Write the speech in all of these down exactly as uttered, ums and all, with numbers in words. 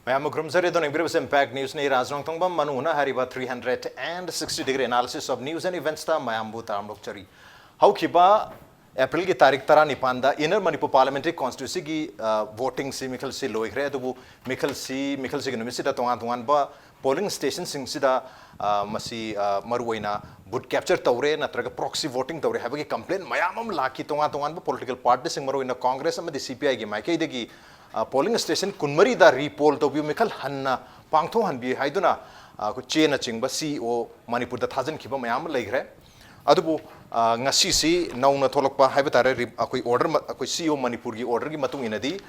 ꯃꯌꯥꯝꯕꯨ ꯈꯨꯔꯨꯝꯖꯔꯤ꯫ ꯑꯗꯣ ꯌꯦꯡꯕꯤꯔꯤꯕꯁꯦ Impact Newsꯅꯤ꯫ ꯔꯥꯖ ꯅꯣꯡꯊꯣꯡꯕꯝ ꯃꯅꯨꯡ ꯍꯨꯅ ꯍꯥꯏꯔꯤꯕ three hundred and sixty degree analysis of news and eventsꯇ ꯃꯌꯥꯝꯕꯨ ꯇꯔꯥꯝꯅ ꯑꯣꯛꯆꯔꯤ꯫ ꯍꯧꯈꯤꯕ Aprilꯒꯤ ꯇꯥꯔꯤꯛ ꯇꯔꯥꯅꯤꯄꯥꯟꯗ Inner Manipur Parliamentary Constituencyꯒꯤ, ꯑ, votingꯁꯤ, ꯃꯤꯈꯜꯁꯤ ꯂꯣꯏꯈ꯭ꯔꯦ꯫ ꯑꯗꯨꯕꯨ ꯃꯤꯈꯜꯁꯤ, ꯃꯤꯈꯜꯁꯤꯒꯤ ꯅꯨꯃꯤꯠꯁꯤꯗ ꯇꯣꯉꯥꯟ ꯇꯣꯉꯥꯟꯕ polling stationꯁꯤꯡꯁꯤꯗ, ꯑ, ꯃꯁꯤ, ꯑ, ꯃꯔꯨꯑꯣꯏꯅ vote capture ꯇꯧꯔꯦ ꯅꯠꯇ꯭ꯔꯒ proxy voting ꯇꯧꯔꯦ ꯍꯥꯏꯕꯒꯤ complaint ꯃꯌꯥꯝ ꯑꯃ ꯂꯥꯛꯈꯤ꯫ ꯇꯣꯉꯥꯟ ꯇꯣꯉꯥꯟꯕ political partyꯁꯤꯡ, ꯃꯔꯨꯑꯣꯏꯅ Congress ꯑꯃꯗꯤ CPIꯒꯤ ꯃꯥꯏꯀꯩꯗꯒꯤ, ꯑ, polling station ꯀꯨꯟꯃꯔꯤꯗ repoll ꯇꯧꯕꯤꯌꯨ, ꯃꯤꯈꯜ ꯍꯟꯅ ꯄꯥꯡꯊꯣꯛꯍꯟꯕꯤꯌꯨ ꯍꯥꯏꯗꯨꯅ, ꯑ, ꯑꯩꯈꯣꯏ ꯆꯦꯅꯆꯤꯡꯕ CEO ꯃꯅꯤꯄꯨꯔꯗ ꯊꯥꯖꯤꯟꯈꯤꯕ ꯃꯌꯥꯝ ꯑꯃ ꯂꯩꯈ꯭ꯔꯦ꯫ ꯑꯗꯨꯕꯨ, ꯑ, ꯉꯁꯤꯁꯤ ꯅꯧꯅ ꯊꯣꯛꯂꯛꯄ ꯍꯥꯏꯕ ꯇꯥꯔꯦ, ꯔꯤ-, ꯑꯩꯈꯣꯏ order ꯃ-, ꯑꯩꯈꯣꯏ CEO ꯃꯅꯤꯄꯨꯔꯒꯤ orderꯒꯤ ꯃꯇꯨꯡ ꯏꯟꯅꯗꯤ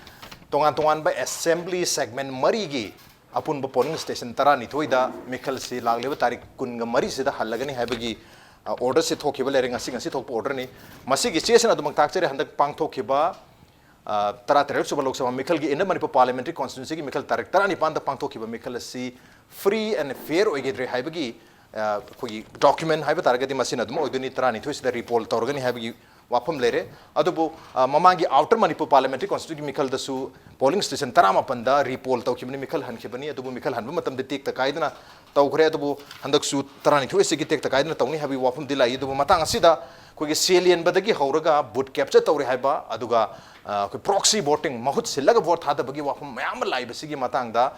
ꯇꯣꯉꯥꯟ ꯇꯣꯉꯥꯟꯕ assembly segment ꯃꯔꯤꯒꯤ ꯑꯄꯨꯟꯕ polling station ꯇꯔꯥꯅꯤꯊꯣꯏꯗ ꯃꯤꯈꯜꯁꯤ ꯂꯥꯛꯂꯤꯕ ꯇꯥꯔꯤꯛ ꯀꯨꯟꯒ ꯃꯔꯤꯁꯤꯗ ꯍꯜꯂꯒꯅꯤ ꯍꯥꯏꯕꯒꯤ, ꯑ, orderꯁꯤ ꯊꯣꯛꯈꯤꯕ ꯂꯩꯔꯦ꯫ ꯉꯁꯤ, ꯉꯁꯤ ꯊꯣꯛꯄ orderꯅꯤ꯫ ꯃꯁꯤꯒꯤ ꯆꯦꯁꯤꯅ ꯑꯗꯨꯃꯛ ꯇꯥꯛꯆꯔꯦ, ꯍꯟꯗꯛ ꯄꯥꯡꯊꯣꯛꯈꯤꯕ, ꯑ, ꯇꯔꯥꯇꯔꯦꯠ ꯁꯨꯕ ꯂꯣꯛ ꯁꯚꯥ ꯃꯤꯈꯜꯒꯤ Inner Manipur Parliamentary Constituencyꯒꯤ ꯃꯤꯈꯜ ꯇꯥꯔꯤꯛ ꯇꯔꯥꯅꯤꯄꯥꯟꯗ ꯄꯥꯡꯊꯣꯛꯈꯤꯕ ꯃꯤꯈꯜ ꯑꯁꯤ free and fair ꯑꯣꯏꯈꯤꯗ꯭ꯔꯦ ꯍꯥꯏꯕꯒꯤ, ꯑ, ꯑꯩꯈꯣꯏꯒꯤ document ꯍꯥꯏꯕ ꯇꯥꯔꯒꯗꯤ ꯃꯁꯤꯅ ꯑꯗꯨꯝ ꯑꯣꯏꯗꯣꯏꯅꯤ꯫ ꯇꯔꯥꯅꯤꯊꯣꯏꯁꯤꯗ repoll ꯇꯧꯔꯒꯅꯤ ꯍꯥꯏꯕꯒꯤ ꯋꯥꯐꯝ ꯂꯩꯔꯦ꯫ ꯑꯗꯨꯕꯨ, ꯑ, ꯃꯃꯥꯡꯒꯤ Outer Manipur Parliamentary Constituencyꯒꯤ ꯃꯤꯈꯜꯗꯁꯨ polling station ꯇꯔꯥꯃꯥꯄꯟꯗ repoll ꯇꯧꯈꯤꯕꯅꯤ, ꯃꯤꯈꯜ ꯍꯟꯈꯤꯕꯅꯤ꯫ ꯑꯗꯨꯕꯨ ꯃꯤꯈꯜ ꯍꯟꯕ ꯃꯇꯝꯗ ꯇꯦꯛꯇ ꯀꯥꯏꯗꯅ ꯇꯧꯈ꯭ꯔꯦ꯫ ꯑꯗꯨꯕꯨ ꯍꯟꯗꯛꯁꯨ ꯇꯔꯥꯅꯤꯊꯣꯏꯁꯤꯒꯤ ꯇꯦꯛꯇ ꯀꯥꯏꯗꯅ ꯇꯧꯅꯤ ꯍꯥꯏꯕꯒꯤ ꯋꯥꯐꯝꯗꯤ ꯂꯥꯛꯏ꯫ ꯑꯗꯨꯕꯨ ꯃꯇꯥꯡ ꯑꯁꯤꯗ ꯑꯩꯈꯣꯏꯒꯤ ꯁꯦꯜ ꯌꯦꯟꯕꯗꯒꯤ ꯍꯧꯔꯒ vote capture ꯇꯧꯔꯦ ꯍꯥꯏꯕ, ꯑꯗꯨꯒ, ꯑ, ꯑꯩꯈꯣꯏ proxy voting, ꯃꯍꯨꯠ ꯁꯤꯜꯂꯒ vote ꯊꯥꯗꯕꯒꯤ ꯋꯥꯐꯝ ꯃꯌꯥꯝ ꯑꯃ ꯂꯥꯛꯏꯕꯁꯤꯒꯤ ꯃꯇꯥꯡꯗ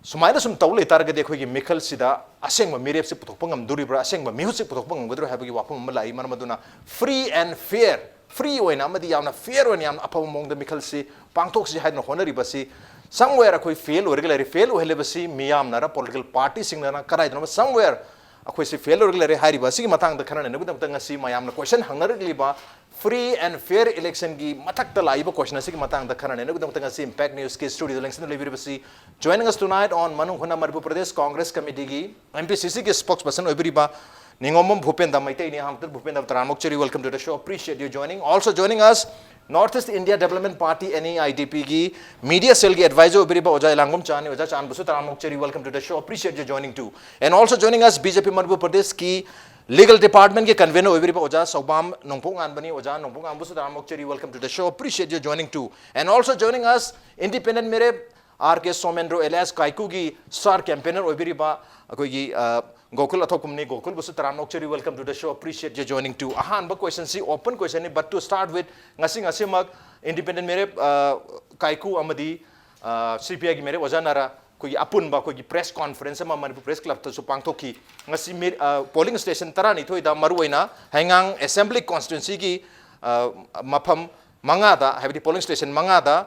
ꯁꯨꯃꯥꯏꯅ ꯁꯨꯝ ꯇꯧ ꯂꯩꯇꯥꯔꯒꯗꯤ ꯑꯩꯈꯣꯏꯒꯤ ꯃꯤꯈꯜꯁꯤꯗ ꯑꯁꯦꯡꯕ ꯃꯤꯔꯦꯞꯁꯤ ꯄꯨꯊꯣꯛꯄ ꯉꯝꯗꯣꯔꯤꯕ꯭ꯔꯥ, ꯑꯁꯦꯡꯕ ꯃꯤꯍꯨꯠꯁꯤ ꯄꯨꯊꯣꯛꯄ ꯉꯝꯒꯗ꯭ꯔꯥ ꯍꯥꯏꯕꯒꯤ ꯋꯥꯐꯝ ꯑꯃ ꯂꯥꯛꯏ꯫ ꯃꯔꯝ ꯑꯗꯨꯅ free and fair, free ꯑꯣꯏꯅ ꯑꯃꯗꯤ ꯌꯥꯝꯅ fair ꯑꯣꯏꯅ, ꯌꯥꯝꯅ ꯑꯐꯕ ꯃꯑꯣꯡꯗ ꯃꯤꯈꯜꯁꯤ ꯄꯥꯡꯊꯣꯛꯁꯤ ꯍꯥꯏꯗꯅ ꯍꯣꯠꯅꯔꯤꯕꯁꯤ somewhere ꯑꯩꯈꯣꯏ fail ꯑꯣꯏꯔꯒ ꯂꯩꯔꯦ꯫ Fail ꯑꯣꯏꯍꯜꯂꯤꯕꯁꯤ ꯃꯤꯌꯥꯝꯅꯔ, political partyꯁꯤꯡꯅꯔ, ꯀꯗꯥꯏꯗꯅꯣ somewhere ꯑꯩꯈꯣꯏꯁꯤ fail ꯑꯣꯏꯔꯒ ꯂꯩꯔꯦ ꯍꯥꯏꯔꯤꯕ ꯑꯁꯤꯒꯤ ꯃꯇꯥꯡꯗ ꯈꯟꯅ ꯅꯩꯅꯕꯒꯤꯗꯃꯛꯇ ꯉꯁꯤ ꯃꯌꯥꯝꯅ question ꯍꯪꯅꯔꯛꯂꯤꯕ free and fair electionꯒꯤ ꯃꯊꯛꯇ ꯂꯥꯛꯏꯕ question ꯑꯁꯤꯒꯤ ꯃꯇꯥꯡꯗ ꯈꯟꯅ ꯅꯩꯅꯕꯒꯤꯗꯃꯛꯇ ꯉꯁꯤ Impact Newsꯀꯤ studioꯗ ꯂꯦꯡꯁꯤꯟꯗꯨꯅ ꯂꯩꯕꯤꯔꯤꯕꯁꯤ, joining us tonight on ꯃꯅꯨꯡ ꯍꯨꯅ Manipur Pradesh Congress Committeeꯒꯤ, MPCCꯒꯤ spokesperson ꯑꯣꯏꯕꯤꯔꯤꯕ ꯅꯤꯉꯣꯝꯕꯝ ꯚꯨꯄꯦꯟꯗ ꯃꯩꯇꯩꯅꯤ꯫ ꯑꯍꯥꯟꯕꯗ ꯚꯨꯄꯦꯟꯗ ꯇꯔꯥꯝꯅ ꯑꯣꯛꯆꯔꯤ, welcome to the show, appreciate your joining. Also joining us North East India Development Party, NEIDPꯒꯤ media cellꯒꯤ advisor ꯑꯣꯏꯕꯤꯔꯤꯕ ꯑꯣꯖꯥ ꯏꯂꯥꯡꯒꯨꯝ ꯆꯥꯟꯅꯤ꯫ ꯑꯣꯖꯥ ꯆꯥꯟꯕꯨꯁꯨ ꯇꯔꯥꯝꯅ ꯑꯣꯛꯆꯔꯤ, welcome to the show, appreciate your joining too. And also joining us BJP Manipur Pradeshꯀꯤ legal departmentꯀꯤ convener ꯑꯣꯏꯕꯤꯔꯤꯕ ꯑꯣꯖꯥ ꯁꯧꯕꯥꯝ ꯅꯣꯡꯄꯣꯛ ꯉꯥꯟꯕꯅꯤ꯫ ꯑꯣꯖꯥ ꯅꯣꯡꯄꯣꯛ ꯉꯥꯟꯕꯁꯨ ꯇꯔꯥꯝꯅ ꯑꯣꯛꯆꯔꯤ, welcome to the show, appreciate your joining too. And also joining us independent ꯃꯤꯔꯦꯞ R ꯀꯦ Somendro alias ꯀꯥꯏꯀꯨꯒꯤ star campaigner ꯑꯣꯏꯕꯤꯔꯤꯕ ꯑꯩꯈꯣꯏꯒꯤ, ꯑ, ꯒꯣꯀꯨꯜ ꯑꯊꯣꯛꯄꯝꯅꯤ꯫ ꯒꯣꯀꯨꯜꯕꯨꯁꯨ ꯇꯔꯥꯝꯅ ꯑꯣꯛꯆꯔꯤ, welcome to the show, appreciate you joining too꯫ ꯑꯍꯥꯟꯕ question ꯁꯤ open question ꯅꯤ, but to start with, ꯉꯁꯤ ꯉꯁꯤꯃꯛ independent ꯃꯤꯔꯦꯞ, ꯑ, ꯀꯥꯏꯀꯨ ꯑꯃꯗꯤ, ꯑ, C P I ꯒꯤ ꯃꯤꯔꯦꯞ ꯑꯣꯖꯥ ꯅꯥꯔꯥ ꯑꯩꯈꯣꯏꯒꯤ ꯑꯄꯨꯟꯕ ꯑꯩꯈꯣꯏꯒꯤ press conference ꯑꯃ ꯃꯅꯤꯄꯨꯔ Press Club ꯇꯁꯨ ꯄꯥꯡꯊꯣꯛꯈꯤ꯫ ꯉꯁꯤ ꯃꯤ-, ꯑ, polling station ꯇꯔꯥꯅꯤꯊꯣꯏꯗ ꯃꯔꯨꯑꯣꯏꯅ ꯍꯩꯉꯥꯡ assembly constituency ꯒꯤ, ꯑ, ꯃꯐꯝ ꯃꯉꯥꯗ, ꯍꯥꯏꯕꯗꯤ polling station ꯃꯉꯥꯗ,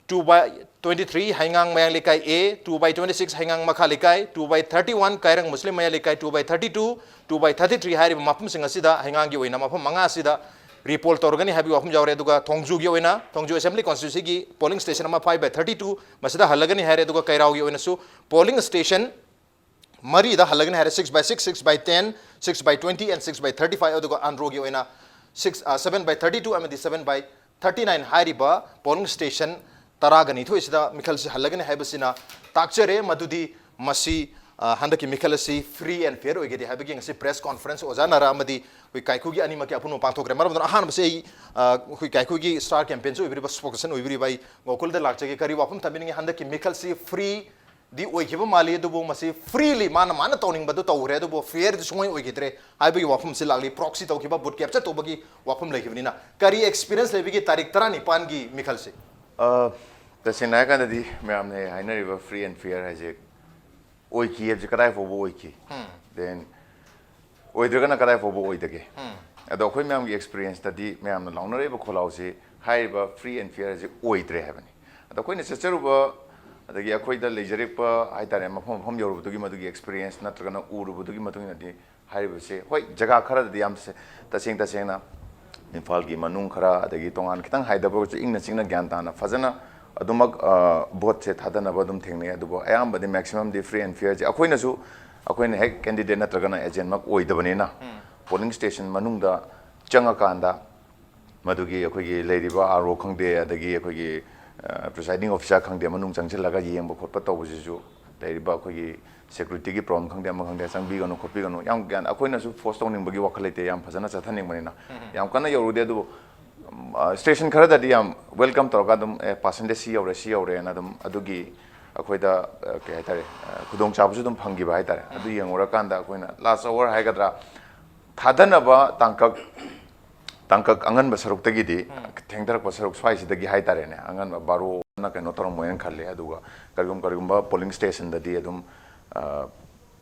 two by twenty three ꯍꯩꯉꯥꯡ ꯃꯌꯥꯡ ꯂꯩꯀꯥꯏ A, two by twenty six ꯍꯩꯉꯥꯡ ꯃꯈꯥ ꯂꯩꯀꯥꯏ, two by thirty one ꯀꯥꯏꯔꯪ ꯃꯨꯁꯂꯤꯝ ꯃꯌꯥꯡ ꯂꯩꯀꯥꯏ, two by thirty two, two by thirty three ꯍꯥꯏꯔꯤꯕ ꯃꯐꯝꯁꯤꯡ ꯑꯁꯤꯗ, ꯍꯩꯉꯥꯡꯒꯤ ꯑꯣꯏꯅ ꯃꯐꯝ ꯃꯉꯥ ꯑꯁꯤꯗ repoll ꯇꯧꯔꯒꯅꯤ ꯍꯥꯏꯕꯒꯤ ꯋꯥꯐꯝ ꯌꯥꯎꯔꯦ꯫ ꯑꯗꯨꯒ ꯊꯣꯡꯖꯨꯒꯤ ꯑꯣꯏꯅ, ꯊꯣꯡꯖꯨ assembly constituency ꯒꯤ polling station ꯑꯃ five by thirty two, ꯃꯁꯤꯗ ꯍꯜꯂꯒꯅꯤ ꯍꯥꯏꯔꯦ꯫ ꯑꯗꯨꯒ ꯀꯩꯔꯥꯎꯒꯤ ꯑꯣꯏꯅꯁꯨ polling station ꯃꯔꯤꯗ ꯍꯜꯂꯒꯅꯤ ꯍꯥꯏꯔꯦ, six by six, six by ten, six by twenty and six by thirty five꯫ ꯑꯗꯨꯒ ꯑꯟꯗ꯭ꯔꯣꯒꯤ ꯑꯣꯏꯅ six, ꯑ, seven by thirty two ꯑꯃꯗꯤ seven by thirty nine ꯍꯥꯏꯔꯤꯕ polling station ꯇꯔꯥꯒ ꯅꯤꯊꯣꯏꯁꯤꯗ ꯃꯤꯈꯜꯁꯤ ꯍꯜꯂꯒꯅꯤ ꯍꯥꯏꯕꯁꯤꯅ ꯇꯥꯛꯆꯔꯦ꯫ ꯃꯗꯨꯗꯤ ꯃꯁꯤ, ꯑ, ꯍꯟꯗꯛꯀꯤ ꯃꯤꯈꯜ ꯑꯁꯤ free and fair ꯑꯣꯏꯒꯅꯤ ꯍꯥꯏꯕꯒꯤ ꯉꯁꯤ press conference ꯑꯣꯖꯥ ꯅꯥꯔꯥ ꯑꯃꯗꯤ ꯑꯩꯈꯣꯏ ꯀꯥꯏꯀꯨꯒꯤ ꯑꯅꯤꯃꯛꯀꯤ ꯑꯄꯨꯟꯕ ꯄꯥꯡꯊꯣꯛꯈ꯭ꯔꯦ꯫ ꯃꯔꯝ ꯑꯗꯨꯅ ꯑꯍꯥꯟꯕꯁꯤ ꯑꯩ, ꯑ, ꯑꯩꯈꯣꯏ ꯀꯥꯏꯀꯨꯒꯤ star campaigner ꯁꯨ ꯑꯣꯏꯕꯤꯔꯤꯕ, spokesperson ꯑꯣꯏꯕꯤꯔꯤꯕ ꯑꯩ ꯒꯣꯀꯨꯜꯗ ꯂꯥꯛꯆꯒꯦ꯫ ꯀꯔꯤ ꯋꯥꯐꯝ ꯊꯝꯕꯤꯅꯤꯡꯉꯤ? ꯍꯟꯗꯛꯀꯤ ꯃꯤꯈꯜꯁꯤ free ꯗꯤ ꯑꯣꯏꯈꯤꯕ ꯃꯥꯜꯂꯤ, ꯑꯗꯨꯕꯨ ꯃꯁꯤ freely ꯃꯥꯅ, ꯃꯥꯅ ꯇꯧꯅꯤꯡꯕꯗꯨ ꯇꯧꯈ꯭ꯔꯦ, ꯑꯗꯨꯕꯨ fair ꯗꯤ ꯁꯨꯡꯑꯣꯏ ꯑꯣꯏꯈꯤꯗ꯭ꯔꯦ ꯍꯥꯏꯕꯒꯤ ꯋꯥꯐꯝꯁꯤ ꯂꯥꯛꯂꯤ꯫ Proxy ꯇꯧꯈꯤꯕ, vote capture ꯇꯧꯕꯒꯤ ꯋꯥꯐꯝ ꯂꯩꯈꯤꯕꯅꯤꯅ꯫ ꯀꯔꯤ experience ꯂꯩꯕꯤꯒꯦ ꯇꯥꯔꯤꯛ ꯇꯔꯥꯅꯤꯄꯥꯟꯒꯤ ꯃꯤꯈꯜꯁꯤ? ꯑ, ꯇꯁꯦꯡꯅ ꯍꯥꯏꯔꯀꯥꯟꯗꯗꯤ ꯃꯌꯥꯝꯅ ꯍꯥꯏꯅꯔꯤꯕ free and fair ꯍꯥꯏꯁꯦ ꯑꯣꯏꯈꯤ ꯍꯥꯏꯕꯁꯦ ꯀꯗꯥꯏ ꯐꯥꯎꯕ ꯑꯣꯏꯈꯤ? Then ꯑꯣꯏꯗ꯭ꯔꯒꯅ ꯀꯗꯥꯏ ꯐꯥꯎꯕ ꯑꯣꯏꯗꯒꯦ? ꯑꯗꯣ ꯑꯩꯈꯣꯏ ꯃꯌꯥꯝꯒꯤ experience ꯇꯗꯤ ꯃꯌꯥꯝꯅ ꯂꯥꯎꯅꯔꯤꯕ ꯈꯣꯜꯂꯥꯎꯁꯤ ꯍꯥꯏꯔꯤꯕ free and fair ꯁꯤ ꯑꯣꯏꯗ꯭ꯔꯦ ꯍꯥꯏꯕꯅꯤ꯫ ꯑꯗꯣ ꯑꯩꯈꯣꯏꯅ ꯆꯠꯆꯔꯨꯕ, ꯑꯗꯒꯤ ꯑꯩꯈꯣꯏꯗ ꯂꯩꯖꯔꯛꯄ ꯍꯥꯏꯇꯥꯔꯦ, ꯃꯐꯝ ꯃꯐꯝ ꯌꯧꯔꯨꯕꯗꯨꯒꯤ ꯃꯗꯨꯒꯤ experience ꯅꯠꯇ꯭ꯔꯒꯅ ꯎꯔꯨꯕꯗꯨꯒꯤ ꯃꯇꯨꯡ ꯏꯟꯅꯗꯤ ꯍꯥꯏꯔꯤꯕꯁꯦ, ꯍꯣꯏ, ꯖꯒꯥ ꯈꯔꯗꯗꯤ ꯌꯥꯝ ꯁꯦ-, ꯇꯁꯦꯡ ꯇꯁꯦꯡꯅ ꯏꯝꯐꯥꯜꯒꯤ ꯃꯅꯨꯡ ꯈꯔ, ꯑꯗꯒꯤ ꯇꯣꯉꯥꯟ ꯈꯤꯇꯪ ꯍꯥꯏꯊꯕ ꯑꯣꯏꯔꯁꯨ ꯏꯪꯅ ꯆꯤꯛꯅ ꯒ꯭ꯌꯥꯟ ꯇꯥꯅ ꯐꯖꯅ ꯑꯗꯨꯃꯛ, ꯑ, vote ꯁꯦ ꯊꯥꯗꯅꯕ ꯑꯗꯨꯝ ꯊꯦꯡꯅꯩ꯫ ꯑꯗꯨꯕꯨ ꯑꯌꯥꯝꯕꯗꯤ, maximum D free and fair ꯁꯦ ꯑꯩꯈꯣꯏꯅꯁꯨ, ꯑꯩꯈꯣꯏꯅ ꯍꯦꯛ candidate ꯅꯠꯇ꯭ꯔꯒꯅ agent ꯃꯛ ꯑꯣꯏꯗꯕꯅꯤꯅ, polling station ꯃꯅꯨꯡꯗ ꯆꯪꯉꯀꯥꯟꯗ ꯃꯗꯨꯒꯤ ꯑꯩꯈꯣꯏꯒꯤ ꯂꯩꯔꯤꯕ R O ꯈꯪꯗꯦ, ꯑꯗꯒꯤ ꯑꯩꯈꯣꯏꯒꯤ, ꯑ, presiding officer ꯈꯪꯗꯦ, ꯃꯅꯨꯡ ꯆꯪꯁꯤꯜꯂꯒ ꯌꯦꯡꯕ ꯈꯣꯠꯄ ꯇꯧꯕꯁꯤꯁꯨ, ꯂꯩꯔꯤꯕ ꯑꯩꯈꯣꯏꯒꯤ security ꯒꯤ problem ꯈꯪꯗꯦ, ꯑꯃ ꯈꯪꯗꯦ, ꯆꯪꯕꯤꯒꯅꯨ ꯈꯣꯠꯄꯤꯒꯅꯨ, ꯌꯥꯝ ꯒ꯭ꯌꯥꯟ, ꯑꯩꯈꯣꯏꯅꯁꯨ force ꯇꯧꯅꯤꯡꯕꯒꯤ ꯋꯥꯈꯜ ꯂꯩꯇꯦ, ꯌꯥꯝ ꯐꯖꯅ ꯆꯠꯊꯅꯤꯡꯕꯅꯤꯅ꯫ ꯌꯥꯝ ꯀꯟꯅ ꯌꯧꯔꯨꯗꯦ, ꯑꯗꯨꯕꯨ ꯁ꯭ꯇꯦꯁꯟ ꯈꯔꯗꯗꯤ ꯌꯥꯝ ꯋꯦꯜꯀꯝ ꯇꯧꯔꯒ ꯑꯗꯨꯝ, ꯑꯦ, ꯄꯥꯁꯦꯟꯖꯔ ꯁꯤ ꯌꯧꯔꯦ, ꯁꯤ ꯌꯧꯔꯦꯅ ꯑꯗꯨꯝ ꯑꯗꯨꯒꯤ ꯑꯩꯈꯣꯏꯗ, ꯑ, ꯀꯩ ꯍꯥꯏꯇꯥꯔꯦ, ꯑ, ꯈꯨꯗꯣꯡꯆꯥꯕꯁꯨ ꯑꯗꯨꯝ ꯐꯪꯈꯤꯕ ꯍꯥꯏꯇꯥꯔꯦ꯫ ꯑꯗꯨ ꯌꯦꯡꯉꯨꯔꯀꯥꯟꯗ ꯑꯩꯈꯣꯏꯅ ꯂꯥꯁ ꯑꯋꯥꯔ ꯍꯥꯏꯒꯗ꯭ꯔꯥ, ꯊꯥꯗꯅꯕ ꯇꯥꯡꯀꯛ, ꯇꯥꯡꯀꯛ ꯑꯉꯟꯕ ꯁꯔꯨꯛꯇꯒꯤꯗꯤ, ꯊꯦꯡꯊꯔꯛꯄ ꯁꯔꯨꯛ ꯁ꯭ꯋꯥꯏꯁꯤꯗꯒꯤ ꯍꯥꯏꯇꯥꯔꯦꯅꯦ, ꯑꯉꯟꯕ ꯕꯥꯔꯣꯅ ꯀꯩꯅꯣ ꯇꯧꯔꯝꯃꯣꯏꯅ ꯈꯜꯂꯦ꯫ ꯑꯗꯨꯒ ꯀꯔꯤꯒꯨꯝ-, ꯀꯔꯤꯒꯨꯝꯕ ꯄꯣꯂꯤꯡ ꯁ꯭ꯇꯦꯁꯟꯗꯗꯤ ꯑꯗꯨꯝ, ꯑ,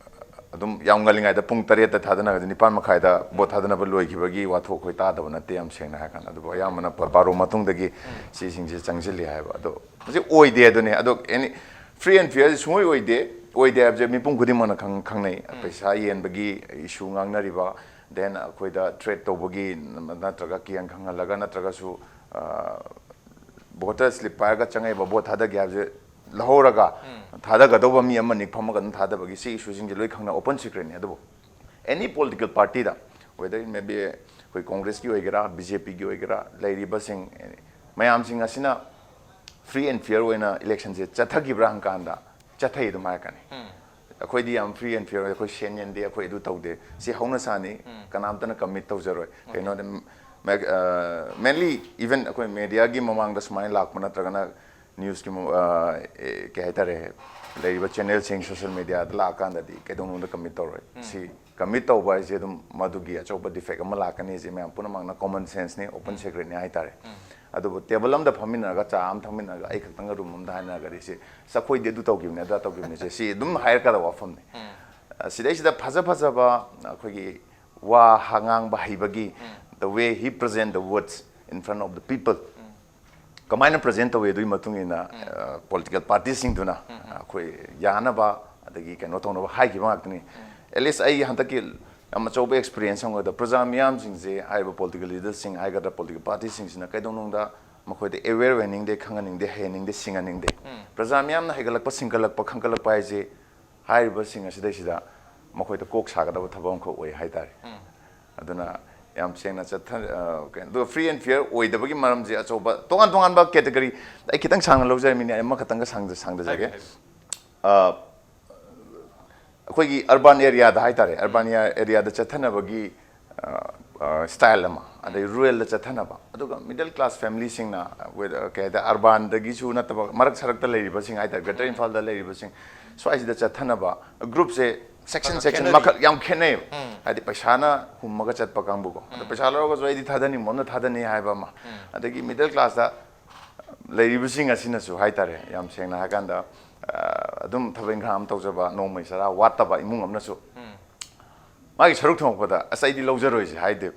ꯑꯗꯨꯝ ꯌꯥꯝ ꯉꯜꯂꯤꯉꯩꯗ ꯄꯨꯡ ꯇꯔꯦꯠꯇ ꯊꯥꯗꯅꯒꯗꯤ ꯅꯤꯄꯥꯟ ꯃꯈꯥꯏꯗ ꯚꯣꯠ ꯊꯥꯗꯅꯕ ꯂꯣꯏꯈꯤꯕꯒꯤ ꯋꯥꯊꯣꯛ ꯑꯩꯈꯣꯏ ꯇꯥꯗꯕ ꯅꯠꯇꯦ, ꯌꯥꯝ ꯁꯦꯡꯅ ꯍꯥꯏꯔꯀꯥꯟꯗ꯫ ꯑꯗꯨꯕꯨ ꯑꯌꯥꯝꯕꯅ ꯄ-, ꯕꯥꯔꯣ ꯃꯇꯨꯡꯗꯒꯤ ꯁꯤꯁꯤꯡꯁꯦ ꯆꯪꯁꯤꯜꯂꯤ ꯍꯥꯏꯕ꯫ ꯑꯗꯣ ꯃꯁꯤ ꯑꯣꯏꯗꯦ ꯑꯗꯨꯅꯤ꯫ ꯑꯗꯣ ꯑꯦꯅꯤ ꯐ꯭ꯔꯤ ꯑꯦꯟ ꯐꯤꯌꯔꯁꯤ ꯁꯨꯡꯑꯣꯏ ꯑꯣꯏꯗꯦ꯫ ꯑꯣꯏꯗꯦ ꯍꯥꯏꯕꯁꯦ ꯃꯤꯄꯨꯝ ꯈꯨꯗꯤꯡꯃꯛꯅ ꯈꯪ-, ꯈꯪꯅꯩ꯫ ꯄꯩꯁꯥ ꯌꯦꯟꯕꯒꯤ ꯏꯁꯨ ꯉꯥꯡꯅꯔꯤꯕ, ꯗꯦꯟ ꯑꯩꯈꯣꯏꯗ ꯊ꯭ꯔꯦꯠ ꯇꯧꯕꯒꯤ ꯅꯠꯇ꯭ꯔꯒ ꯀꯤꯌꯥꯟ ꯈꯪꯍꯜꯂꯒ ꯅꯠꯇ꯭ꯔꯒꯁꯨ, ꯑ, ꯚꯣꯇꯔ ꯁ꯭ꯂꯤꯞ ꯄꯥꯏꯔꯒ ꯆꯪꯉꯛꯏꯕ ꯚꯣꯠ ꯊꯥꯗꯒꯦ ꯍꯥꯏꯕꯁꯦ ꯂꯧꯍꯧꯔꯒ ꯊꯥꯗꯒꯗꯧꯕ ꯃꯤ ꯑꯃꯅꯤ ꯐꯝꯃꯒ ꯑꯗꯨꯝ ꯊꯥꯗꯕꯒꯤ ꯁꯤ ꯏꯁꯨꯁꯤꯡꯁꯦ ꯂꯣꯏ ꯈꯪꯅ ꯑꯣꯄꯟ ꯁꯤꯀ꯭ꯔꯦꯠꯅꯤ꯫ ꯑꯗꯨꯕꯨ ꯑꯦꯅꯤ ꯄꯣꯂꯤꯇꯤꯀꯦꯜ ꯄꯥꯔꯇꯤꯗ, ꯋꯦꯗꯔ ꯏꯠ ꯃꯦ ꯕꯤ ꯑꯩꯈꯣꯏ ꯀꯣꯡꯒ꯭ꯔꯦꯁꯀꯤ ꯑꯣꯏꯒꯦꯔꯥ, ꯕꯤ ꯖꯦ ꯄꯤꯒꯤ ꯑꯣꯏꯒꯦꯔꯥ, ꯂꯩꯔꯤꯕꯁꯤꯡ, ꯃꯌꯥꯝꯁꯤꯡ ꯑꯁꯤꯅ ꯐ꯭ꯔꯤ ꯑꯦꯟ ꯐꯤꯌꯔ ꯑꯣꯏꯅ ꯏꯂꯦꯛꯁꯟꯁꯦ ꯆꯠꯊꯈꯤꯕ꯭ꯔꯥ ꯍꯪꯀꯥꯟꯗ ꯆꯠꯊꯩ ꯑꯗꯨꯝ ꯍꯥꯏꯔꯛꯀꯅꯤ꯫ ꯑꯩꯈꯣꯏꯗꯤ ꯌꯥꯝ ꯐ꯭ꯔꯤ ꯑꯦꯟ ꯐꯤꯌꯔ ꯑꯣꯏ, ꯑꯩꯈꯣꯏ ꯁꯦꯟ ꯌꯦꯟꯗꯦ, ꯑꯩꯈꯣꯏ ꯑꯗꯨ ꯇꯧꯗꯦ, ꯁꯤ ꯍꯧꯅ ꯁꯥꯅꯤ, ꯀꯅꯥꯝꯇꯅ ꯀꯃꯤꯠ ꯇꯧꯖꯔꯣꯏ꯫ ꯀꯩꯅꯣꯗ, ꯃꯦꯟꯂꯤ ꯏꯚꯟ ꯑꯩꯈꯣꯏ ꯃꯦꯗꯤꯌꯥꯒꯤ ꯃꯃꯥꯡꯗ ꯁꯨꯃꯥꯏꯅ ꯂꯥꯛꯄ ꯅꯠꯇ꯭ꯔꯒꯅ ꯅ꯭ꯌꯨꯁꯀꯤ ꯃ-, ꯑ, ꯑꯦ, ꯀꯩ ꯍꯥꯏꯇꯥꯔꯦ, ꯂꯩꯔꯤꯕ ꯆꯦꯅꯦꯜꯁꯤꯡ ꯁꯣꯁꯤꯌꯦꯜ ꯃꯦꯗꯤꯌꯥꯗ ꯂꯥꯛꯑꯀꯥꯟꯗꯗꯤ ꯀꯩꯗꯧꯅꯨꯡꯗ ꯀꯃꯤꯠ ꯇꯧꯔꯣꯏ꯫ ꯁꯤ ꯀꯃꯤꯠ ꯇꯧꯕ ꯍꯥꯏꯁꯦ ꯑꯗꯨꯝ ꯃꯗꯨꯒꯤ ꯑꯆꯧꯕ ꯗꯤꯐꯦꯛ ꯑꯃ ꯂꯥꯛꯀꯅꯤ꯫ ꯁꯤ ꯃꯌꯥꯝ ꯄꯨꯝꯅꯃꯛꯅ ꯀꯣꯃꯟ ꯁꯦꯟꯁꯅꯤ, ꯑꯣꯄꯟ ꯁꯤꯀ꯭ꯔꯦꯠꯅꯤ ꯍꯥꯏꯇꯥꯔꯦ꯫ ꯑꯗꯨꯕꯨ ꯇꯦꯕꯜ ꯑꯃꯗ ꯐꯝꯃꯤꯟꯅꯔꯒ, ꯆꯥ ꯑꯃ ꯊꯛꯃꯤꯟꯅꯔꯒ, ꯑꯩ ꯈꯛꯇꯪꯒ ꯔꯨꯝ ꯑꯃꯗ ꯍꯥꯏꯅꯔꯒꯗꯤ ꯁꯤ, "ꯑꯁ, ꯑꯩꯈꯣꯏꯗꯤ ꯑꯗꯨ ꯇꯧꯈꯤꯕꯅꯦ, ꯑꯗꯥ ꯇꯧꯈꯤꯕꯅꯦ" ꯁꯦ, ꯁꯤ ꯑꯗꯨꯝ ꯍꯥꯏꯔꯛꯀꯗꯕ ꯋꯥꯐꯝꯅꯤ꯫ ꯑ, ꯁꯤꯗꯩꯁꯤꯗ ꯐꯖ ꯐꯖꯕ ꯑꯩꯈꯣꯏꯒꯤ ꯋꯥ ꯍ-, ꯉꯥꯡꯕ ꯍꯩꯕꯒꯤ, the way he present the words in front of the people, ꯀꯃꯥꯏꯅ ꯄ꯭ꯔꯖꯦꯟ ꯇꯧꯏ, ꯑꯗꯨꯒꯤ ꯃꯇꯨꯡ ꯏꯟꯅ, ꯑ, ꯄꯣꯂꯤꯇꯤꯀꯦꯜ ꯄꯥꯔꯇꯤꯁꯤꯡꯗꯨꯅ, ꯑ, ꯑꯩꯈꯣꯏ ꯌꯥꯅꯕ ꯑꯗꯒꯤ ꯀꯩꯅꯣ ꯇꯧꯅꯕ ꯍꯥꯏꯈꯤꯕ ꯉꯥꯛꯇꯅꯤ꯫ ꯑꯦꯠꯂꯤꯁ ꯑꯩ ꯍꯟꯗꯛꯀꯤ ꯌꯥꯝ ꯑꯆꯧꯕ ꯑꯦꯛꯁꯄꯤꯔꯤꯌꯦꯟꯁ ꯑꯃ ꯑꯣꯏꯗ, ꯄ꯭ꯔꯖꯥ ꯃꯤꯌꯥꯝꯁꯤꯡꯁꯦ, ꯍꯥꯏꯔꯤꯕ ꯄꯣꯂꯤꯇꯤꯀꯦꯜ ꯂꯤꯗꯔꯁꯤꯡ ꯍꯥꯏꯒꯗ꯭ꯔꯥ, ꯄꯣꯂꯤꯇꯤꯀꯦꯜ ꯄꯥꯔꯇꯤꯁꯤꯡꯁꯤꯅ ꯀꯩꯗꯧꯅꯨꯡꯗ ꯃꯈꯣꯏꯗ ꯑꯦꯋꯦꯌꯔ ꯑꯣꯏꯍꯟꯅꯤꯡꯗꯦ, ꯈꯪꯍꯟꯅꯤꯡꯗꯦ, ꯍꯩꯍꯟꯅꯤꯡꯗꯦ, ꯁꯤꯡꯍꯟꯅꯤꯡꯗꯦ꯫ ꯄ꯭ꯔꯖꯥ ꯃꯤꯌꯥꯝꯅ ꯍꯩꯒꯠꯂꯛꯄ, ꯁꯤꯡꯒꯠꯂꯛꯄ, ꯈꯪꯒꯠꯂꯛꯄ ꯍꯥꯏꯁꯦ ꯍꯥꯏꯔꯤꯕꯁꯤꯡ ꯑꯁꯤꯗꯩꯁꯤꯗ ꯃꯈꯣꯏꯗ ꯀꯣꯛ ꯁꯥꯒꯗꯕ ꯊꯕꯛ ꯑꯃꯈꯛ ꯑꯣꯏ ꯍꯥꯏꯇꯥꯔꯦ꯫ ꯑꯗꯨꯅ ꯌꯥꯝ ꯁꯦꯡꯅ ꯆꯠꯊ-, ꯑ, ꯀꯩꯅꯣ, ꯑꯗꯨꯒ ꯐ꯭ꯔꯤ ꯑꯦꯟ ꯐꯤꯌꯔ ꯑꯣꯏꯗꯕꯒꯤ ꯃꯔꯝꯁꯦ ꯑꯆꯧꯕ ꯇꯣꯉꯥꯟ ꯇꯣꯉꯥꯟꯕ ꯀꯦꯇꯦꯒꯣꯔꯤ, ꯑꯩ ꯈꯤꯇꯪ ꯁꯥꯡꯅ ꯂꯧꯖꯔꯦ, ꯃꯤꯅꯤꯠ ꯑꯃꯈꯛꯇꯪꯒ ꯁꯥꯡꯖ-, ꯁꯥꯡꯖꯖꯒꯦ꯫ ꯍꯥꯏꯕꯤꯌꯨ, ꯍꯥꯏꯕꯤꯌꯨ꯫ ꯑ, ꯑꯩꯈꯣꯏꯒꯤ ꯑꯔꯕꯥꯟ ꯑꯦꯔꯤꯌꯥꯗ ꯍꯥꯏꯇꯥꯔꯦ, ꯑꯔꯕꯥꯟ ꯑꯦꯔꯤꯌꯥꯗ ꯆꯠꯊꯅꯕꯒꯤ, ꯑ, ꯑ, ꯁ꯭ꯇꯥꯏꯜ ꯑꯃ, ꯑꯗꯩ ꯔꯨꯔꯦꯜꯗ ꯆꯠꯊꯅꯕ, ꯑꯗꯨꯒ ꯃꯤꯗꯜ ꯀ꯭ꯂꯥꯁ ꯐꯦꯃꯤꯂꯤꯁꯤꯡꯅ, ꯑ, ꯀꯩ ꯍꯥꯏꯇꯥꯔꯦ, ꯑꯔꯕꯥꯟꯗꯒꯤꯁꯨ ꯅꯠꯇꯕ ꯃꯔꯛ ꯁꯔꯛꯇ ꯂꯩꯔꯤꯕꯁꯤꯡ ꯍꯥꯏꯇꯥꯔꯦ, ꯒ꯭ꯔꯦꯇꯔ ꯏꯝꯐꯥꯜꯗ ꯂꯩꯔꯤꯕꯁꯤꯡ, ꯁ꯭ꯋꯥꯏꯁꯤꯗ ꯆꯠꯊꯅꯕ ꯒ꯭ꯔꯨꯞꯁꯦ ꯁꯦꯛꯁꯟ ꯁꯦꯛꯁꯟ ꯃꯈꯜ ꯌꯥꯝ ꯈꯦꯠꯅꯩꯕ꯫ ꯍꯥꯏꯗꯤ ꯄꯩꯁꯥꯅ ꯍꯨꯝꯃꯒ ꯆꯠꯄ ꯀꯥꯡꯕꯨꯀꯣ, ꯑꯗꯣ ꯄꯩꯁꯥ ꯂꯧꯔꯒꯁꯨ ꯑꯩꯗꯤ ꯊꯥꯗꯅꯤꯡꯕ ꯑꯃꯅ ꯊꯥꯗꯅꯤ ꯍꯥꯏꯕ ꯑꯃ, ꯑꯗꯒꯤ ꯃꯤꯗꯜ ꯀ꯭ꯂꯥꯁꯇ ꯂꯩꯔꯤꯕꯁꯤꯡ ꯑꯁꯤꯅꯁꯨ ꯍꯥꯏꯇꯥꯔꯦ, ꯌꯥꯝ ꯁꯦꯡꯅ ꯍꯥꯏꯀꯥꯟꯗ, ꯑ, ꯑꯗꯨꯝ ꯊꯕꯛ ꯏꯪꯈꯥꯡ ꯑꯃ ꯇꯧꯖꯕ, ꯅꯣꯡꯃꯩ ꯆꯔꯥ ꯋꯥꯠꯇꯕ ꯏꯃꯨꯡ ꯑꯃꯅꯁꯨ ꯃꯥꯒꯤ ꯁꯔꯨꯛ ꯊꯝꯃꯛꯄꯗ, "ꯑꯁ, ꯑꯩꯗꯤ ꯂꯧꯖꯔꯣꯏꯁꯦ" ꯍꯥꯏꯗꯦ꯫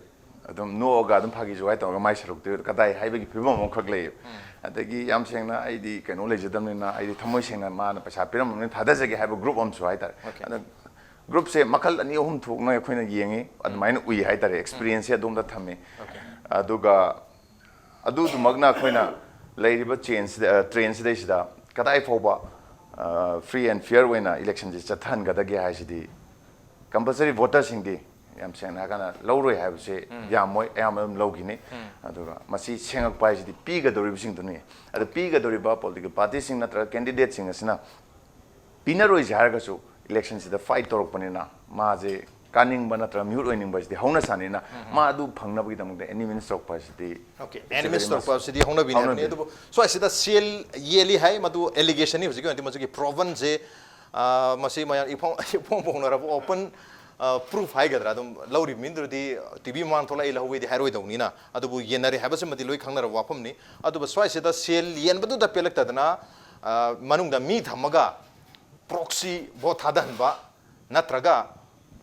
ꯑꯗꯨꯝ ꯅꯣꯛꯑꯒ ꯑꯗꯨꯝ ꯐꯥꯒꯤ ꯖꯨꯒꯥꯏ ꯇꯧꯔꯒ ꯃꯥꯏ ꯁꯔꯨꯛꯇꯤ ꯀꯗꯥꯏ ꯍꯥꯏꯕꯒꯤ ꯐꯤꯕꯝ ꯑꯃꯈꯛ ꯂꯩꯌꯦꯕ꯫ ꯑꯗꯒꯤ ꯌꯥꯝ ꯁꯦꯡꯅ ꯑꯩꯗꯤ ꯀꯩꯅꯣ ꯂꯩꯖꯗꯕꯅꯤꯅ, ꯑꯩꯗꯤ ꯊꯃꯣꯏ ꯁꯦꯡꯅ ꯃꯥꯅ ꯄꯩꯁꯥ ꯄꯤꯔꯝꯕꯅꯤꯅ ꯊꯥꯗꯖꯒꯦ ꯍꯥꯏꯕ ꯒ꯭ꯔꯨꯞ ꯑꯃꯁꯨ ꯍꯥꯏꯇꯥꯔꯦ꯫ ꯑꯗ ꯒ꯭ꯔꯨꯞꯁꯦ ꯃꯈꯜ ꯑꯅꯤ ꯑꯍꯨꯝ ꯊꯣꯛꯅ ꯑꯩꯈꯣꯏꯅ ꯌꯦꯡꯉꯤ, ꯑꯗꯨꯃꯥꯏꯅ ꯎꯏ ꯍꯥꯏꯇꯥꯔꯦ, ꯑꯦꯛꯁꯄꯤꯔꯤꯌꯦꯟꯁꯁꯦ ꯑꯗꯣꯝꯗ ꯊꯝꯃꯤ꯫ ꯑꯗꯨꯒ ꯑꯗꯨꯗꯨꯃꯛꯅ ꯑꯩꯈꯣꯏꯅ ꯂꯩꯔꯤꯕ ꯆꯦꯟꯖꯁꯤꯗ, ꯇ꯭ꯔꯦꯟꯁꯤꯗꯩꯁꯤꯗ ꯀꯗꯥꯏ ꯐꯥꯎꯕ ꯐ꯭ꯔꯤ ꯑꯦꯟ ꯐꯤꯌꯔ ꯑꯣꯏꯅ ꯏꯂꯦꯛꯁꯟꯁꯤ ꯆꯠꯊꯍꯟꯒꯗꯒꯦ ꯍꯥꯏꯁꯤꯗꯤ ꯀꯝꯄꯜꯁꯔꯤ ꯚꯣꯇꯔꯁꯤꯡꯗꯤ, ꯌꯥꯝ ꯁꯦꯡꯅ ꯍꯥꯏꯔꯀꯥꯟꯗ, ꯂꯧꯔꯣꯏ ꯍꯥꯏꯕꯁꯦ ꯌꯥꯝꯃꯣꯏ, ꯑꯌꯥꯝꯕ ꯑꯗꯨꯝ ꯂꯧꯈꯤꯅꯤ꯫ ꯑꯗꯨꯒ ꯃꯁꯤ ꯁꯦꯡꯉꯛꯄ ꯍꯥꯏꯁꯤꯗꯤ ꯄꯤꯒꯗꯧꯔꯤꯕꯁꯤꯡꯗꯨꯅꯤ꯫ ꯑꯗꯣ ꯄꯤꯒꯗꯧꯔꯤꯕ ꯄꯣꯂꯤꯇꯤꯀꯦꯜ ꯄꯥꯔꯇꯤꯁꯤꯡ ꯅꯠꯇ꯭ꯔꯒ ꯀꯦꯟꯗꯤꯗꯦꯠꯁꯤꯡ ꯑꯁꯤꯅ ꯄꯤꯅꯔꯣꯏꯁꯦ ꯍꯥꯏꯔꯒꯁꯨ ꯏꯂꯦꯛꯁꯟꯁꯤꯗ ꯐꯥꯏꯠ ꯇꯧꯔꯛꯄꯅꯤꯅ, ꯃꯥꯁꯦ ꯀꯥꯅꯤꯡꯕ ꯅꯠꯇ꯭ꯔꯒ ꯃꯤꯍꯨꯠ ꯑꯣꯏꯅꯤꯡꯕ ꯍꯥꯏꯁꯤꯗꯤ ꯍꯧꯅ ꯁꯥꯅꯤꯅ, ꯃꯥ ꯑꯗꯨ ꯐꯪꯅꯕꯒꯤꯗꯃꯛꯇ ꯑꯦꯅꯤ ꯃꯤꯟꯁ ꯇꯧꯔꯛꯄ ꯍꯥꯏꯁꯤꯗꯤ, ꯑꯣꯀꯦ, ꯑꯦꯅꯤ ꯃꯤꯟꯁ ꯇꯧꯔꯛꯄ ꯍꯥꯏꯁꯤꯗꯤ ꯍꯧꯅꯕꯤꯅꯤ ꯍꯥꯏꯕꯅꯤ꯫ ꯑꯗꯨꯕꯨ ꯁ꯭ꯋꯥꯏꯁꯤꯗ ꯁꯦꯜ ꯌꯦꯜꯂꯤ ꯍꯥꯏ, ꯃꯗꯨ ꯑꯦꯂꯤꯒꯦꯁꯟꯅꯤ꯫ ꯍꯧꯖꯤꯛꯀꯤ ꯑꯣꯏꯅꯗꯤ ꯃꯁꯤꯒꯤ ꯄ꯭ꯔꯣꯚꯟꯁꯦ, ꯑ, ꯃꯁꯤ ꯃꯌꯥꯝ ꯏꯐꯣꯡ ꯏꯐꯣꯡ ꯐꯣꯡꯅꯔꯕ ꯑꯣꯄꯟ ꯄ꯭ꯔꯨꯐ ꯍꯥꯏꯒꯗ꯭ꯔꯥ, ꯑꯗꯨꯝ ꯂꯧꯔꯤꯕ ꯃꯤꯗꯨꯗꯤ ꯇꯤ ꯚꯤ ꯃꯃꯥꯡ ꯊꯣꯛꯂꯛꯏ ꯂꯧꯍꯧꯋꯤꯗꯤ ꯍꯥꯏꯔꯣꯏꯗꯧꯅꯤꯅ, ꯑꯗꯨꯕꯨ ꯌꯦꯟꯅꯔꯦ ꯍꯥꯏꯕꯁꯤꯃꯗꯤ ꯂꯣꯏ ꯈꯪꯅꯔꯕ ꯋꯥꯐꯝꯅꯤ꯫ ꯑꯗꯨꯕꯨ ꯁ꯭ꯋꯥꯏꯁꯤꯗ ꯁꯦꯜ ꯌꯦꯟꯕꯗꯨꯗ ꯄꯦꯜꯂꯛꯇꯗꯅ, ꯑ, ꯃꯅꯨꯡꯗ ꯃꯤ ꯊꯝꯃꯒ ꯄ꯭ꯔꯣꯛꯁꯤ ꯚꯣꯠ ꯊꯥꯗꯍꯟꯕ ꯅꯠꯇ꯭ꯔꯒ,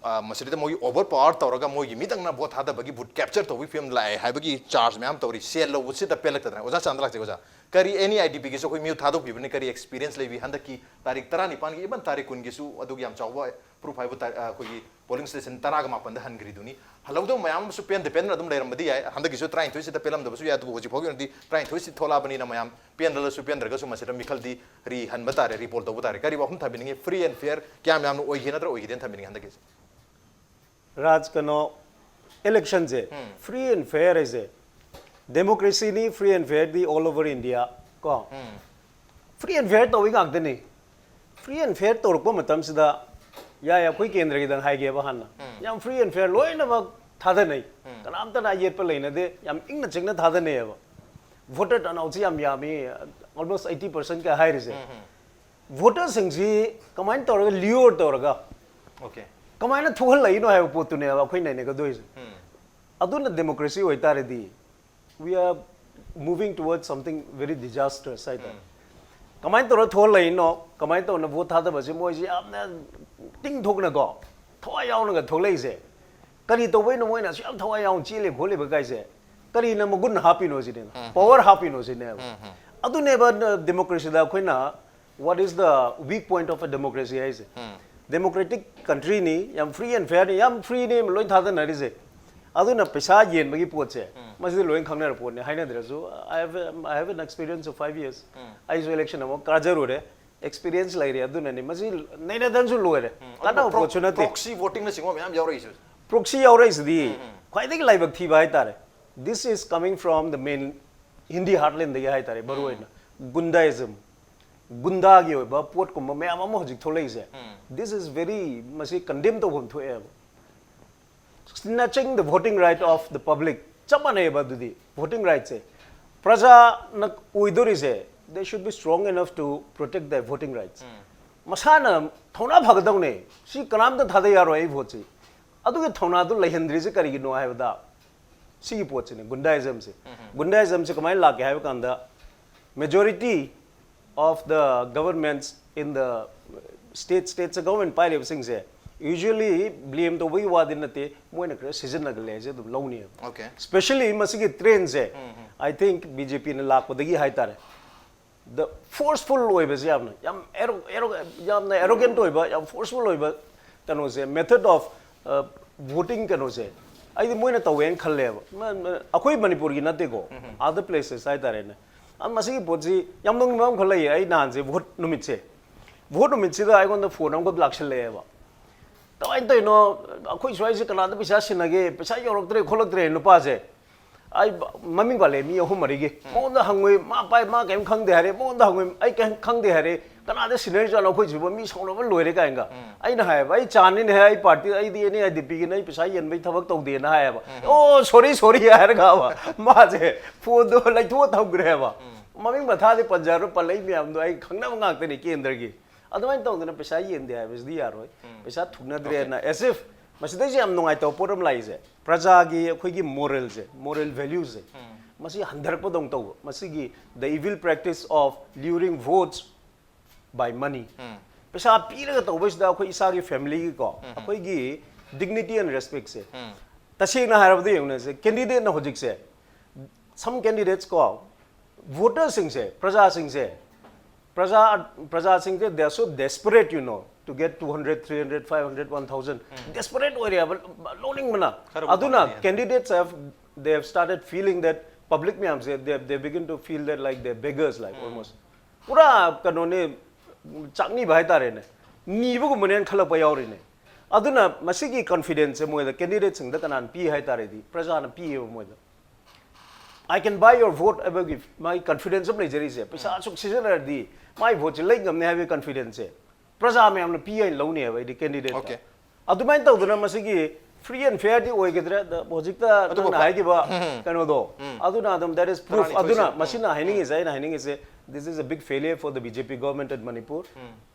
ꯑ, ꯃꯁꯤꯗ ꯃꯣꯏꯒꯤ ꯑꯣꯚꯔ ꯄꯋꯥꯔ ꯇꯧꯔꯒ ꯃꯣꯏꯒꯤ ꯃꯤꯗꯪꯅ ꯚꯣꯠ ꯊꯥꯗꯕꯒꯤ ꯚꯣꯠ ꯀꯦꯞꯆꯔ ꯇꯧꯕꯒꯤ ꯐꯤꯕꯝ ꯂꯥꯛꯑꯦ ꯍꯥꯏꯕꯒꯤ ꯆꯥꯔꯖ ꯃꯌꯥꯝ ꯇꯧꯔꯤ꯫ ꯁꯦꯜ ꯂꯧꯕꯁꯤꯗ ꯄꯦꯜꯂꯛꯇꯗꯅ꯫ ꯑꯣꯖꯥ ꯆꯥꯟꯗ ꯂꯥꯛꯆꯒꯦ꯫ ꯑꯣꯖꯥ, ꯀꯔꯤ ꯑꯦꯟ ꯏ ꯑꯥꯏ ꯗꯤ ꯄꯤꯒꯤꯁꯨ ꯑꯩꯈꯣꯏ ꯃꯤꯍꯨꯠ ꯊꯥꯗꯣꯛꯄꯤꯕꯅꯤ, ꯀꯔꯤ ꯑꯦꯛꯁꯄꯤꯔꯤꯌꯦꯟꯁ ꯂꯩꯕꯤ ꯍꯟꯗꯛꯀꯤ ꯇꯥꯔꯤꯛ ꯇꯔꯥꯅꯤꯄꯥꯟꯒꯤ, ꯏꯚꯟ ꯇꯥꯔꯤꯛ ꯀꯨꯟꯒꯤꯁꯨ ꯑꯗꯨꯒꯤ ꯌꯥꯝ ꯆꯥꯎꯕ ꯄ꯭ꯔꯨꯐ ꯍꯥꯏꯕꯨ ꯇꯥ-, ꯑ, ꯑꯩꯈꯣꯏꯒꯤ ꯄꯣꯂꯤꯡ ꯁ꯭ꯇꯦꯁꯟ ꯇꯔꯥꯒ ꯃꯥꯄꯟꯗ ꯍꯟꯈ꯭ꯔꯤꯗꯨꯅꯤ꯫ ꯍꯜꯍꯧꯗꯕ ꯃꯌꯥꯝ ꯑꯃꯁꯨ ꯄꯦꯟꯗ ꯄꯦꯟꯗꯅ ꯑꯗꯨꯝ ꯂꯩꯔꯝꯕꯗꯤ ꯌꯥꯏ꯫ ꯍꯟꯗꯛꯀꯤꯁꯨ ꯇꯔꯥꯅꯤꯊꯣꯏꯁꯤꯗ ꯄꯦꯜꯂꯝꯗꯕꯁꯨ ꯌꯥꯏ, ꯑꯗꯨꯕꯨ ꯍꯧꯖꯤꯛ ꯐꯥꯎꯒꯤ ꯑꯣꯏꯅꯗꯤ ꯇꯔꯥꯅꯤꯊꯣꯏꯁꯤ ꯊꯣꯛꯂꯛꯑꯕꯅꯤꯅ ꯃꯌꯥꯝ ꯄꯦꯟꯗ꯭ꯔꯁꯨ ꯄꯦꯟꯗ꯭ꯔꯒꯁꯨ ꯃꯁꯤꯗ ꯃꯤꯈꯜꯗꯤ ꯔꯤ ꯍꯟꯕ ꯇꯥꯔꯦ, ꯔꯤꯄꯣꯜ ꯇꯧꯕ ꯇꯥꯔꯦ꯫ ꯀꯔꯤ ꯋꯥꯐꯝ ꯊꯝꯕꯤꯅꯤꯡꯉꯤ? ꯐ꯭ꯔꯤ ꯑꯦꯟ ꯐꯤꯌꯔ ꯀꯌꯥꯝ ꯌꯥꯝꯅ ꯑꯣꯏꯒꯦ ꯅꯠꯇ꯭ꯔꯒ ꯑꯣꯏꯈꯤꯗꯦꯅ ꯊꯝꯕꯤꯅꯤꯡꯉꯤ ꯍꯟꯗꯛꯀꯤꯁꯦ? ꯔꯥꯖ, ꯀꯩꯅꯣ, ꯏꯂꯦꯛꯁꯟꯁꯦ ꯐ꯭ꯔꯤ ꯑꯦꯟ ꯐꯤꯌꯔ ꯍꯥꯏꯁꯦ, ꯗꯦꯃꯣꯀ꯭ꯔꯦꯁꯤꯅꯤ, ꯐ꯭ꯔꯤ ꯑꯦꯟ ꯐꯤꯌꯔꯗꯤ ꯑꯣꯜ ꯑꯣꯚꯔ ꯏꯟꯗꯤꯌꯥ ꯀꯣ꯫ ꯐ꯭ꯔꯤ ꯑꯦꯟ ꯐꯤꯌꯔ ꯇꯧꯏ ꯉꯥꯛꯇꯅꯤ꯫ ꯐ꯭ꯔꯤ ꯑꯦꯟ ꯐꯤꯌꯔ ꯇꯧꯔꯛꯄ ꯃꯇꯝꯁꯤꯗ, ꯌꯥꯏ, ꯑꯩꯈꯣꯏ ꯀꯦꯟꯗ꯭ꯔꯒꯤꯗꯪ ꯍꯥꯏꯒꯦꯕ ꯍꯥꯟꯅ, ꯌꯥꯝ ꯐ꯭ꯔꯤ ꯑꯦꯟ ꯐꯤꯌꯔ ꯂꯣꯏꯅꯃꯛ ꯊꯥꯗꯅꯩ꯫ ꯀꯅꯥꯝꯇꯅ ꯑꯌꯦꯠꯄ ꯂꯩꯅꯗꯦ, ꯌꯥꯝ ꯏꯪꯅ ꯆꯤꯛꯅ ꯊꯥꯗꯅꯩꯌꯦꯕ꯫ Voter turnoutꯁꯤ ꯌꯥꯝ ꯌꯥꯝꯃꯤ, almost eighty percent ꯀ ꯍꯥꯏꯔꯤꯁꯦ꯫ Voterꯁꯤꯡꯁꯤ ꯀꯃꯥꯏꯅ ꯇꯧꯔꯒ lure ꯇꯧꯔꯒ Okay. ꯀꯃꯥꯏꯅ ꯊꯣꯛꯍꯜꯂꯛꯏꯅꯣ ꯍꯥꯏꯕ ꯄꯣꯠꯇꯨꯅꯦꯕ ꯑꯩꯈꯣꯏ ꯅꯩꯅꯒꯗꯣꯏꯁꯦ꯫ ꯑꯗꯨꯅ democracy ꯑꯣꯏꯇꯥꯔꯗꯤ, we are moving towards something very disastrous ꯍꯥꯏꯇꯥꯔꯦ꯫ ꯀꯃꯥꯏꯅ ꯇꯧꯔ ꯊꯣꯛꯍꯜꯂꯛꯏꯅꯣ, ꯀꯃꯥꯏꯅ ꯇꯧꯅ vote ꯊꯥꯗꯕꯁꯦ ꯃꯣꯏꯁꯦ ꯌꯥꯝꯅ ꯇꯤꯡꯊꯣꯛꯅꯀꯣ, ꯊꯋꯥꯏ ꯌꯥꯎꯅꯒ ꯊꯣꯛꯂꯛꯏꯁꯦ꯫ ꯀꯔꯤ ꯇꯧꯕꯩꯅꯣ ꯃꯣꯏꯅ ꯑꯁꯨꯛ ꯌꯥꯝ ꯊꯋꯥꯏ ꯌꯥꯎꯅ ꯆꯦꯜꯂꯤ ꯈꯣꯠꯂꯤꯕ ꯀꯥꯏꯁꯦ? ꯀꯔꯤꯅ ꯃꯒꯨꯟ ꯍꯥꯞꯄꯤꯅꯣ ꯁꯤꯅꯦ, power ꯍꯥꯞꯄꯤꯅꯣ ꯁꯤꯅꯦꯕ꯫ ꯑꯗꯨꯅꯦꯕ democracyꯗ ꯑꯩꯈꯣꯏꯅ, what is the weak point of a democracy ꯍꯥꯏꯁꯦ? Democratic countryꯅꯤ, ꯌꯥꯝ free and fairꯅꯤ, ꯌꯥꯝ freeꯅꯤ ꯂꯣꯏ ꯊꯥꯗꯅꯔꯤꯁꯦ꯫ ꯑꯗꯨꯅ ꯄꯩꯁꯥ ꯌꯦꯟꯕꯒꯤ ꯄꯣꯠꯁꯦ, ꯃꯁꯤꯗꯤ ꯂꯣꯏ ꯈꯪꯅꯔ ꯄꯣꯠꯅꯤ, ꯍꯥꯏꯅꯗ꯭ꯔꯁꯨ꯫ I have a, I have an experience of five years. ꯑꯩꯁꯨ election ꯑꯃ ꯀꯥꯖꯔꯨꯔꯦ, experience ꯂꯩꯔꯦ꯫ ꯑꯗꯨꯅꯅꯤ ꯃꯁꯤ ꯅꯩꯅꯗꯅꯁꯨ ꯂꯣꯏꯔꯦ꯫ ꯀꯥꯟꯅꯕ ꯄꯣꯠꯁꯨ ꯅꯠꯇꯦ꯫ Proxy votingꯅ ꯆꯤꯡꯕ ꯃꯌꯥꯝ ꯌꯥꯎꯔꯛꯏꯁꯦ꯫ Proxy ꯌꯥꯎꯔꯛꯏꯁꯤꯗꯤ ꯈ꯭ꯋꯥꯏꯗꯒꯤ ꯂꯥꯏꯕꯛ ꯊꯤꯕ ꯍꯥꯏꯇꯥꯔꯦ꯫ This is coming from the main Hindi heartlandꯗꯒꯤ ꯍꯥꯏꯇꯥꯔꯦ꯫ ꯃꯔꯨ ꯑꯣꯏꯅ ꯒꯨꯟꯗꯥꯏꯖꯝ, ꯒꯨꯟꯗꯥꯒꯤ ꯑꯣꯏꯕ ꯄꯣꯠꯀꯨꯝꯕ ꯃꯌꯥꯝ ꯑꯃ ꯍꯧꯖꯤꯛ ꯊꯣꯛꯂꯛꯏꯁꯦ꯫ This is very, ꯃꯁꯤ condemn ꯇꯧꯐꯝ ꯊꯣꯛꯑꯦꯕ꯫ Snatching the voting right of the public ꯆꯞ ꯃꯥꯟꯅꯩꯑꯕ꯫ ꯑꯗꯨꯗꯤ voting rightꯁꯦ ꯄ꯭ꯔꯖꯥꯅ ꯑꯣꯏꯗꯣꯔꯤꯁꯦ, they should be strong enough to protect their voting rights. ꯃꯁꯥꯅ ꯊꯧꯅꯥ ꯐꯒꯗꯧꯅꯦ, ꯁꯤ ꯀꯅꯥꯝꯇ ꯊꯥꯗ ꯌꯥꯔꯣꯏ ꯑꯩ voteꯁꯤ꯫ ꯑꯗꯨꯒꯤ ꯊꯧꯅꯥꯗꯨ ꯂꯩꯍꯟꯗ꯭ꯔꯤꯁꯦ ꯀꯔꯤꯒꯤꯅꯣ ꯍꯥꯏꯕꯗ, ꯁꯤꯒꯤ ꯄꯣꯠꯁꯤꯅꯦ ꯒꯨꯟꯗꯥꯏꯖꯝꯁꯦ꯫ ꯒꯨꯟꯗꯥꯏꯖꯝꯁꯦ ꯀꯃꯥꯏꯅ ꯂꯥꯛꯀꯦ ꯍꯥꯏꯕ ꯀꯥꯟꯗ, majority of the governments in the state, stateꯁ government ꯄꯥꯏꯔꯤꯕꯁꯤꯡꯁꯦ usually blame ꯇꯧꯕꯒꯤ ꯋꯥꯗꯤ ꯅꯠꯇꯦ, ꯃꯣꯏꯅ ꯈꯔ ꯁꯤꯖꯤꯟꯅꯒꯜꯂꯦ ꯍꯥꯏꯁꯦ ꯑꯗꯨꯝ ꯂꯧꯅꯤꯕ꯫ Okay. Especially ꯃꯁꯤꯒꯤ trendꯁꯦ, I think BJPꯅ ꯂꯥꯛꯄꯗꯒꯤ ꯍꯥꯏꯇꯥꯔꯦ꯫ The forceful ꯑꯣꯏꯕꯁꯦ ꯌꯥꯝꯅ, ꯌꯥꯝ arro-, arro-, ꯌꯥꯝꯅ arrogant ꯑꯣꯏꯕ, ꯌꯥꯝ forceful ꯑꯣꯏꯕ ꯀꯩꯅꯣꯁꯦ, method of, uh, voting ꯀꯩꯅꯣꯁꯦ, ꯑꯩꯗꯤ ꯃꯣꯏꯅ ꯇꯧꯋꯦꯅ ꯈꯜꯂꯦꯕ꯫ ꯃ-, ꯃ-, ꯑꯩꯈꯣꯏ ꯃꯅꯤꯄꯨꯔꯒꯤ ꯅꯠꯇꯦꯀꯣ, other places ꯍꯥꯏꯇꯥꯔꯦꯅꯦ꯫ ꯑ, ꯃꯁꯤꯒꯤ ꯄꯣꯠꯁꯤ ꯌꯥꯝ ꯅꯣꯛꯅꯤꯡꯕ ꯑꯃꯈꯛ ꯂꯩꯌꯦ꯫ ꯑꯩ ꯅꯍꯥꯟꯁꯦ vote ꯅꯨꯃꯤꯠꯁꯦ, vote ꯅꯨꯃꯤꯠꯁꯤꯗ ꯑꯩꯉꯣꯟꯗ phone ꯑꯃꯈꯛ ꯂꯥꯛꯁꯜꯂꯛꯑꯦꯕ꯫ "ꯀꯃꯥꯏꯅ ꯇꯧꯔꯤꯅꯣ? ꯑꯩꯈꯣꯏ ꯁ꯭ꯋꯥꯏꯁꯦ ꯀꯅꯥꯗ ꯄꯩꯁꯥ ꯁꯤꯟꯅꯒꯦ? ꯄꯩꯁꯥ ꯌꯧꯔꯛꯇ꯭ꯔꯦ ꯈꯣꯠꯂꯛꯇ꯭ꯔꯦ", ꯅꯨꯄꯥꯁꯦ꯫ ꯑꯩ ꯃꯃꯤꯡ ꯄꯜꯂꯦ ꯃꯤ ꯑꯍꯨꯝ ꯃꯔꯤꯒꯤ꯫ ꯃꯉꯣꯟꯗ ꯍꯪꯉꯣꯏ, ꯃꯥ ꯄꯥꯏ, ꯃꯥ ꯀꯩꯝ ꯈꯪꯗꯦ ꯍꯥꯏꯔꯦ꯫ ꯃꯉꯣꯟꯗ ꯍꯪꯉꯣꯏ, ꯑꯩ ꯀꯩꯝ ꯈꯪꯗꯦ ꯍꯥꯏꯔꯦ꯫ "ꯀꯅꯥꯗ ꯁꯤꯟꯅꯔꯤꯖꯥꯠꯅꯣ ꯑꯩꯈꯣꯏꯁꯤꯕꯨ? ꯃꯤ ꯁꯥꯎꯅꯕ ꯂꯣꯏꯔꯦ" ꯀꯥꯏꯅꯒ꯫ ꯑꯩꯅ ꯍꯥꯏꯌꯦꯕ, "ꯑꯩ ꯆꯥꯟꯅꯤꯅꯦ, ꯑꯩ ꯄꯥꯔꯇꯤ, ꯑꯩꯗꯤ ꯑꯦꯟ ꯑꯦ ꯑꯥꯏ ꯗꯤ ꯄꯤꯒꯤꯅꯦ, ꯑꯩ ꯄꯩꯁꯥ ꯌꯦꯟꯕꯩ ꯊꯕꯛ ꯇꯧꯗꯦꯅ" ꯍꯥꯏꯌꯦꯕ꯫ "ꯑꯣ, ꯁꯣꯔꯤ, ꯁꯣꯔꯤ" ꯍꯥꯏꯔꯒꯕ ꯃꯥꯁꯦ ꯐꯣꯟꯗꯣ ꯂꯩꯊꯣꯛꯑ ꯊꯝꯈ꯭ꯔꯦꯕ꯫ ꯃꯃꯤꯡ ꯃꯊꯥꯗꯤ ꯄꯟꯖꯔꯣ, ꯄꯜꯂꯛꯏ ꯃꯌꯥꯝꯗꯣ ꯑꯩ ꯈꯪꯅꯕ ꯉꯥꯛꯇꯅꯤ ꯀꯦꯟꯗ꯭ꯔꯒꯤ꯫ ꯑꯗꯨꯃꯥꯏꯅ ꯇꯧꯗꯅ ꯄꯩꯁꯥ ꯌꯦꯟꯗꯦ ꯍꯥꯏꯕꯁꯤꯗꯤ ꯌꯥꯔꯣꯏ꯫ ꯄꯩꯁꯥ ꯊꯨꯅꯗ꯭ꯔꯦꯅ, as if ꯃꯁꯤꯗꯩꯁꯤ ꯌꯥꯝ ꯅꯨꯡꯉꯥꯏꯇꯕ ꯄꯣꯠ ꯑꯃ ꯂꯥꯛꯏꯁꯦ, ꯄ꯭ꯔꯖꯥꯒꯤ ꯑꯩꯈꯣꯏꯒꯤ ꯃꯣꯔꯦꯜꯁꯦ, ꯃꯣꯔꯦꯜ ꯚꯦꯂ꯭ꯌꯨꯁꯦ, ꯃꯁꯤ ꯍꯟꯊꯔꯛꯄꯗꯧꯅ ꯇꯧꯕ꯫ ꯃꯁꯤꯒꯤ the evil practice of luring votes by money꯫ ꯄꯩꯁꯥ ꯄꯤꯔꯒ ꯇꯧꯕꯁꯤꯗ ꯑꯩꯈꯣꯏ ꯏꯁꯥꯒꯤ ꯐꯦꯃꯤꯂꯤꯒꯤꯀꯣ, ꯑꯩꯈꯣꯏꯒꯤ dignity and respectꯁꯦ, ꯇꯁꯦꯡꯅ ꯍꯥꯏꯔꯕꯗ ꯌꯦꯡꯉꯨꯅꯦ, ꯁꯦ, candidateꯅ ꯍꯧꯖꯤꯛꯁꯦ, some candidates ꯀꯣ, voterꯁꯤꯡꯁꯦ, ꯄ꯭ꯔꯖꯥꯁꯤꯡꯁꯦ, ꯄ꯭ꯔꯖꯥ, ꯄ꯭ꯔꯖꯥꯁꯤꯡꯁꯦ, they are so desperate, you know, to get two hundred, three hundred, five hundred, one thousand꯫ Desperate ꯑꯣꯏꯔꯦꯕ, ꯂꯧꯅꯤꯡꯕꯅ꯫ ꯈꯔꯕꯨ ꯑꯗꯨꯅ ꯐꯪꯒꯅꯤ꯫ Candidates have, they have started feeling that public ꯃꯌꯥꯝꯁꯦ, they, they begin to feel that like they're beggars, like, almost꯫ ꯄꯨꯔꯥ ꯀꯩꯅꯣꯅꯦ, ꯆꯥꯛꯅꯤꯕ ꯍꯥꯏꯇꯥꯔꯦꯅꯦ, ꯅꯤꯕꯒꯨꯝꯕꯅꯦꯅ ꯈꯜꯂꯛꯄ ꯌꯥꯎꯔꯤꯅꯦ꯫ ꯑꯗꯨꯅ ꯃꯁꯤꯒꯤ confidenceꯁꯦ ꯃꯣꯏꯗ, candidateꯁꯤꯡꯗ ꯀꯅꯥꯅ ꯄꯤ ꯍꯥꯏꯇꯥꯔꯗꯤ, ꯄ꯭ꯔꯖꯥꯅ ꯄꯤꯌꯦꯕ ꯃꯣꯏꯗ꯫ "I can buy your vote" ꯍꯥꯏꯕꯒꯤ ꯃꯥꯒꯤ confidence ꯑꯃ ꯂꯩꯖꯔꯤꯁꯦ, ꯄꯩꯁꯥ ꯑꯁꯨꯛ ꯁꯤꯖꯤꯟꯅꯔꯗꯤ ꯃꯥꯒꯤ voteꯁꯦ ꯂꯩ ꯉꯝꯅꯤ ꯍꯥꯏꯕꯒꯤ confidenceꯁꯦ ꯄ꯭ꯔꯖꯥ ꯃꯌꯥꯝꯅ ꯄꯤ ꯍꯥꯏꯅ ꯂꯧꯅꯦꯕ ꯑꯩꯗꯤ candidateꯇ꯫ Okay꯫ ꯑꯗꯨꯃꯥꯏꯅ ꯇꯧꯗꯅ ꯃꯁꯤꯒꯤ free and fairꯗꯤ ꯑꯣꯏꯒꯗ꯭ꯔꯥ? ꯑꯗ ꯍꯧꯖꯤꯛꯇ ꯑꯗꯨꯕꯨ ꯅꯪꯅ ꯄ-, ꯍꯥꯏꯈꯤꯕ ꯀꯩꯅꯣꯗꯣ, ꯑꯗꯨꯅ ꯑꯗꯨꯝ, that is proof꯫ ꯇꯔꯥꯅꯤꯊꯣꯏꯁꯦ꯫ ꯑꯗꯨꯅ ꯃꯁꯤꯅ ꯍꯥꯏꯅꯤꯡꯉꯤꯁꯦ, ꯑꯩꯅ ꯍꯥꯏꯅꯤꯡꯉꯤꯁꯦ, this is a big failure for the B J P government at Manipur꯫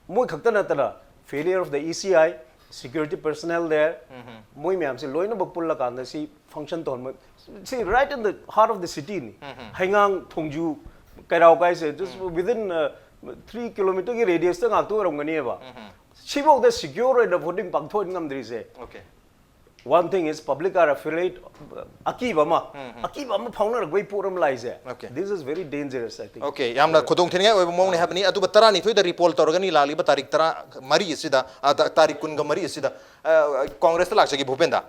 ꯃꯣꯏ ꯈꯛꯇ ꯅꯠꯇꯅ, failure of the E C I, security personnel there, ꯃꯣꯏ ꯃꯌꯥꯝꯁꯦ ꯂꯣꯏꯅꯃꯛ ꯄꯨꯜꯂꯀꯥꯟꯗ ꯁꯤ function ꯇꯧꯍꯟꯕ꯫ See, right in the heart of the cityꯅꯤ꯫ ꯍꯩꯉꯥꯡ, ꯊꯣꯡꯖꯨ, ꯀꯩꯔꯥꯎ ꯀꯥꯏꯁꯦ, just within, uh, three kilometerꯒꯤ radiusꯇ ꯉꯥꯛꯇ ꯑꯣꯏꯔꯝꯒꯅꯦꯕ꯫ ꯁꯤꯐꯥꯎꯗ secure ꯑꯣꯏꯅ voting ꯄꯥꯡꯊꯣꯛꯍꯟ ꯉꯝꯗ꯭ꯔꯤꯁꯦ꯫ Okay꯫ One thing is, public are afraid, ꯑꯀꯤꯕ ꯑꯃ, ꯑꯀꯤꯕ ꯑꯃ ꯐꯥꯎꯅꯔꯛꯄꯒꯤ ꯄꯣꯠ ꯑꯃ ꯂꯥꯛꯏꯁꯦ꯫ Okay꯫ This is very dangerous, I think꯫ Okay, ꯌꯥꯝꯅ ꯈꯨꯗꯣꯡꯊꯤꯅꯤꯡꯉꯥꯏ ꯑꯣꯏꯕ ꯃꯑꯣꯡꯅꯤ ꯍꯥꯏꯕꯅꯤ꯫ ꯑꯗꯨꯕꯨ ꯇꯔꯥꯅꯤꯊꯣꯏꯗ repoll ꯇꯧꯔꯒꯅꯤ ꯂꯥꯛꯂꯤꯕ ꯇꯥꯔꯤꯛ ꯇꯔꯥ ꯃꯔꯤ ꯑꯁꯤꯗ, ꯑ, ꯇ-, ꯇꯥꯔꯤꯛ ꯀꯨꯟꯒ ꯃꯔꯤ ꯑꯁꯤꯗ꯫ ꯑ, Congressꯇ ꯂꯥꯛꯆꯒꯦ, ꯚꯨꯄꯦꯟꯗ꯫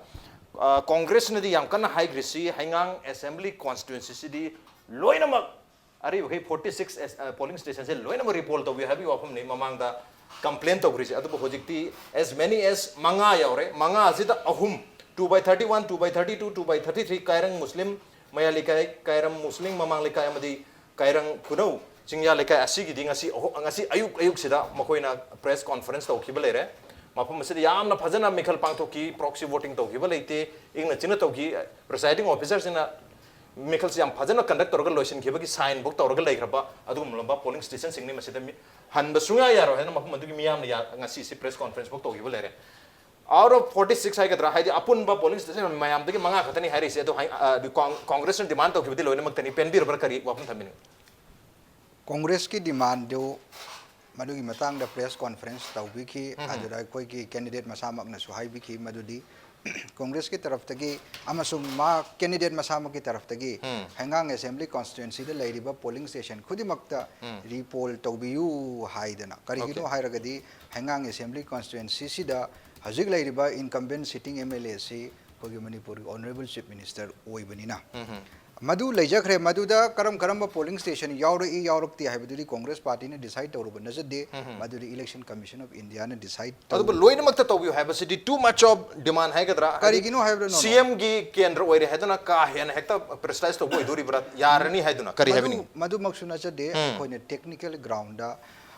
ꯑ, Congressꯅꯗꯤ ꯌꯥꯝ ꯀꯟꯅ ꯍꯥꯏꯈ꯭ꯔꯤꯁꯤ, ꯍꯩꯉꯥꯡ Assembly Constituencyꯁꯤꯗꯤ ꯂꯣꯏꯅꯃꯛ ꯑꯔꯤꯕꯈꯩ forty six ꯑꯦꯁ-, ꯑ, polling stationꯁꯦ ꯂꯣꯏꯅꯃꯛ repoll ꯇꯧꯕꯤꯌꯨ ꯍꯥꯏꯕꯒꯤ ꯋꯥꯐꯝꯅꯤ ꯃꯃꯥꯡꯗ complain ꯇꯧꯈ꯭ꯔꯤꯁꯦ꯫ ꯑꯗꯨꯕꯨ ꯍꯧꯖꯤꯛꯇꯤ as many as ꯃꯉꯥ ꯌꯥꯎꯔꯦ꯫ ꯃꯉꯥ ꯑꯁꯤꯗ ꯑꯍꯨꯝ, two by thirty one, two by thirty two, two by thirty three, ꯀꯥꯏꯔꯪ ꯃꯨꯁꯂꯤꯝ, ꯃꯌꯥ ꯂꯩꯀꯥꯏ, ꯀꯥꯏꯔꯝ ꯃꯨꯁꯂꯤꯝ ꯃꯃꯥꯡ ꯂꯩꯀꯥꯏ ꯑꯃꯗꯤ ꯀꯥꯏꯔꯪ ꯈꯨꯅꯧ ꯆꯤꯡꯌꯥ ꯂꯩꯀꯥꯏ ꯑꯁꯤꯒꯤꯗꯤ ꯉꯁꯤ ꯑꯍꯣ-, ꯉꯁꯤ ꯑꯌꯨꯛ ꯑꯌꯨꯛꯁꯤꯗ ꯃꯈꯣꯏꯅ press conference ꯇꯧꯈꯤꯕ ꯂꯩꯔꯦ꯫ ꯃꯐꯝ ꯑꯁꯤꯗ ꯌꯥꯝꯅ ꯐꯖꯅ ꯃꯤꯈꯜ ꯄꯥꯡꯊꯣꯛꯈꯤ, proxy voting ꯇꯧꯈꯤꯕ ꯂꯩꯇꯦ, ꯏꯪꯅ ꯆꯤꯛꯅ ꯇꯧꯈꯤ꯫ Presiding officer ꯁꯤꯅ ꯃꯤꯈꯜꯁꯤ ꯌꯥꯝ ꯐꯖꯅ conduct ꯇꯧꯔꯒ ꯂꯣꯏꯁꯤꯟꯈꯤꯕꯒꯤ sign ꯐꯥꯎ ꯇꯧꯔꯒ ꯂꯩꯈ꯭ꯔꯕ ꯑꯗꯨꯒꯨꯝꯂꯕ polling station ꯁꯤꯡꯅꯤ꯫ ꯃꯁꯤꯗ ꯃꯤ ꯍꯟꯕ ꯁꯨꯡꯌꯥ ꯌꯥꯔꯣꯏ ꯍꯥꯏꯅ ꯃꯐꯝ ꯑꯗꯨꯒꯤ ꯃꯤꯌꯥꯝꯅ ꯌꯥ-, ꯉꯁꯤꯁꯤ press conference ꯐꯥꯎ ꯇꯧꯈꯤꯕ ꯂꯩꯔꯦ꯫ Out of forty six ꯍꯥꯏꯒꯗ꯭ꯔꯥ, ꯍꯥꯏꯗꯤ ꯑꯄꯨꯟꯕ polling station ꯃꯌꯥꯝꯗꯒꯤ ꯃꯉꯥ ꯈꯛꯇꯅꯤ ꯍꯥꯏꯔꯤꯁꯦ꯫ ꯑꯗꯣ ꯍꯥꯏ-, ꯑ, ꯀꯣꯡ-, Congress ꯅ demand ꯇꯧꯈꯤꯕꯗꯤ ꯂꯣꯏꯅꯃꯛꯇꯅꯤ꯫ ꯄꯦꯟꯕꯤꯔꯕ꯭ꯔꯥ? ꯀꯔꯤ ꯋꯥꯐꯝ ꯊꯝꯕꯤꯅꯤꯡꯉꯤ? Congress ꯀꯤ demand ꯗꯨ ꯃꯗꯨꯒꯤ ꯃꯇꯥꯡꯗ press conference ꯇꯧꯕꯤꯈꯤ꯫ ꯎꯝ꯫ ꯑꯗꯨꯗ ꯑꯩꯈꯣꯏꯒꯤ candidate ꯃꯁꯥꯃꯛꯅꯁꯨ ꯍꯥꯏꯕꯤꯈꯤ ꯃꯗꯨꯗꯤ Congress ꯀꯤ ꯇꯔꯐꯇꯒꯤ ꯑꯃꯁꯨꯡ ꯃꯥ candidate ꯃꯁꯥꯃꯛꯀꯤ ꯇꯔꯐꯇꯒꯤ ꯎꯝ꯫ ꯍꯩꯉꯥꯡ assembly constituency ꯗ ꯂꯩꯔꯤꯕ polling station ꯈꯨꯗꯤꯡꯃꯛꯇ ꯎꯝ꯫ Repoll ꯇꯧꯕꯤꯌꯨ ꯍꯥꯏꯗꯅ꯫ ꯀꯔꯤꯒꯤꯅꯣ Okay꯫ ꯍꯥꯏꯔꯒꯗꯤ ꯍꯩꯉꯥꯡ assembly constituency ꯁꯤꯗ ꯍꯧꯖꯤꯛ ꯂꯩꯔꯤꯕ incumbent sitting M L A ꯁꯤ ꯑꯩꯈꯣꯏꯒꯤ ꯃꯅꯤꯄꯨꯔꯒꯤ Honourable Chief Minister ꯑꯣꯏꯕꯅꯤꯅ꯫ ꯎꯝ ꯍꯝ꯫ ꯃꯗꯨ ꯂꯩꯖꯈ꯭ꯔꯦ꯫ ꯃꯗꯨꯗ ꯀꯔꯝ ꯀꯔꯝꯕ polling station ꯌꯥꯎꯔꯛꯏ ꯌꯥꯎꯔꯛꯇꯦ ꯍꯥꯏꯕꯗꯨꯗꯤ Congress party ꯅ decide ꯇꯧꯔꯨꯕ ꯅꯠꯆꯗꯦ꯫ ꯎꯝ ꯍꯝ꯫ ꯃꯗꯨꯗꯤ Election Commission of India ꯅ decide ꯑꯗꯨꯕꯨ ꯇꯧꯔꯨꯕ꯫ ꯂꯣꯏꯅꯃꯛꯇ ꯇꯧꯕꯤꯌꯨ ꯍꯥꯏꯕꯁꯤꯗꯤ too much of demand ꯍꯥꯏꯒꯗ꯭ꯔꯥ? ꯍꯥꯏꯗꯤ ꯀꯔꯤꯒꯤꯅꯣ ꯍꯥꯏꯕꯗ, no, no꯫ C M ꯒꯤ ꯀꯦꯟꯗ꯭ꯔ ꯑꯣꯏꯔꯦ ꯍꯥꯏꯗꯨꯅ ꯀꯥ ꯍꯦꯟꯅ ꯍꯦꯛꯇ pressurize ꯇꯧꯕ ꯑꯣꯏꯗꯣꯔꯤꯕ꯭ꯔꯥ? ꯌꯥꯔꯅꯤ ꯍꯥꯏꯗꯨꯅ ꯀꯔꯤ ꯃꯗꯨ, ꯍꯥꯏꯕꯤꯅꯤꯡꯉꯤ? ꯃꯗꯨꯃꯛꯁꯨ ꯅꯠꯆꯗꯦ꯫ ꯎꯝ꯫ ꯑꯩꯈꯣꯏꯅ technical ground ꯗ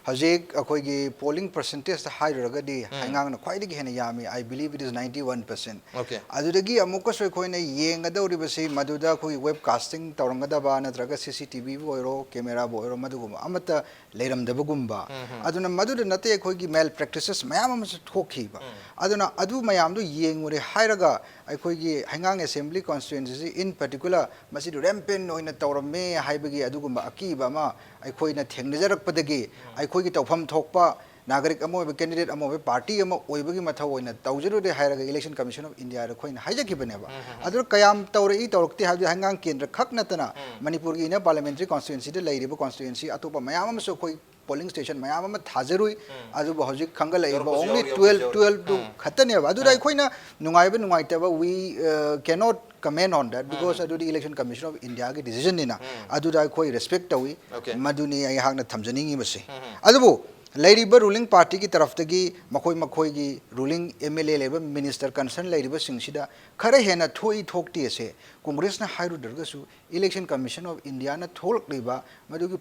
ꯍꯧꯖꯤꯛ ꯑꯩꯈꯣꯏꯒꯤ polling percentage ꯇ ꯍꯥꯏꯔꯨꯔꯒꯗꯤ ꯎꯝ꯫ ꯍꯩꯉꯥꯡꯅ ꯈ꯭ꯋꯥꯏꯗꯒꯤ ꯍꯦꯟꯅ ꯌꯥꯝꯃꯤ, I believe it is ninety one percent꯫ Okay꯫ ꯑꯗꯨꯗꯒꯤ ꯑꯃꯨꯛꯀꯁꯨ ꯑꯩꯈꯣꯏꯅ ꯌꯦꯡꯒꯗꯧꯔꯤꯕꯁꯤ ꯃꯗꯨꯗ ꯑꯩꯈꯣꯏꯒꯤ web casting ꯇꯧꯔꯝꯒꯗꯕ ꯅꯠꯇ꯭ꯔꯒ C C T V ꯕꯨ ꯑꯣꯏꯔꯣ, camera ꯕꯨ ꯑꯣꯏꯔꯣ, ꯃꯗꯨꯒꯨꯝꯕ ꯑꯃꯠꯇ ꯂꯩꯔꯝꯗꯕꯒꯨꯝꯕ꯫ ꯎꯝ ꯍꯝ꯫ ꯑꯗꯨꯅ ꯃꯗꯨꯗ ꯅꯠꯇꯦ, ꯑꯩꯈꯣꯏꯒꯤ malpractices ꯃꯌꯥꯝ ꯑꯃꯁꯨ ꯊꯣꯛꯈꯤꯕ꯫ ꯎꯝ꯫ ꯑꯗꯨꯅ ꯑꯗꯨ ꯃꯌꯥꯝꯗꯨ ꯌꯦꯡꯉꯨꯔꯦ ꯍꯥꯏꯔꯒ ꯑꯩꯈꯣꯏꯒꯤ ꯍꯩꯉꯥꯡ assembly constituency ꯁꯤ in particular ꯃꯁꯤꯗ rampant ꯑꯣꯏꯅ ꯇꯧꯔꯝꯃꯦ ꯍꯥꯏꯕꯒꯤ ꯑꯗꯨꯒꯨꯝꯕ ꯑꯀꯤꯕ ꯑꯃ ꯑꯩꯈꯣꯏꯅ ꯊꯦꯡꯅꯖꯔꯛꯄꯗꯒꯤ ꯎꯝ꯫ ꯑꯩꯈꯣꯏꯒꯤ ꯇꯧꯐꯝ ꯊꯣꯛꯄ ꯅꯥꯒꯔꯤꯛ ꯑꯃ ꯑꯣꯏꯕ, candidate ꯑꯃ ꯑꯣꯏꯕ, party ꯑꯃ ꯑꯣꯏꯕꯒꯤ ꯃꯊꯧ ꯑꯣꯏꯅ ꯇꯧꯖꯔꯨꯔꯦ ꯍꯥꯏꯔꯒ Election Commission of India ꯗ ꯑꯩꯈꯣꯏꯅ ꯍꯥꯏꯖꯈꯤꯕꯅꯦꯕ꯫ ꯎꯝ, ꯎꯝ, ꯎꯝ꯫ ꯑꯗꯨꯅ ꯀꯌꯥꯝ ꯇꯧꯔꯛꯏ ꯇꯧꯔꯛꯇꯦ ꯍꯥꯏꯕꯗꯤ ꯍꯩꯉꯥꯡ ꯀꯦꯟꯗ꯭ꯔ ꯈꯛ ꯅꯠꯇꯅ ꯎꯝ꯫ ꯃꯅꯤꯄꯨꯔꯒꯤ inner parliamentary constituency ꯗ ꯂꯩꯔꯤꯕ constituency ꯑꯇꯣꯞꯄ ꯃꯌꯥꯝ ꯑꯃꯁꯨ ꯑꯩꯈꯣꯏ polling station ꯃꯌꯥꯝ ꯑꯃ ꯊꯥꯖꯔꯨꯏ꯫ ꯎꯝ꯫ ꯑꯗꯨꯕꯨ ꯍꯧꯖꯤꯛ ꯈꯪꯒꯠꯂꯛꯏꯕ ꯌꯧꯔꯛꯄꯁꯨ only ꯌꯥꯎꯔꯤ, twelve, ꯌꯧꯔꯛꯄꯁꯨ ꯌꯥꯎꯔꯤ꯫ Twelve ꯗꯨ ꯎꯝ꯫ ꯈꯛꯇꯅꯦꯕ꯫ ꯑꯗꯨꯗ ꯎꯝ꯫ ꯑꯩꯈꯣꯏꯅ ꯅꯨꯡꯉꯥꯏꯕ ꯅꯨꯡꯉꯥꯏꯇꯕ, we, uh, cannot comment on that, because ꯎꯝ꯫ ꯑꯗꯨꯗꯤ Election Commission of India ꯒꯤ decision ꯅꯤꯅ꯫ ꯎꯝ꯫ ꯑꯗꯨꯗ ꯑꯩꯈꯣꯏ respect ꯇꯧꯏ꯫ Okay꯫ ꯃꯗꯨꯅꯤ ꯑꯩꯍꯥꯛꯅ ꯊꯝꯖꯅꯤꯡꯉꯤꯕꯁꯤ꯫ ꯎꯝ, ꯎꯝ꯫ ꯑꯗꯨꯕꯨ ꯂꯩꯔꯤꯕ ꯔꯨꯂꯤꯡ ꯄꯥꯔꯇꯤꯒꯤ ꯇꯔꯐꯇꯒꯤ ꯃꯈꯣꯏ ꯃꯈꯣꯏꯒꯤ ꯔꯨꯂꯤꯡ ꯑꯦꯝ ꯑꯦꯜ ꯑꯦ ꯂꯩꯔꯤꯕ ꯃꯤꯅꯤꯁꯇꯔ ꯀꯟꯁꯔꯟ ꯂꯩꯔꯤꯕꯁꯤꯡꯁꯤꯗ ꯈꯔ ꯍꯦꯟꯅ ꯊꯣꯛꯏ ꯊꯣꯛꯇꯦ ꯑꯁꯦ ꯀꯣꯡꯒ꯭ꯔꯦꯁꯅ ꯍꯥꯏꯔꯨꯗ꯭ꯔꯒꯁꯨ Election Commission of Indiaꯅ ꯊꯣꯛꯂꯛꯂꯤꯕ ꯃꯗꯨꯒꯤ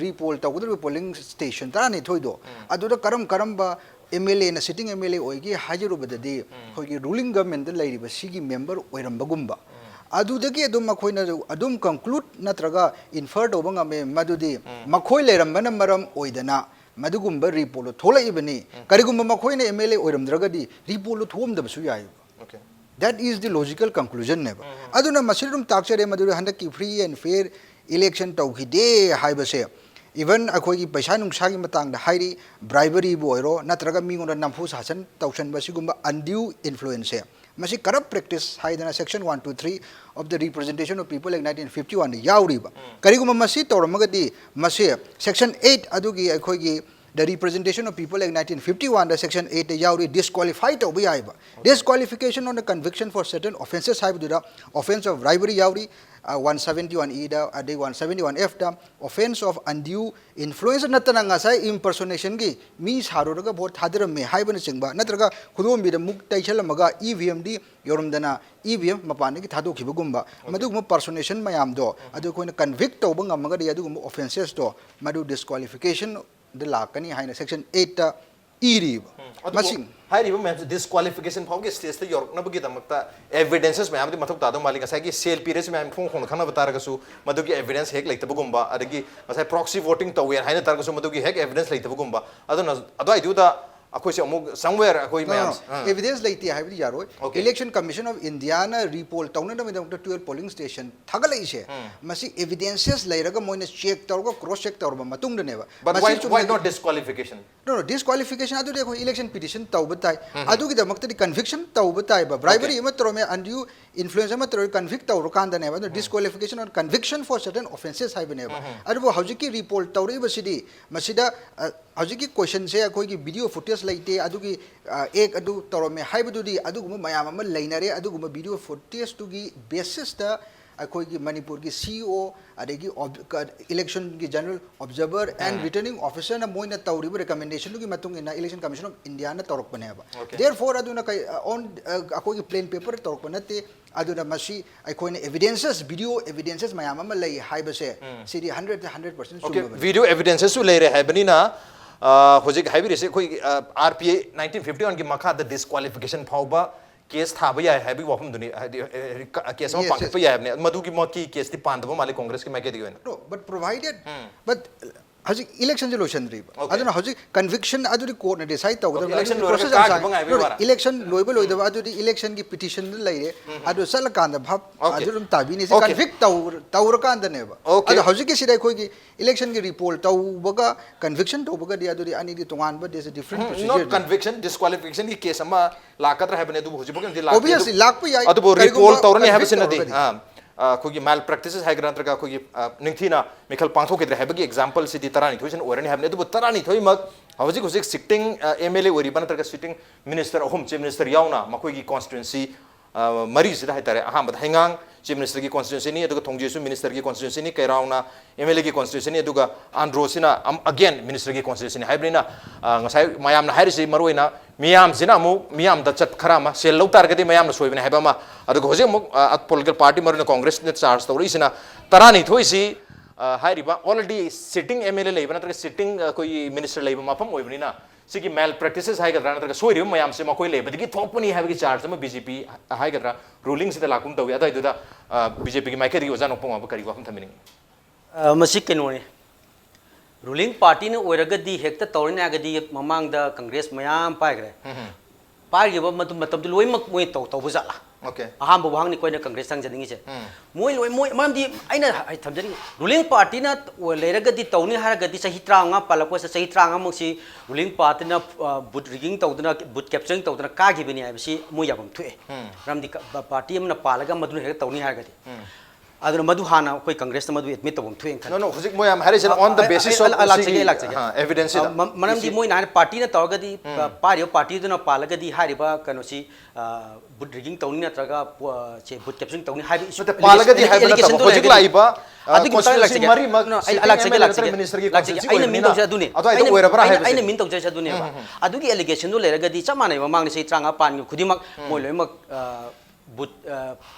ꯔꯤꯄꯣꯜ ꯇꯧꯒꯗꯧꯔꯤꯕ ꯄꯣꯂꯤꯡ ꯁ꯭ꯇꯦꯁꯟ ꯇꯔꯥꯅꯤꯊꯣꯏꯗꯣ ꯑꯗꯨꯗ ꯀꯔꯝ ꯀꯔꯝꯕ ꯑꯦꯝ ꯑꯦꯜ ꯑꯦꯅ ꯁꯤꯇꯤꯡ ꯑꯦꯝ ꯑꯦꯜ ꯑꯦ ꯑꯣꯏꯒꯦ ꯍꯥꯏꯖꯔꯨꯕꯗꯗꯤ ꯑꯩꯈꯣꯏꯒꯤ ꯔꯨꯂꯤꯡ ꯒꯚꯔꯟꯃꯦꯟꯗ ꯂꯩꯔꯤꯕ ꯁꯤꯒꯤ ꯃꯦꯝꯕꯔ ꯑꯣꯏꯔꯝꯕꯒꯨꯝꯕ ꯑꯗꯨꯗꯒꯤ ꯑꯗꯨꯝ ꯑꯩꯈꯣꯏꯅ ꯑꯗꯨꯝ ꯀꯟꯀ꯭ꯂꯨꯗ ꯅꯠꯇ꯭ꯔꯒ ꯏꯟꯐꯔ ꯇꯧꯕ ꯉꯝꯃꯦ ꯃꯗꯨꯗꯤ ꯃꯈꯣꯏ ꯂꯩꯔꯝꯕꯅ ꯃꯔꯝ ꯑꯣꯏꯗꯅ ꯃꯗꯨꯒꯨꯝꯕ ꯔꯤꯄꯣꯔꯠꯇꯣ ꯊꯣꯛꯂꯛꯏꯕꯅꯤ꯫ ꯀꯔꯤꯒꯨꯝꯕ ꯃꯈꯣꯏꯅ ꯑꯦꯝ ꯑꯦꯜ ꯑꯦ ꯑꯣꯏꯔꯝꯗ꯭ꯔꯒꯗꯤ ꯔꯤꯄꯣꯔꯠꯇꯣ ꯊꯣꯛꯑꯝꯗꯕꯁꯨ ꯌꯥꯏ꯫ Okay. That is the logical conclusionꯅꯦꯕ꯫ ꯑꯗꯨꯅ ꯃꯁꯤ ꯑꯗꯨꯝ ꯇꯥꯛꯆꯔꯦ ꯃꯗꯨꯗꯤ ꯍꯟꯗꯛꯀꯤ free and fair election ꯇꯧꯈꯤꯗꯦ ꯍꯥꯏꯕꯁꯦ, even ꯑꯩꯈꯣꯏꯒꯤ ꯄꯩꯁꯥ ꯅꯨꯡꯁꯥꯒꯤ ꯃꯇꯥꯡꯗ ꯍꯥꯏꯔꯤ, ꯕ꯭ꯔꯥꯏꯕꯔꯤꯕꯨ ꯑꯣꯏꯔꯣ ꯅꯠꯇ꯭ꯔꯒ ꯃꯤꯉꯣꯟꯗ ꯅꯝꯐꯨ ꯁꯥꯁꯟ ꯇꯧꯁꯟꯕ, ꯁꯤꯒꯨꯝꯕ undue influenceꯁꯦ, ꯃꯁꯤ corrupt practice ꯍꯥꯏꯗꯅ Section one two three of the Representation of People Act nineteen fifty oneꯗ ꯌꯥꯎꯔꯤꯕ꯫ ꯀꯔꯤꯒꯨꯝꯕ ꯃꯁꯤ ꯇꯧꯔꯝꯃꯒꯗꯤ ꯃꯁꯤ Section eight ꯑꯗꯨꯒꯤ ꯑꯩꯈꯣꯏꯒꯤ The Representation of People Act nineteen fifty oneꯗ Section eightꯇ ꯌꯥꯎꯔꯤ, disqualify ꯇꯧꯕ ꯌꯥꯏꯕ꯫ Disqualification on the conviction for certain offences ꯍꯥꯏꯕꯗꯨꯗ offence of bribery ꯌꯥꯎꯔꯤ, one seventy one Eꯗ, ꯑꯗꯩ one seventy one Fꯇ offence of undue influence ꯅꯠꯇꯅ ꯉꯁꯥꯏ impersonationꯒꯤ ꯃꯤ ꯁꯥꯔꯨꯔꯒ ꯚꯣꯠ ꯊꯥꯗꯔꯝꯃꯦ ꯍꯥꯏꯕꯅꯆꯤꯡꯕ, ꯅꯠꯇ꯭ꯔꯒ ꯈꯨꯗꯣꯝꯕꯤꯗ ꯃꯨꯛ ꯇꯩꯁꯜꯂꯝꯃꯒ EVMꯗꯤ ꯌꯧꯔꯝꯗꯅ EVM ꯃꯄꯥꯟꯗꯒꯤ ꯊꯥꯗꯣꯛꯈꯤꯕꯒꯨꯝꯕ, ꯃꯗꯨꯒꯨꯝꯕ personation ꯃꯌꯥꯝꯗꯣ ꯑꯗꯨ ꯑꯩꯈꯣꯏꯅ convict ꯇꯧꯕ ꯉꯝꯃꯒꯗꯤ ꯑꯗꯨꯒꯨꯝꯕ offences ꯇꯣ ꯃꯗꯨ disqualification ꯗ ꯂꯥꯛꯀꯅꯤ ꯍꯥꯏꯅ Section eightꯇ ꯏꯔꯤꯕ꯫ ꯑꯗꯨꯕꯨ ꯃꯁꯤ ꯍꯥꯏꯔꯤꯕ ꯃꯌꯥꯝꯁꯦ disqualification ꯐꯥꯎꯒꯤ stageꯇ ꯌꯧꯔꯛꯅꯕꯒꯤꯗꯃꯛꯇ evidences ꯃꯌꯥꯝꯗꯤ ꯃꯊꯧ ꯇꯥꯗꯧ ꯃꯥꯜꯂꯤ꯫ ꯉꯁꯥꯏꯒꯤ ꯁꯦꯜ ꯄꯤꯔꯁꯤ ꯃꯌꯥꯝ ꯐꯣꯡ ꯐꯣꯡꯅ ꯈꯪꯅꯕ ꯇꯥꯔꯒꯁꯨ ꯃꯗꯨꯒꯤ evidence ꯍꯦꯛ ꯂꯩꯇꯕꯒꯨꯝꯕ, ꯑꯗꯒꯤ ꯉꯁꯥꯏ proxy voting ꯇꯧꯋꯦ ꯍꯥꯏꯅ ꯇꯥꯔꯒꯁꯨ ꯃꯗꯨꯒꯤ ꯍꯦꯛ evidence ꯂꯩꯇꯕꯒꯨꯝꯕ, ꯑꯗꯨꯅ ꯑꯗꯨꯋꯥꯏꯗꯨꯗ ꯑꯩꯈꯣꯏꯁꯦ ꯑꯃꯨꯛ somewhere ꯑꯩꯈꯣꯏ ꯃꯌꯥꯝ evidence ꯂꯩꯇꯦ ꯍꯥꯏꯕꯗꯤ ꯌꯥꯔꯣꯏ꯫ Okay. Election Commission of Indiaꯅ ꯔꯤꯄꯣꯜ ꯇꯧꯅꯅꯕꯒꯤꯗꯃꯛꯇ twelve polling station ꯊꯥꯒꯠꯂꯛꯏꯁꯦ, ꯃꯁꯤ evidences ꯂꯩꯔꯒ ꯃꯣꯏꯅ check ꯇꯧꯔꯒ cross check ꯇꯧꯔꯕ ꯃꯇꯨꯡꯗꯅꯦꯕ꯫ But ꯃꯁꯤ why, why ꯆꯨꯝꯅꯒꯤ not disqualification? No, no, disqualification ꯑꯗꯨꯗꯤ ꯑꯩꯈꯣꯏ election petition ꯇꯧꯕ ꯇꯥꯏ꯫ ꯑꯗꯨꯒꯤꯗꯃꯛꯇꯗꯤ conviction ꯇꯧꯕ ꯇꯥꯏꯕ꯫ Bribery ꯑꯃ ꯇꯧꯔꯝꯃꯦ, undue influence ꯑꯃ ꯇꯧꯔꯝꯃꯦ, convict ꯇꯧꯔꯀꯥꯟꯗꯅꯦꯕ꯫ ꯑꯗꯨ disqualification on conviction for certain offences ꯍꯥꯏꯕꯅꯦꯕ꯫ ꯑꯗꯨꯕꯨ ꯍꯧꯖꯤꯛꯀꯤ ꯔꯤꯄꯣꯜ ꯇꯧꯔꯛꯏꯕꯁꯤꯗꯤ ꯃꯁꯤꯗ, ꯑ, ꯍꯧꯖꯤꯛꯀꯤ questionꯁꯦ ꯑꯩꯈꯣꯏꯒꯤ video footage ꯂꯩꯇꯦ, ꯑꯗꯨꯒꯤ, ꯑ, act ꯑꯗꯨ ꯇꯧꯔꯝꯃꯦ ꯍꯥꯏꯕꯗꯨꯗꯤ ꯑꯗꯨꯒꯨꯝꯕ ꯃꯌꯥꯝ ꯑꯃ ꯂꯩꯅꯔꯦ꯫ ꯑꯗꯨꯒꯨꯝꯕ video footageꯇꯨꯒꯤ basisꯇ ꯑꯩꯈꯣꯏꯒꯤ ꯃꯅꯤꯄꯨꯔꯒꯤ ꯁꯤ ꯏ ꯑꯣ, ꯑꯗꯒꯤ election ꯒꯤ general observer and returning officer ꯅ ꯃꯣꯏꯅ ꯇꯧꯔꯤꯕ recommendation ꯗꯨꯒꯤ ꯃꯇꯨꯡ ꯏꯟꯅ Election Commission of India ꯅ ꯇꯧꯔꯛꯄꯅꯦꯕ꯫ Okay. Therefore ꯑꯗꯨꯅ ꯀꯩ on ꯑꯩꯈꯣꯏꯒꯤ plain paper ꯇꯧꯔꯛꯄ ꯅꯠꯇꯦ꯫ ꯑꯗꯨꯅ ꯃꯁꯤ ꯑꯩꯈꯣꯏꯅ evidences, video evidences ꯃꯌꯥꯝ ꯑꯃ ꯂꯩ ꯍꯥꯏꯕꯁꯦ ꯁꯤꯗꯤ hundred ꯗ hundred percent Okay, ꯆꯨꯝꯃꯕꯅꯤ꯫ video evidences ꯁꯨ ꯂꯩꯔꯦ ꯍꯥꯏꯕꯅꯤꯅ, ꯑ, ꯍꯧꯖꯤꯛ ꯍꯥꯏꯕꯤꯔꯤꯁꯦ ꯑꯩꯈꯣꯏꯒꯤ, ꯑ, R P A nineteen fifty one ꯒꯤ ꯃꯈꯥꯗ disqualification ꯐꯥꯎꯕ case ꯊꯥꯕ ꯌꯥꯏ ꯍꯥꯏꯕꯒꯤ ꯋꯥꯐꯝꯗꯨꯅꯤ, ꯍꯥꯏꯗꯤ, ꯑ, case ꯑꯃ Yes, yes. ꯄꯥꯡꯈꯠꯄ ꯌꯥꯏ ꯍꯥꯏꯕꯅꯤ꯫ ꯃꯗꯨꯒꯤꯃꯛꯀꯤ case ꯇꯤ ꯄꯥꯟꯗꯕ ꯃꯥꯜꯂꯤ Congress ꯀꯤ ꯃꯥꯏꯀꯩꯗꯒꯤ ꯑꯣꯏꯅ꯫ No, but provided, but ꯍꯧꯖꯤꯛ election ꯁꯦ ꯂꯣꯏꯁꯤꯟꯗ꯭ꯔꯤꯕ꯫ Okay. ꯑꯗꯨꯅ ꯍꯧꯖꯤꯛ conviction ꯑꯗꯨꯗꯤ court ꯅ decide ꯇꯧꯒꯗꯕꯅꯤ꯫ Okay, election ꯑꯗꯨꯗꯤ ꯂꯣꯏꯔꯒ process ꯌꯥꯝ ꯀꯥꯈꯤꯕ ꯁꯥꯡ-, ꯉꯥꯏꯕꯒꯤ no, ꯋꯥꯔꯥ? Election ꯂꯣꯏꯕ ꯂꯣꯏꯗꯕ ꯑꯗꯨꯗꯤ election ꯒꯤ petition ꯗ ꯂꯩꯔꯦ꯫ ꯑꯗꯨ ꯆꯠꯂꯀꯥꯟꯗ ꯚꯥꯞ Okay. ꯑꯗꯨ ꯑꯗꯨꯝ ꯇꯥꯕꯤꯅꯤ꯫ Okay. Convict ꯇꯧ-, ꯇꯧꯔꯀꯥꯟꯗꯅꯦꯕ꯫ Okay. ꯑꯗꯣ ꯍꯧꯖꯤꯛꯀꯤꯁꯤꯗ ꯑꯩꯈꯣꯏꯒꯤ election ꯒꯤ report ꯇꯧꯕꯒ conviction ꯇꯧꯕꯒꯗꯤ ꯑꯗꯨꯗꯤ ꯑꯅꯤꯗꯤ ꯇꯣꯉꯥꯟꯕ, there's a different um, procedure꯫ Not conviction, disqualification ꯒꯤ case ꯑꯃ ꯂꯥꯛꯀꯗ꯭ꯔꯥ ꯍꯥꯏꯕꯅꯤ, ꯑꯗꯨꯕꯨ ꯍꯧꯖꯤꯛꯐꯥꯎꯒꯤ ꯑꯣꯏꯅꯗꯤ ꯂꯥꯛꯇꯦ꯫ Obviously, ꯑꯗꯨꯕꯨ ꯂꯥꯛꯄ ꯌꯥꯏ, ꯑꯗꯨꯕꯨ ꯀꯔꯤꯒꯨꯝꯕ recall ꯇꯧꯔꯅꯤ convict ꯍꯥꯏꯕꯁꯤꯅꯗꯤ, ꯇꯧꯔꯒꯗꯤ꯫ ꯑꯥ, ꯑꯥ, ꯑꯩꯈꯣꯏꯒꯤ malpractices ꯍꯥꯏꯒꯗ꯭ꯔꯥ ꯅꯠꯇ꯭ꯔꯒ ꯑꯩꯈꯣꯏꯒꯤ, ꯑꯥ, ꯅꯤꯡꯊꯤꯅ ꯃꯤꯈꯜ ꯄꯥꯡꯊꯣꯛꯈꯤꯗ꯭ꯔꯦ ꯍꯥꯏꯕꯒꯤ example ꯁꯤꯗꯤ ꯇꯔꯥꯅꯤꯊꯣꯏꯁꯤꯅ ꯑꯣꯏꯔꯅꯤ ꯍꯥꯏꯕꯅꯤ꯫ ꯑꯗꯨꯕꯨ ꯇꯔꯥꯅꯤꯊꯣꯏꯃꯛ ꯍꯧꯖꯤꯛ ꯍꯧꯖꯤꯛ sitting, ah, M L A ꯑꯣꯏꯔꯤꯕ ꯅꯠꯇ꯭ꯔꯒ sitting minister ꯑꯍꯨꯝ, Chief Minister ꯌꯥꯎꯅ, ꯃꯈꯣꯏꯒꯤ constituency, ꯑꯥ, ꯃꯔꯤꯁꯤꯗ ꯍꯥꯏꯇꯥꯔꯦ, ꯑꯍꯥꯟꯕꯗ ꯍꯩꯉꯥꯡ Chief Minister ꯒꯤ constituency ꯅꯤ, ꯑꯗꯨꯒ ꯊꯣꯡꯖꯦꯁꯨ Minister ꯒꯤ constituency ꯅꯤ, ꯀꯩꯔꯥꯎꯅ M L A ꯒꯤ constituency ꯅꯤ, ꯑꯗꯨꯒ ꯑꯟꯗ꯭ꯔꯣꯁꯤꯅ ꯑꯝ-, again Minister ꯒꯤ constituency ꯅꯤ ꯍꯥꯏꯕꯅꯤꯅ, ꯑꯥ, ꯉꯁꯥꯏ ꯃꯌꯥꯝꯅ ꯍꯥꯏꯔꯤꯁꯤ ꯃꯔꯨꯑꯣꯏꯅ ꯃꯤꯌꯥꯝꯁꯤꯅ ꯑꯃꯨꯛ ꯃꯤꯌꯥꯝꯗ ꯆꯠ ꯈꯔ ꯑꯃ ꯁꯦꯜ ꯂꯧ ꯇꯥꯔꯒꯗꯤ ꯃꯌꯥꯝꯅ ꯁꯣꯏꯕꯅꯤ ꯍꯥꯏꯕ ꯑꯃ, ꯑꯗꯨꯒ ꯍꯧꯖꯤꯛ ꯑꯃꯨꯛ, ꯑ, political party ꯃꯔꯨꯑꯣꯏꯅ Congress ꯅ charge ꯇꯧꯔꯛꯏꯁꯤꯅ ꯇꯔꯥꯅꯤꯊꯣꯏꯁꯤ, ꯑ, ꯍꯥꯏꯔꯤꯕ already sitting M L A ꯂꯩꯕ ꯅꯠꯇ꯭ꯔꯒ sitting, ꯑ, ꯑꯩꯈꯣꯏꯒꯤ minister ꯂꯩꯕ ꯃꯐꯝ ꯑꯣꯏꯕꯅꯤꯅ ꯁꯤꯒꯤ malpractices ꯍꯥꯏꯒꯗ꯭ꯔꯥ ꯅꯠꯇ꯭ꯔꯒ ꯁꯣꯏꯔꯤꯕ ꯃꯌꯥꯝꯁꯦ ꯃꯈꯣꯏ ꯂꯩꯕꯗꯒꯤ ꯊꯣꯛꯄꯅꯤ ꯍꯥꯏꯕꯒꯤ charge ꯑꯃ B J P ꯍꯥꯏꯒꯗ꯭ꯔꯥ ruling ꯁꯤꯗ ꯂꯥꯛꯀꯨꯝ ꯇꯧꯏ꯫ ꯑꯗꯨꯋꯥꯏꯗꯨꯗ, ꯑ, B J P ꯒꯤ ꯃꯥꯏꯀꯩꯗꯒꯤ ꯑꯣꯖꯥ ꯅꯣꯡꯄꯣꯛ ꯉꯥꯕ ꯀꯔꯤ ꯋꯥꯐꯝ ꯊꯝꯕꯤꯅꯤꯡꯉꯤ? ꯑ, ꯃꯁꯤ ꯀꯩꯅꯣꯅꯤ, ruling party ꯅ ꯑꯣꯏꯔꯒꯗꯤ ꯍꯦꯛꯇ ꯇꯧꯔꯅꯤ ꯍꯥꯏꯔꯒꯗꯤ ꯃꯃꯥꯡꯗ Congress ꯃꯌꯥꯝ ꯄꯥꯏꯈ꯭ꯔꯦ꯫ ꯄꯥꯏꯈꯤꯕ ꯃꯇꯝ, ꯃꯇꯝꯗꯨ ꯂꯣꯏꯅꯃꯛ ꯃꯣꯏ ꯇꯧ-, ꯇꯧꯕ ꯖꯥꯠꯂꯥ? Okay. ꯑꯍꯥꯟꯕ ꯋꯥꯍꯪꯅꯤ ꯑꯩꯈꯣꯏꯅ Congress ꯊꯝꯖꯅꯤꯡꯉꯤꯁꯦ꯫ ꯃꯣꯏ ꯂꯣꯏ, ꯃꯣꯏ, ꯃꯔꯝꯗꯤ ꯑꯩꯅ ꯍꯥꯏ-, ꯊꯝꯖꯅꯤꯡꯉꯤ, ruling party ꯅ ꯑꯣꯏ-, ꯂꯩꯔꯒꯗꯤ ꯇꯧꯅꯤ ꯍꯥꯏꯔꯒꯗꯤ ꯆꯍꯤ ꯇꯔꯥꯃꯉꯥ ꯄꯥꯜꯂꯛꯄꯁꯦ, ꯆꯍꯤ ꯇꯔꯥꯃꯉꯥꯃꯛꯁꯤ ruling party ꯅ, ꯑ, vote rigging ꯇꯧꯗꯅ, vote capturing ꯇꯧꯗꯅ ꯀꯥꯈꯤꯕꯅꯤ ꯍꯥꯏꯕꯁꯤ ꯃꯣꯏ ꯌꯥꯐꯝ ꯊꯣꯛꯑꯦ꯫ ꯃꯔꯝꯗꯤ ꯀ-, ꯕ-, party ꯑꯃꯅ ꯄꯥꯜꯂꯒ ꯃꯗꯨꯅ ꯍꯦꯛꯇ ꯇꯧꯅꯤ ꯍꯥꯏꯔꯒꯗꯤ꯫ ꯑꯗꯨꯅ ꯃꯗꯨ ꯍꯥꯟꯅ ꯑꯩꯈꯣꯏ ꯀꯪꯒ꯭ꯔꯦꯁꯅ ꯃꯗꯨ ꯑꯦꯗꯃꯤꯠ ꯇꯧꯐꯝ ꯊꯣꯛꯑꯦꯅ ꯈꯜꯂꯤ꯫ ꯅꯣ ꯅꯣ ꯍꯧꯖꯤꯛ ꯃꯣꯏ ꯌꯥꯝ ꯍꯥꯏꯔꯤꯁꯤꯅ ꯑꯣꯟ ꯗ ꯕꯦꯁꯤꯁ ꯑꯣꯐ ꯂꯥꯛꯆꯒꯦ ꯂꯥꯛꯆꯒꯦ꯫ ꯃꯔꯝꯗꯤ ꯃꯣꯏꯅ ꯍꯥꯏꯅ ꯄꯥꯔꯇꯤꯅ ꯇꯧꯔꯒꯗꯤ ꯄꯥꯏꯔꯤꯕ ꯄꯥꯔꯇꯤꯗꯨꯅ ꯄꯥꯜꯂꯒꯗꯤ ꯍꯥꯏꯔꯤꯕ ꯀꯩꯅꯣꯁꯤ ꯕꯨꯠ ꯔꯤꯒꯤꯡ ꯇꯧꯅꯤ ꯅꯠꯇ꯭ꯔꯒ ꯁꯦ ꯕꯨꯠ ꯀꯦꯞꯁꯤꯡ ꯇꯧꯅꯤ ꯍꯥꯏꯕ ꯏꯁꯨ ꯄꯥꯜꯂꯒꯗꯤ ꯍꯥꯏꯕ ꯅꯠꯇꯕ ꯍꯧꯖꯤꯛ ꯂꯥꯛꯏꯕ ꯂꯥꯛꯆꯒꯦ꯫ ꯑꯩꯅ ꯃꯤꯡ ꯇꯧꯖꯩ ꯑꯗꯨꯅꯦ꯫ ꯑꯗꯨꯋꯥꯏꯗ ꯑꯣꯏꯔꯕ꯭ꯔꯥ ꯍꯥꯏꯕꯁꯦ꯫ ꯑꯩꯅ ꯃꯤꯡ ꯇꯧꯖꯩ ꯑꯗꯨꯅꯦꯕ꯫ ꯑꯗꯨꯒꯤ ꯑꯦꯂꯤꯒꯦꯁꯟꯗꯨ ꯂꯩꯔꯒꯗꯤ ꯆꯞ ꯃꯥꯟꯅꯩ ꯃꯃꯥꯡꯗ ꯆꯍꯤ ꯇꯔꯥꯃꯉꯥ ꯄꯥꯟꯈꯤꯕ ꯈꯨꯗꯤꯡꯃꯛ ꯃꯣꯏ ꯂꯣꯏꯅꯃꯛ ꯕꯨꯠ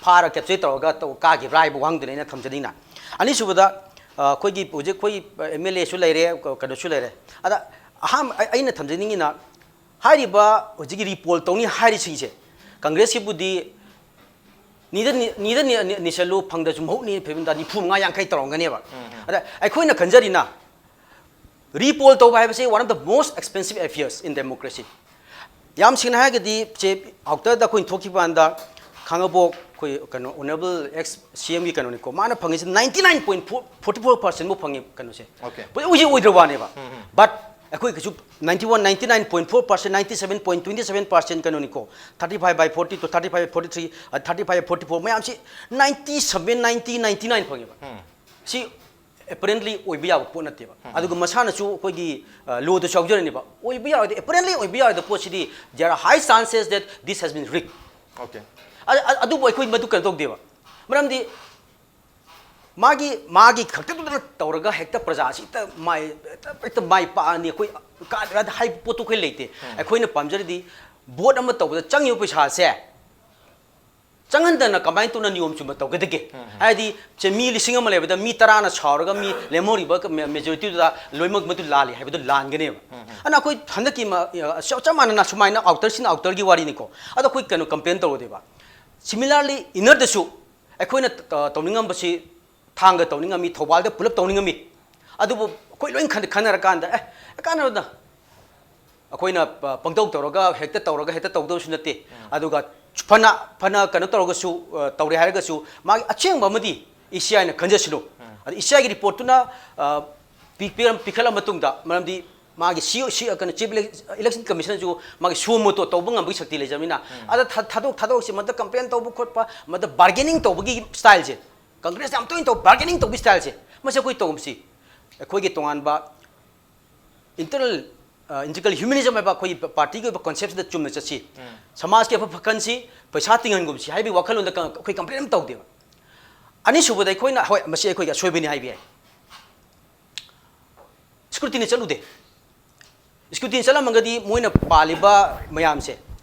ꯐꯥꯔ ꯀꯦꯞꯆꯔ ꯇꯧꯔꯒ ꯀꯥꯈꯤꯕ꯭ꯔꯥ ꯍꯥꯏꯕ ꯋꯥꯍꯪꯗꯨꯅꯤ ꯑꯩꯅ ꯊꯝꯖꯅꯤꯡꯅ꯫ ꯑꯅꯤꯁꯨꯕꯗ ꯑꯩꯈꯣꯏꯒꯤ ꯍꯧꯖꯤꯛ ꯑꯩꯈꯣꯏ ꯑꯦꯝ ꯑꯦꯜ ꯑꯦꯁꯨ ꯂꯩꯔꯦ, ꯀꯩꯅꯣꯁꯨ ꯂꯩꯔꯦ꯫ ꯑꯗ ꯑꯍꯥꯟꯕ ꯑꯩꯅ ꯊꯝꯖꯅꯤꯡꯉꯤꯅ ꯍꯥꯏꯔꯤꯕ ꯍꯧꯖꯤꯛꯀꯤ ꯔꯤꯄꯣꯜ ꯇꯧꯅꯤ ꯍꯥꯏꯔꯤꯁꯤꯡꯁꯦ ꯀꯪꯒ꯭ꯔꯦꯁꯀꯤꯕꯨꯗꯤ ꯅꯤꯗ ꯅꯤꯁꯜꯂꯨ ꯐꯪꯗꯁꯨ ꯃꯍꯨꯠꯅꯤ ꯐꯤꯕꯝꯗ ꯅꯤꯐꯨ ꯃꯉꯥ ꯌꯥꯡꯈꯩ ꯇꯧꯔꯝꯒꯅꯦꯕ꯫ ꯑꯗ ꯑꯩꯈꯣꯏꯅ ꯈꯟꯖꯔꯤꯅ ꯔꯤꯄꯣꯜ ꯇꯧꯕ ꯍꯥꯏꯕꯁꯤ one of the most expensive affairs in democracy꯫ ꯌꯥꯝ ꯁꯦꯡꯅ ꯍꯥꯏꯔꯒꯗꯤ ꯆꯦ ꯑꯥꯎꯇꯔꯗ ꯑꯩꯈꯣꯏꯅ ꯊꯣꯛꯈꯤꯕ ꯀꯥꯟꯗ ꯈꯥꯡꯉꯕꯣꯛ ꯑꯩꯈꯣꯏ ꯀꯩꯅꯣ ꯑꯣꯅꯔꯦꯕꯜ ꯑꯦꯛꯁ ꯁꯤ ꯑꯦꯝꯒꯤ ꯀꯩꯅꯣꯅꯤꯀꯣ, ꯃꯥꯅ ꯐꯪꯉꯤꯁꯤ ninety nine point forty four percent ꯐꯪꯉꯤ ꯀꯩꯅꯣꯁꯦ꯫ Okay. ꯍꯧꯖꯤꯛ ꯑꯣꯏꯗ꯭ꯔ ꯋꯥꯅꯦꯕ꯫ But ꯑꯩꯈꯣꯏ ꯀꯩꯁꯨ ninety one ninety nine point four percent ninety seven point twenty seven percent ꯀꯩꯅꯣꯅꯤꯀꯣ, thirty five by forty to thirty five forty three, thirty five forty four ꯃꯌꯥꯝꯁꯤ ninety seven ninety ninety nine ꯐꯪꯉꯦꯕ꯫ ꯁꯤ ꯑꯦꯄꯔꯦꯟꯂꯤ ꯑꯣꯏꯕ ꯌꯥꯕ ꯄꯣꯠ ꯅꯠꯇꯦꯕ꯫ ꯑꯗꯨꯒ ꯃꯁꯥꯅꯁꯨ ꯑꯩꯈꯣꯏꯒꯤ ꯂꯣꯗꯁꯨ ꯌꯥꯎꯖꯔꯅꯦꯕ꯫ ꯑꯣꯏꯕ ꯌꯥꯔꯣꯏꯗ, ꯑꯦꯄꯔꯦꯟꯂꯤ ꯑꯣꯏꯕ ꯌꯥꯔꯣꯏꯗ ꯄꯣꯠꯁꯤꯗꯤ there are high chances that this has been rigged꯫ Okay. ꯑꯗꯨꯕꯨ ꯑꯩꯈꯣꯏ ꯃꯗꯨ ꯀꯩꯅꯣ ꯇꯧꯗꯦꯕ꯫ ꯃꯔꯝꯗꯤ ꯃꯥꯒꯤ ꯃꯥꯒꯤ ꯈꯛꯇꯗꯨꯗ ꯇꯧꯔꯒ ꯍꯦꯛꯇ ꯄ꯭ꯔꯖꯥꯁꯤ ꯍꯦꯛꯇ ꯃꯥꯏ ꯍꯦꯛꯇ ꯃꯥꯏ ꯄꯥꯛꯑꯅꯤ ꯑꯩꯈꯣꯏ ꯀꯥꯗ꯭ꯔꯗ ꯍꯥꯏꯕ ꯄꯣꯠꯇꯨ ꯑꯩꯈꯣꯏ ꯂꯩꯇꯦ꯫ ꯑꯩꯈꯣꯏꯅ ꯄꯥꯝꯖꯔꯤꯗꯤ ꯚꯣꯠ ꯑꯃ ꯇꯧꯕꯗ ꯆꯪꯉꯤꯕ ꯄꯩꯁꯥꯁꯦ ꯆꯪꯍꯟꯗꯅ ꯀꯃꯥꯏꯅ ꯇꯧꯅ ꯅꯤꯌꯣꯝ ꯆꯨꯝꯕ ꯇꯧꯒꯗꯒꯦ? ꯍꯥꯏꯗꯤ ꯁꯦ ꯃꯤ ꯂꯤꯁꯤꯡ ꯑꯃ ꯂꯩꯕꯗ ꯃꯤ ꯇꯔꯥꯅ ꯁꯥꯎꯔꯒ ꯃꯤ ꯂꯦꯝꯍꯧꯔꯤꯕ ꯃꯦꯖꯣꯔꯤꯇꯤꯗꯨꯗ ꯂꯣꯏꯅꯃꯛ ꯃꯗꯨ ꯂꯥꯜꯂꯤ ꯍꯥꯏꯕꯗꯨ ꯂꯥꯟꯒꯅꯦꯕ꯫ ꯑꯗꯨꯅ ꯑꯩꯈꯣꯏ ꯍꯟꯗꯛꯀꯤ ꯆꯞ ꯃꯥꯟꯅꯅ ꯁꯨꯃꯥꯏꯅ ꯑꯥꯎꯇꯔꯁꯤꯅ ꯑꯥꯎꯇꯔꯒꯤ ꯋꯥꯔꯤꯅꯤꯀꯣ꯫ ꯑꯗꯣ ꯑꯩꯈꯣꯏ ꯀꯩꯅꯣ ꯀꯝꯄ꯭ꯂꯦꯟ ꯇꯧꯔꯨꯗꯦꯕ꯫ Similarly innerꯗꯁꯨ ꯑꯩꯈꯣꯏꯅ ꯇꯧꯅꯤꯡꯉꯝꯕꯁꯤ ꯊꯥꯡꯒ ꯇꯧꯅꯤꯡꯉꯝꯃꯤ, ꯊꯧꯕꯥꯜꯗ ꯄꯨꯂꯞ ꯇꯧꯅꯤꯡꯉꯝꯃꯤ꯫ ꯑꯗꯨꯕꯨ ꯑꯩꯈꯣꯏ ꯂꯣꯏ ꯈꯟꯅꯔꯀꯥꯟꯗ ꯑꯦ ꯀꯥꯟꯅꯕꯗ ꯑꯩꯈꯣꯏꯅ ꯄꯪꯇꯧ ꯇꯧꯔꯒ ꯍꯦꯛꯇ ꯇꯧꯔꯒ ꯍꯦꯛꯇ ꯇꯧꯗꯕꯁꯨ ꯅꯠꯇꯦ꯫ ꯑꯗꯨꯒ ꯐꯅ ꯐꯅ ꯀꯩꯅꯣ ꯇꯧꯔꯒꯁꯨ ꯇꯧꯔꯦ ꯍꯥꯏꯔꯒꯁꯨ ꯃꯥꯒꯤ ꯑꯁꯦꯡꯕ ꯑꯃꯗꯤ ꯏ ꯁꯤ ꯑꯥꯏꯅ ꯈꯟꯖꯁꯅꯨ꯫ ꯑꯗ ꯏ ꯁꯤ ꯑꯥꯏꯒꯤ ꯔꯤꯄꯣꯔꯠꯇꯨꯅ ꯄꯤꯈꯠꯂ ꯃꯇꯨꯡꯗ, ꯃꯔꯝꯗꯤ ꯃꯥꯒꯤ ꯁꯤ ꯁꯤ ꯀꯩꯅꯣ ꯆꯤꯐ ꯏꯂꯦꯛꯁꯟ ꯀꯃꯤꯁꯅꯔꯁꯨ ꯃꯥꯒꯤ ꯁꯨꯑꯣ ꯃꯣꯇꯣ ꯇꯧꯕ ꯉꯝꯕꯒꯤ ꯁꯛꯇꯤ ꯂꯩꯖꯕꯅꯤꯅ꯫ ꯑꯗ ꯊꯥꯗꯣꯛ ꯊꯥꯗꯣꯛꯁꯤ ꯃꯗ ꯀꯝꯄ꯭ꯂꯦꯟ ꯇꯧꯕ ꯈꯣꯠꯄ ꯃꯗ ꯕꯥꯔꯒꯦꯅꯤꯡ ꯇꯧꯕꯒꯤ ꯁ꯭ꯇꯥꯏꯜꯁꯦ ꯀꯪꯒ꯭ꯔꯦꯁ ꯌꯥꯝ ꯇꯣꯏꯅ ꯇꯧ ꯕꯥꯔꯒꯦꯅꯤꯡ ꯇꯧꯕꯒꯤ ꯁ꯭ꯇꯥꯏꯜꯁꯦ, ꯃꯁꯤ ꯑꯩꯈꯣꯏ ꯇꯧꯒꯨꯝꯁꯤ꯫ ꯑꯩꯈꯣꯏꯒꯤ ꯇꯣꯉꯥꯟꯕ ꯏꯟꯇꯔꯅꯦꯜ ꯏꯟꯇꯤꯒ꯭ꯔꯦꯜ ꯍ꯭ꯌꯨꯃꯦꯅꯤꯖꯝ ꯍꯥꯏꯕ ꯑꯩꯈꯣꯏꯒꯤ ꯄꯥꯔꯇꯤꯒꯤ ꯑꯣꯏꯕ ꯀꯣꯟꯁꯦꯞꯁꯤꯗ ꯆꯨꯝꯅ ꯆꯠꯁꯤ꯫ ꯁꯃꯥꯖꯀꯤ ꯑꯐ ꯐꯀꯟꯁꯤ ꯄꯩꯁꯥ ꯇꯤꯡꯍꯟꯒꯨꯝꯁꯤ ꯍꯥꯏꯕꯒꯤ ꯋꯥꯈꯜꯂꯣꯟꯗ ꯀ- ꯑꯩꯈꯣꯏ ꯀꯝꯄ꯭ꯂꯦꯟ ꯑꯃ ꯇꯧꯗꯦꯕ꯫ ꯑꯅꯤꯁꯨꯕꯗ ꯑꯩꯈꯣꯏꯅ, ꯍꯣꯏ, ꯃꯁꯤ ꯑꯩꯈꯣꯏꯒꯤ ꯑꯁꯣꯏꯕꯅꯤ ꯍꯥꯏꯕ ꯌꯥꯏ, ꯁ꯭ꯀ꯭ꯔꯨꯇꯤꯅꯤ ꯆꯠꯂꯨꯗꯦ꯫ ꯁ꯭ꯀ꯭ꯔꯨꯇꯤꯅꯤ ꯆꯠꯂꯝꯃꯒꯗꯤ ꯃꯣꯏꯅ ꯄꯥꯜꯂꯤꯕ ꯃꯌꯥꯝꯁꯦ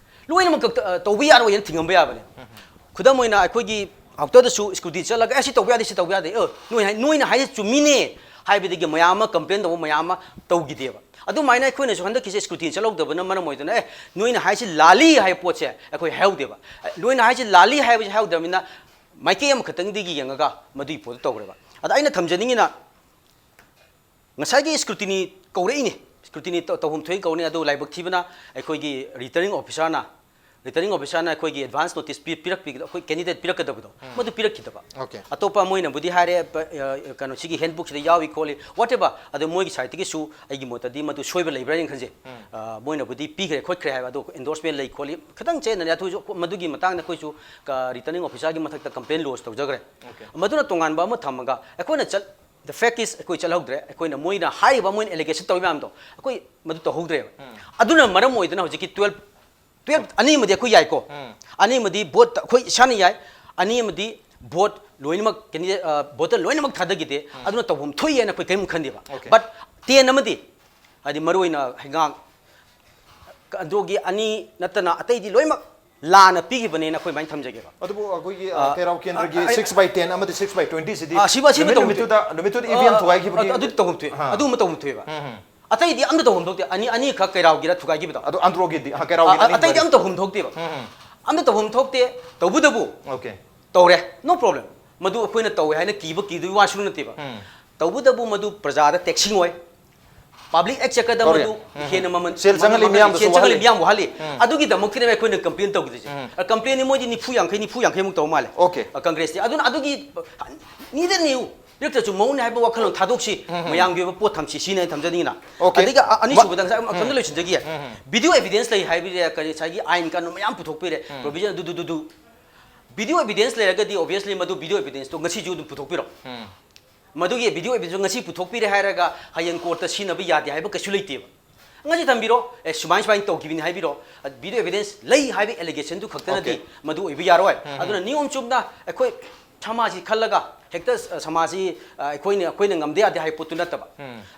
ꯂꯣꯏꯅꯃꯛ ꯀꯛꯇ- ꯑ, ꯇꯧꯕ ꯌꯥꯔꯣꯏꯅ ꯊꯤꯡꯉꯝꯕ ꯌꯥꯕꯅꯦ꯫ ꯈꯨꯗꯝ ꯑꯣꯏꯅ ꯑꯩꯈꯣꯏꯒꯤ ꯍꯥꯎꯇꯔꯗꯁꯨ ꯁ꯭ꯀ꯭ꯔꯨꯇꯤꯅꯤ ꯆꯠꯂꯒ, "ꯑꯦ, ꯁꯤ ꯇꯧꯕ ꯌꯥꯗꯦ, ꯁꯤ ꯇꯧꯕ ꯌꯥꯗꯦ, ꯑ, ꯅꯣꯏ ꯍꯥꯏ- ꯅꯣꯏꯅ ꯍꯥꯏꯁꯦ ꯆꯨꯝꯃꯤꯅꯦ" ꯍꯥꯏꯕꯗꯒꯤ ꯃꯌꯥꯝ ꯑꯃ ꯀꯝꯄ꯭ꯂꯦꯟ ꯇꯧꯕ ꯃꯌꯥꯝ ꯑꯃ ꯇꯧꯈꯤꯗꯦꯕ꯫ ꯑꯗꯨꯃꯥꯏꯅ ꯑꯩꯈꯣꯏꯅꯁꯨ ꯍꯟꯗꯛꯀꯤꯁꯦ ꯁ꯭ꯀ꯭ꯔꯨꯇꯤꯅꯤ ꯆꯠꯍꯧꯗꯕꯅ ꯃꯔꯝ ꯑꯣꯏꯗꯅ, "ꯑꯦ, ꯅꯣꯏꯅ ꯍꯥꯏꯁꯤ ꯂꯥꯜꯂꯤ" ꯍꯥꯏꯕ ꯄꯣꯠꯁꯦ ꯑꯩꯈꯣꯏ ꯍꯥꯏꯍꯧꯗꯦꯕ꯫ "ꯅꯣꯏꯅ ꯍꯥꯏꯁꯤ ꯂꯥꯜꯂꯤ" ꯍꯥꯏꯕꯁꯦ ꯍꯥꯏꯍꯧꯗꯕꯅꯤꯅ ꯃꯥꯏꯀꯩ ꯑꯃꯈꯛꯇꯪꯗꯒꯤ ꯌꯦꯡꯉꯒ ꯃꯗꯨꯒꯤ ꯄꯣꯠꯇꯨ ꯇꯧꯈ꯭ꯔꯦꯕ꯫ ꯑꯗ ꯑꯩꯅ ꯊꯝꯖꯅꯤꯡꯉꯤꯅ, ꯉꯁꯥꯏꯒꯤ ꯁ꯭ꯀ꯭ꯔꯨꯇꯤꯅꯤ ꯀꯧꯔꯛꯏꯅꯤ, ꯁ꯭ꯀ꯭ꯔꯨꯇꯤꯅꯤ ꯇꯧ- ꯇꯧꯐꯝ ꯊꯣꯛꯏ ꯀꯧꯔꯅꯤ, ꯑꯗꯨ ꯂꯥꯏꯕꯛ ꯊꯤꯕꯅ ꯑꯩꯈꯣꯏꯒꯤ ꯔꯤꯇꯔꯅꯤꯡ ꯑꯣꯐꯤꯁꯥꯔꯅ, ꯔꯤꯇꯔꯅꯤꯡ ꯑꯣꯐꯤꯁꯥꯔꯅ ꯑꯩꯈꯣꯏꯒꯤ ꯑꯦꯗꯚꯥꯟꯁ ꯅꯣꯇꯤꯁ ꯄꯤ- ꯄꯤꯔꯛꯄꯤꯒꯗ-, ꯑꯩꯈꯣꯏ ꯀꯦꯟꯗꯤꯗꯦꯠ ꯄꯤꯔꯛꯀꯗꯕꯗꯣ, ꯎꯝ꯫ ꯃꯗꯨ ꯄꯤꯔꯛꯈꯤꯗꯕ꯫ ꯑꯣꯀꯦ꯫ ꯑꯇꯣꯞꯄ ꯃꯣꯏꯅꯕꯨꯗꯤ ꯍꯥꯏꯔꯦ, ꯄ-, ꯑ, ꯀꯩꯅꯣ, ꯁꯤꯒꯤ ꯍꯦꯟꯕꯨꯛꯁꯤꯗ ꯌꯥꯎꯏ ꯈꯣꯠꯂꯤ, whatever, ꯑꯗꯣ ꯃꯣꯏꯒꯤ ꯁꯥꯏꯠꯇꯒꯤꯁꯨ ꯑꯩꯒꯤ ꯃꯣꯠꯇꯗꯤ ꯃꯗꯨ ꯁꯣꯏꯕ ꯂꯩꯕ꯭ꯔꯥ ꯍꯥꯏꯅ ꯈꯟꯖꯩ꯫ ꯎꯝ꯫ ꯑ, ꯃꯣꯏꯅꯕꯨꯗꯤ ꯄꯤꯈ꯭ꯔꯦ ꯈꯣꯠꯈ꯭ꯔꯦ ꯍꯥꯏꯕ, ꯑꯗꯣ ꯑꯦꯟꯗꯣꯔꯁꯃꯦꯟ ꯂꯩ ꯈꯣꯠꯂꯤ ꯈꯤꯇꯪ ꯆꯦꯟꯅꯔꯦ, ꯑꯗꯨꯁꯨ ꯃꯗꯨꯒꯤ ꯃꯇꯥꯡꯗ ꯑꯩꯈꯣꯏꯁꯨ, ꯑ, ꯔꯤꯇꯔꯅꯤꯡ ꯑꯣꯐꯤꯁꯥꯔꯒꯤ ꯃꯊꯛꯇ ꯀꯝꯄ꯭ꯂꯦꯟ ꯂꯣꯖ ꯇꯧꯖꯈ꯭ꯔꯦ꯫ ꯑꯣꯀꯦ꯫ ꯃꯗꯨꯅ ꯇꯣꯉꯥꯟꯕ ꯑꯃ ꯊꯝꯃꯒ ꯑꯩꯈꯣꯏꯅ ꯆꯠ-, the fact is, ꯑꯩꯈꯣꯏ ꯆꯠꯍꯧꯗ꯭ꯔꯦ꯫ ꯑꯩꯈꯣꯏꯅ, ꯃꯣꯏꯅ ꯍꯥꯏꯔꯤꯕ, ꯃꯣꯏꯅ ꯑꯦꯂꯤꯒꯦꯁꯟ ꯇꯧꯔꯤ ꯃꯌꯥꯝꯗꯣ ꯑꯩꯈꯣꯏ ꯃꯗꯨ ꯇꯧꯍꯧꯗ꯭ꯔꯦꯕ꯫ ꯎꯝ꯫ ꯑꯗꯨꯅ ꯃꯔꯝ ꯑꯣꯏꯗꯅ ꯍꯧꯖꯤꯛꯀꯤ ꯇꯨꯋꯦꯜꯐ, ꯇꯨꯋꯦꯜꯐ, ꯑꯅꯤ ꯑꯃꯗꯤ ꯑꯩꯈꯣꯏ ꯌꯥꯏꯀꯣ꯫ ꯎꯝ꯫ ꯑꯅꯤ ꯑꯃꯗꯤ ꯚꯣꯠ ꯑꯩꯈꯣꯏ ꯏꯁꯥꯅ ꯌꯥꯏ꯫ ꯑꯅꯤ ꯑꯃꯗꯤ ꯚꯣꯠ ꯂꯣꯏꯅꯃꯛ ꯀꯦꯟꯗꯤꯗꯦꯠ, ꯑ, ꯚꯣꯇꯔ ꯂꯣꯏꯅꯃꯛ ꯊꯥꯗꯈꯤꯗꯦ꯫ ꯎꯝ꯫ ꯑꯗꯨꯅ ꯇꯧꯐꯝ ꯊꯣꯛꯏ ꯍꯥꯏꯅ ꯑꯩꯈꯣꯏ ꯀꯔꯤꯝ ꯈꯟꯗꯦꯕ꯫ ꯑꯣꯀꯦ꯫ But ꯇꯦꯟ ꯑꯃꯗꯤ, ꯍꯥꯏꯗꯤ ꯃꯔꯨꯑꯣꯏꯅ ꯍꯩꯉꯥꯡ, ꯑꯟꯗ꯭ꯔꯣꯒꯤ ꯑꯅꯤ ꯅꯠꯇꯅ ꯑꯇꯩꯗꯤ ꯂꯣꯏꯅꯃꯛ ꯂꯥꯟꯅ ꯄꯤꯈꯤꯕꯅꯦꯅ ꯑꯩꯈꯣꯏ ꯑꯗꯨꯃꯥꯏꯅ ꯊꯝꯖꯒꯦꯕ꯫ ꯑꯗꯨꯕꯨ ꯑꯩꯈꯣꯏꯒꯤ, ꯑ, ꯑ, ꯀꯩꯔꯥꯎ ꯀꯦꯟꯗ꯭ꯔꯒꯤ ꯑ, ꯑ, six by ten ꯑꯃꯗꯤ six by twenty ꯁꯤꯗꯤ ꯑ, ꯁꯤꯕꯨ, ꯑꯁꯤꯕꯨ ꯅꯨꯃꯤꯠ ꯇꯧꯍꯧꯗꯦ꯫ ꯅꯨꯃꯤꯠꯇꯨꯗ, ꯅꯨꯃꯤꯠꯇꯨꯗ ꯑ, ꯏ ꯚꯤ ꯑꯦꯝ ꯑ, ꯊꯨꯒꯥꯏꯈꯤꯕꯒꯤ ꯑ, ꯑꯗꯨꯗꯤ ꯇꯧꯍꯧꯗꯦ꯫ ꯑ꯫ ꯑꯗꯨꯒꯨꯝꯕ ꯇꯧꯍꯧꯗꯦꯕ꯫ ꯎꯝ, ꯎꯝ꯫ ꯑꯇꯩꯗꯤ ꯑꯝꯇ ꯇꯧꯐꯝ ꯊꯣꯛꯇꯦ꯫ ꯑꯅꯤ, ꯑꯅꯤꯈꯛ ꯀꯩꯔꯥꯎꯒꯤꯔ ꯊꯨꯒꯥꯏꯈꯤꯕꯗꯣ꯫ ꯑꯗꯣ ꯑꯟꯗ꯭ꯔꯣꯒꯤꯗꯤ, ꯑ, ꯀꯩꯔꯥꯎꯒꯤꯗꯤ ꯑ, ꯑꯅꯤ ꯑꯇꯩꯗꯤ ꯊꯨꯒꯥꯏ꯫ ꯑꯝꯇ ꯇꯧꯐꯝ ꯊꯣꯛꯇꯦꯕ꯫ ꯎꯝ, ꯎꯝ꯫ ꯑꯝꯇ ꯇꯧꯐꯝ ꯊꯣꯛꯇꯦ꯫ ꯇꯧꯕꯇꯕꯨ ꯑꯣꯀꯦ꯫ ꯇꯧꯔꯦ, no problem꯫ ꯃꯗꯨ ꯑꯩꯈꯣꯏꯅ ꯇꯧꯋꯦ ꯍꯥꯏꯅ ꯀꯤꯕ ꯀꯤꯗꯣꯏ ꯋꯥꯁꯨ ꯅꯠꯇꯦꯕ꯫ ꯎꯝ꯫ ꯇꯧꯕꯇꯕꯨ ꯃꯗꯨ ꯄ꯭ꯔꯖꯥꯗ ꯇꯦꯛꯁꯤꯡ ꯑꯣꯏ꯫ ꯄꯕ꯭ꯂꯤꯛ ꯑꯦꯛ ꯆꯠꯀꯗꯕ ꯇꯧꯔꯦ꯫ ꯃꯗꯨ ꯎꯝ꯫ ꯍꯦꯟꯅ ꯃꯃꯜ, ꯁꯦꯜ ꯆꯪꯍꯜꯂꯤ ꯃꯃꯜ, ꯃꯤꯌꯥꯝꯗꯨꯁꯨ ꯁꯦꯜ ꯆꯪꯍꯜꯂꯤ ꯋꯥꯍꯜꯂꯤ꯫ ꯃꯤꯌꯥꯝ ꯋꯥꯍꯜꯂꯤ꯫ ꯎꯝ꯫ ꯑꯗꯨꯒꯤꯗꯃꯛꯇꯅꯦꯕ ꯑꯩꯈꯣꯏꯅ ꯀꯝꯄ꯭ꯂꯦꯟ ꯇꯧꯈꯤꯗꯣꯏꯁꯦ꯫ ꯎꯝ꯫ ꯑ, ꯀꯝꯄ꯭ꯂꯦꯟꯅꯤ ꯃꯣꯏꯗꯤ ꯅꯤꯐꯨ ꯌꯥꯡꯈꯩ, ꯅꯤꯐꯨ ꯌꯥꯡꯈꯩꯃꯨꯛ ꯇꯧꯕ ꯃꯥꯜꯂꯦ꯫ ꯑꯣꯀꯦ꯫ ꯑ, ꯀꯪꯒ꯭ꯔꯦꯁꯇꯤ꯫ ꯑꯗꯨꯅ ꯑꯗꯨꯒꯤ ꯅꯤꯗ ꯅꯤꯌꯨ ꯄꯤꯔꯛꯇ꯭ꯔꯁꯨ ꯃꯑꯣꯡꯅꯦ ꯍꯥꯏꯕ ꯋꯥꯈꯜꯂꯣꯟ ꯊꯥꯗꯣꯛꯁꯤ꯫ ꯎꯝ, ꯎꯝ꯫ ꯃꯌꯥꯝꯒꯤ ꯑꯣꯏꯕ ꯄꯣꯠ ꯊꯝꯁꯤ, ꯁꯤꯅꯤ ꯑꯩꯅ ꯊꯝꯖꯅꯤꯡꯉꯤꯅ꯫ ꯑꯣꯀꯦ꯫ ꯑꯗꯒꯤ ꯑ-, ꯑꯅꯤꯁꯨꯕꯗ ꯃ-, ꯉꯁꯥꯏ ꯑꯃ ꯎꯝ꯫ ꯂꯣꯏꯁꯤꯟꯖꯈꯤꯌꯦ꯫ ꯎꯝ, ꯎꯝ꯫ ꯚꯤꯗꯤꯑꯣ ꯑꯦꯚꯤꯗꯦꯟꯁ ꯂꯩ ꯍꯥꯏꯕꯤꯔꯦ, ꯀꯔꯤ ꯉꯁꯥꯏꯒꯤ ꯑꯥꯏꯟ ꯀꯥꯅꯨꯟ ꯃꯌꯥꯝ ꯄꯨꯊꯣꯛꯄꯤꯔꯦ, ꯎꯝ꯫ ꯄ꯭ꯔꯣꯚꯤꯖꯟ ꯑꯗꯨ, ꯗꯨ, ꯗꯨ, ꯗꯨ꯫ Video evidence ꯂꯩꯔꯒꯗꯤ obviously ꯃꯗꯨ video evidence ꯇꯣ ꯉꯁꯤꯁꯨ ꯑꯗꯨꯝ ꯄꯨꯊꯣꯛꯄꯤꯔꯣ꯫ ꯃꯗꯨꯒꯤ video evidence ꯇꯣ ꯉꯁꯤ ꯄꯨꯊꯣꯛꯄꯤꯔꯦ ꯍꯥꯏꯔꯒ ꯍꯌꯦꯡ court ꯇ ꯁꯤꯖꯤꯟꯅꯕ ꯌꯥꯗꯦ ꯍꯥꯏꯕ ꯀꯩꯁꯨ ꯂꯩꯇꯦꯕ꯫ ꯉꯁꯤ ꯊꯝꯕꯤꯔꯣ, ꯑꯦ, ꯁꯨꯃꯥꯏ ꯁꯨꯃꯥꯏꯅ ꯇꯧꯈꯤꯕꯅꯤ ꯍꯥꯏꯕꯤꯔꯣ꯫ Video evidence ꯂꯩ ꯍꯥꯏꯕ allegation ꯗꯨ ꯈꯛꯇꯅꯗꯤ Okay. ꯃꯗꯨ ꯑꯣꯏꯕ ꯌꯥꯔꯣꯏ꯫ ꯑꯗꯨꯅ ꯅꯤꯌꯣꯝ ꯆꯨꯝꯅ ꯑꯩꯈꯣꯏ ꯁꯃꯥꯖꯁꯤ ꯈꯜꯂꯒ ꯍꯦꯛꯇ, ꯑ, ꯁꯃꯥꯖꯁꯤ, ꯑ, ꯑꯩꯈꯣꯏꯅ, ꯑꯩꯈꯣꯏꯅ ꯉꯝꯗ ꯌꯥꯗꯦ ꯍꯥꯏꯕ ꯄꯣꯠꯇꯨ ꯅꯠꯇꯕ꯫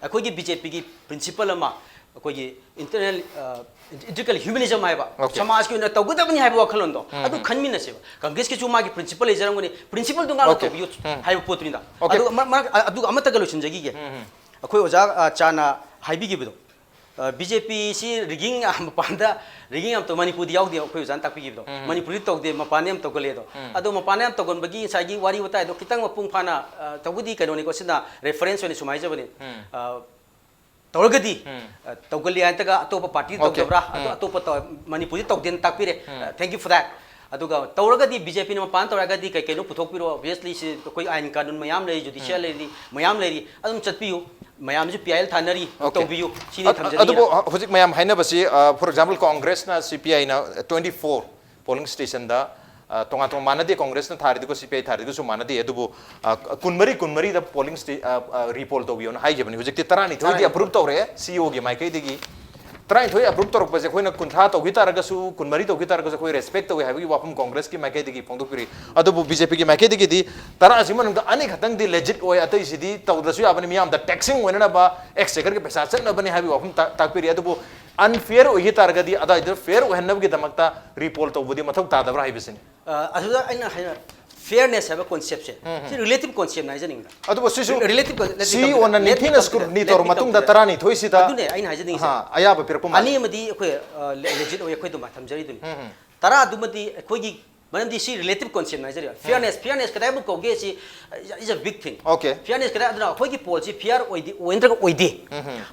ꯑꯩꯈꯣꯏꯒꯤ BJP ꯒꯤ principle ꯑꯃ, ꯑꯩꯈꯣꯏꯒꯤ internal, ꯑ, integral humanism ꯍꯥꯏꯕ, Okay. ꯁꯃꯥꯖꯀꯤ ꯑꯣꯏꯅ ꯇꯧꯒꯗꯕꯅꯤ ꯍꯥꯏꯕ ꯋꯥꯈꯜꯂꯣꯟꯗꯣ, ꯑꯗꯨ ꯈꯟꯃꯤꯟꯅꯁꯦꯕ꯫ Congress ꯀꯤꯁꯨ ꯃꯥꯒꯤ principle ꯂꯩꯖꯔꯝꯒꯅꯤ, principle ꯗꯨ ꯉꯥꯛꯅ Okay. ꯇꯧꯕꯤꯌꯨ ꯍꯥꯏꯕ ꯄꯣꯠꯇꯨꯅꯤꯗ꯫ Okay. ꯑꯗꯨꯒ ꯃꯔꯛ, ꯃꯔꯛ, ꯑ, ꯑꯗꯨꯒ ꯑꯃꯠꯇꯒ ꯂꯣꯏꯁꯤꯟꯖꯈꯤꯒꯦ꯫ ꯑꯩꯈꯣꯏ ꯑꯣꯖꯥ, ꯑ, ꯆꯥꯅ ꯍꯥꯏꯕꯤꯈꯤꯕꯗꯣ, ꯑ, BJP ꯁꯤ rigging ꯃꯄꯥꯟꯗ rigging ꯌꯥꯝ ꯇꯧ, ꯃꯅꯤꯄꯨꯔꯗꯤ ꯌꯥꯎꯗꯦ, ꯑꯩꯈꯣꯏ ꯑꯣꯖꯥꯅ ꯇꯥꯛꯄꯤꯈꯤꯕꯗꯣ꯫ ꯃꯅꯤꯄꯨꯔꯗꯤ ꯇꯧꯗꯦ, ꯃꯄꯥꯟꯗ ꯌꯥꯝ ꯇꯧꯒꯜꯂꯦ ꯑꯗꯣ꯫ ꯑꯗꯣ ꯃꯄꯥꯟꯗ ꯌꯥꯝ ꯇꯧꯒꯟꯕꯒꯤ ꯉꯁꯥꯏꯒꯤ ꯋꯥꯔꯤ ꯋꯥꯇꯥꯏꯗꯣ ꯈꯤꯇꯪ ꯃꯄꯨꯡ ꯐꯥꯅ, ꯑ, ꯇꯧꯕꯨꯗꯤ ꯀꯩꯅꯣꯅꯤꯀꯣ, ꯁꯤꯅ reference ꯑꯣꯏꯅ ꯁꯨꯝ ꯍꯥꯏꯖꯕꯅꯤ꯫ ꯑ, ꯇꯧꯔꯒꯗꯤ, ꯑ, ꯇꯧꯒꯜꯂꯤ ꯍꯥꯏꯅꯠꯇꯒ ꯑꯇꯣꯞꯄ party Okay. ꯇꯧꯗꯕ꯭ꯔꯥ? ꯑꯗꯣ ꯑꯇꯣꯞꯄ ꯇꯧ-, ꯃꯅꯤꯄꯨꯔꯗꯤ ꯇꯧꯗꯦꯅ ꯇꯥꯛꯄꯤꯔꯦ꯫ ꯑ, thank you for that. ꯑꯗꯨꯒ ꯇꯧꯔꯒꯗꯤ BJP ꯅ ꯃꯄꯥꯟ ꯇꯧꯔꯒꯗꯤ ꯀꯩ ꯀꯩꯅꯣ ꯄꯨꯊꯣꯛꯄꯤꯔꯣ? Obviously ꯁꯤ ꯑꯩꯈꯣꯏ ꯑꯥꯏꯟ ꯀꯥꯅꯨꯟ ꯃꯌꯥꯝ ꯂꯩ, judicial ꯂꯩꯔꯤ, ꯃꯌꯥꯝ ꯂꯩꯔꯤ, ꯑꯗꯨꯝ ꯆꯠꯄꯤꯌꯨ꯫ ꯃꯌꯥꯝꯁꯨ PIL ꯊꯥꯅꯔꯤ, Okay. ꯇꯧꯕꯤꯌꯨ꯫ ꯁꯤꯅꯤ ꯑ-, ꯑ-, ꯊꯝꯖꯅꯤꯡꯉꯤꯅ꯫ ꯑꯗꯨꯕꯨ ꯍ-, ꯍꯧꯖꯤꯛ ꯃꯌꯥꯝ ꯍꯥꯏꯅꯕꯁꯤ, ꯑ, for example, Congress ꯅ CPI ꯅ twenty four polling station ꯗ, ꯑ, ꯇꯣꯉꯥꯟ ꯇꯣꯉꯥꯟ ꯃꯥꯟꯅꯗꯦ, Congress ꯅ ꯊꯥꯔꯤꯗꯨꯒ CPI ꯊꯥꯔꯤꯗꯨꯒꯁꯨ ꯃꯥꯟꯅꯗꯦ, ꯑꯗꯨꯕꯨ, ꯑ, ꯀꯨꯟꯃꯔꯤ, ꯀꯨꯟꯃꯔꯤꯗ polling sta-, ꯑ, ꯑ, repoll ꯇꯧꯕꯤꯌꯣꯅ ꯍꯥꯏꯈꯤꯕꯅꯤ꯫ ꯍꯧꯖꯤꯛꯇꯤ ꯇꯔꯥꯅꯤꯊꯣꯏꯗꯤ ꯇꯔꯥꯅꯤꯊꯣꯏ꯫ Approve ꯇꯧꯔꯛꯑꯦ, CEO ꯒꯤ ꯃꯥꯏꯀꯩꯗꯒꯤ꯫ ꯇꯔꯥꯅꯤꯊꯣꯏ approve ꯇꯧꯔꯛꯄꯁꯦ ꯑꯩꯈꯣꯏꯅ ꯀꯨꯟꯊ꯭ꯔꯥ ꯇꯧꯈꯤ ꯇꯥꯔꯒꯁꯨ, ꯀꯨꯟꯃꯔꯤ ꯇꯧꯈꯤ ꯇꯥꯔꯒꯁꯨ ꯑꯩꯈꯣꯏ respect ꯇꯧꯏ ꯍꯥꯏꯕꯒꯤ ꯋꯥꯐꯝ Congress ꯀꯤ ꯃꯥꯏꯀꯩꯗꯒꯤ ꯐꯣꯡꯗꯣꯛꯄꯤꯔꯤ꯫ ꯑꯗꯨꯕꯨ BJP ꯒꯤ ꯃꯥꯏꯀꯩꯗꯒꯤꯗꯤ ꯇꯔꯥꯁꯤ ꯃꯅꯨꯡꯗ ꯑꯅꯤ ꯈꯛꯇꯪꯗꯤ legit ꯑꯣꯏ, ꯑꯇꯩꯁꯤꯗꯤ ꯇꯧꯗ꯭ꯔꯁꯨ ꯌꯥꯕꯅꯤ, ꯃꯤꯌꯥꯝꯗ taxing ꯑꯣꯏꯅꯅꯕ, exchequer ꯒꯤ ꯄꯩꯁꯥ ꯆꯠꯅꯕꯅꯤ ꯍꯥꯏꯕꯒꯤ ꯋꯥꯐꯝ ꯇꯥ-, ꯇꯥꯛꯄꯤꯔꯤ꯫ ꯑꯗꯨꯕꯨ unfair ꯑꯣꯏꯈꯤ ꯇꯥꯔꯒꯗꯤ ꯑꯗꯥꯏꯗꯨ fair ꯑꯣꯏꯍꯟꯅꯕꯒꯤꯗꯃꯛꯇ repoll ꯇꯧꯕꯗꯤ ꯃꯊꯧ ꯇꯥꯗꯕ꯭ꯔꯥ ꯍꯥꯏꯕꯁꯤꯅꯤ꯫ ꯑ, ꯑꯗꯨꯗ ꯑꯩꯅ ꯍꯥꯏꯅ fairness ꯍꯥꯏꯕ concept ꯁꯦ, ꯁꯤ relative concept ꯅ ꯍꯥꯏꯖꯅꯤꯡꯕ꯫ ꯑꯗꯨꯕꯨ ꯁꯤꯁꯨ Relative con-, let me ꯁꯤ complete, ꯑꯣꯟꯅ let me ꯅꯤꯡꯊꯤꯅ complete, scrutiny let ꯇꯧꯔ me ꯃꯇꯨꯡꯗ complete. ꯇꯔꯥꯅꯤꯊꯣꯏꯁꯤꯗ, ꯑꯗꯨꯅꯦ ꯑꯩꯅ ꯍꯥꯏꯖꯅꯤꯡꯉꯤꯁꯦ꯫ ꯑꯍꯥ, ꯑꯌꯥꯕ ꯄꯤꯔꯛꯄ ꯃꯥꯜꯂꯤ꯫ ꯑꯅꯤ ꯑꯃꯗꯤ ꯑꯩꯈꯣꯏ, ꯑ, le-, legit ꯑꯣꯏ, ꯑꯩꯈꯣꯏ ꯑꯗꯨꯝ ꯊꯝꯖꯔꯤꯗꯨꯅꯤ꯫ ꯇꯔꯥ ꯑꯗꯨꯃꯗꯤ ꯑꯩꯈꯣꯏꯒꯤ, ꯃꯔꯝꯗꯤ ꯁꯤ relative concept ꯅ ꯍꯥꯏꯖꯔꯤꯕ꯫ Fairness, fairness ꯀꯗꯥꯏꯕꯨ ꯀꯧꯒꯦ ꯁꯤ, uh, is a big thing꯫ Okay. Fairness ꯀꯗꯥꯏ, ꯑꯗꯨꯅ ꯑꯩꯈꯣꯏꯒꯤ poll ꯁꯤ fair ꯑꯣꯏꯗꯤ, ꯑꯣꯏ ꯅꯠꯇ꯭ꯔꯒ ꯑꯣꯏꯗꯦ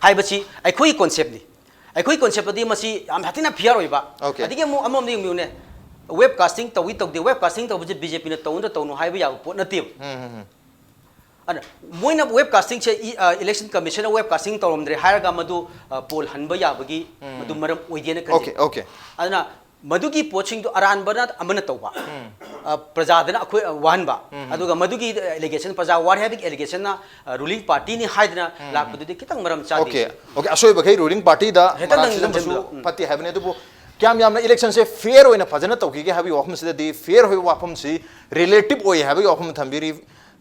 ꯍꯥꯏꯕꯁꯤ ꯑꯩꯈꯣꯏꯒꯤ concept ꯅꯤ꯫ ꯑꯩꯈꯣꯏ concept ꯇꯗꯤ ꯃꯁꯤ ꯌꯥꯝ ꯊꯤꯅ fair ꯑꯣꯏꯕ꯫ Okay. ꯑꯗꯒꯤ ꯑꯃꯨꯛ ꯑꯃꯔꯣꯝꯗ ꯌꯦꯡꯕꯤꯌꯨꯅꯦ, web casting ꯇꯧꯏ ꯇꯧꯗꯦ, web casting ꯇꯧꯕꯁꯦ BJP ꯅ ꯇꯧꯅ ꯇꯧꯅꯨ ꯍꯥꯏꯕ ꯌꯥꯕ ꯄꯣꯠ ꯅꯠꯇꯦꯕ꯫ ꯑꯗ ꯃꯣꯏꯅ web casting ꯁꯦ ꯏ-, ꯑ, Election Commission ꯅ web casting ꯇꯧꯔꯝꯗ꯭ꯔꯦ ꯍꯥꯏꯔꯒ ꯃꯗꯨ, ꯑ, poll ꯍꯟꯕ ꯌꯥꯕꯒꯤ ꯃꯗꯨ ꯃꯔꯝ ꯑꯣꯏꯗꯦꯅ ꯈꯟꯖꯩ꯫ Okay, okay. ꯑꯗꯨꯅ ꯃꯗꯨꯒꯤ ꯄꯣꯠꯁꯤꯡꯗꯨ ꯑꯔꯥꯟꯕꯅ ꯑꯃꯅ ꯇꯧꯕ, ꯑ, ꯄ꯭ꯔꯖꯥꯗꯅ ꯑꯩꯈꯣꯏ, ꯑ, ꯋꯥꯍꯟꯕ, ꯑꯗꯨꯒ ꯃꯗꯨꯒꯤ allegation, ꯄ꯭ꯔꯖꯥ ꯋꯥꯔꯦ ꯍꯥꯏꯕꯒꯤ allegation ꯅ, ꯑ, ruling party ꯅꯤ ꯍꯥꯏꯗꯅ ꯂꯥꯛꯄꯗꯨꯗꯤ ꯈꯤꯇꯪ ꯃꯔꯝ ꯆꯥꯗꯦ꯫ ꯑꯣꯀꯦ, ꯑꯣꯀꯦ, ꯑꯁꯣꯏꯕꯈꯩ ruling party ꯗ ꯍꯦꯛꯇ ꯃꯔꯥꯜ ꯅꯪ ꯁꯤꯖꯤꯟꯕꯁꯨ ꯅꯝꯁꯤꯟꯕ꯫ ꯎꯝ꯫ ꯐꯠꯇꯦ ꯍꯥꯏꯕꯅꯤ꯫ ꯑꯗꯨꯕꯨ ꯀꯌꯥꯝ ꯌꯥꯝꯅ election ꯁꯦ fair ꯑꯣꯏꯅ ꯐꯖꯅ ꯇꯧꯈꯤꯒꯦ ꯍꯥꯏꯕꯒꯤ ꯋꯥꯐꯝꯁꯤꯗꯗꯤ, fair ꯑꯣꯏꯕ ꯋꯥꯐꯝꯁꯤ relative ꯑꯣꯏ ꯍꯥꯏꯕꯒꯤ ꯋꯥꯐꯝ ꯊꯝꯕꯤꯔꯤ꯫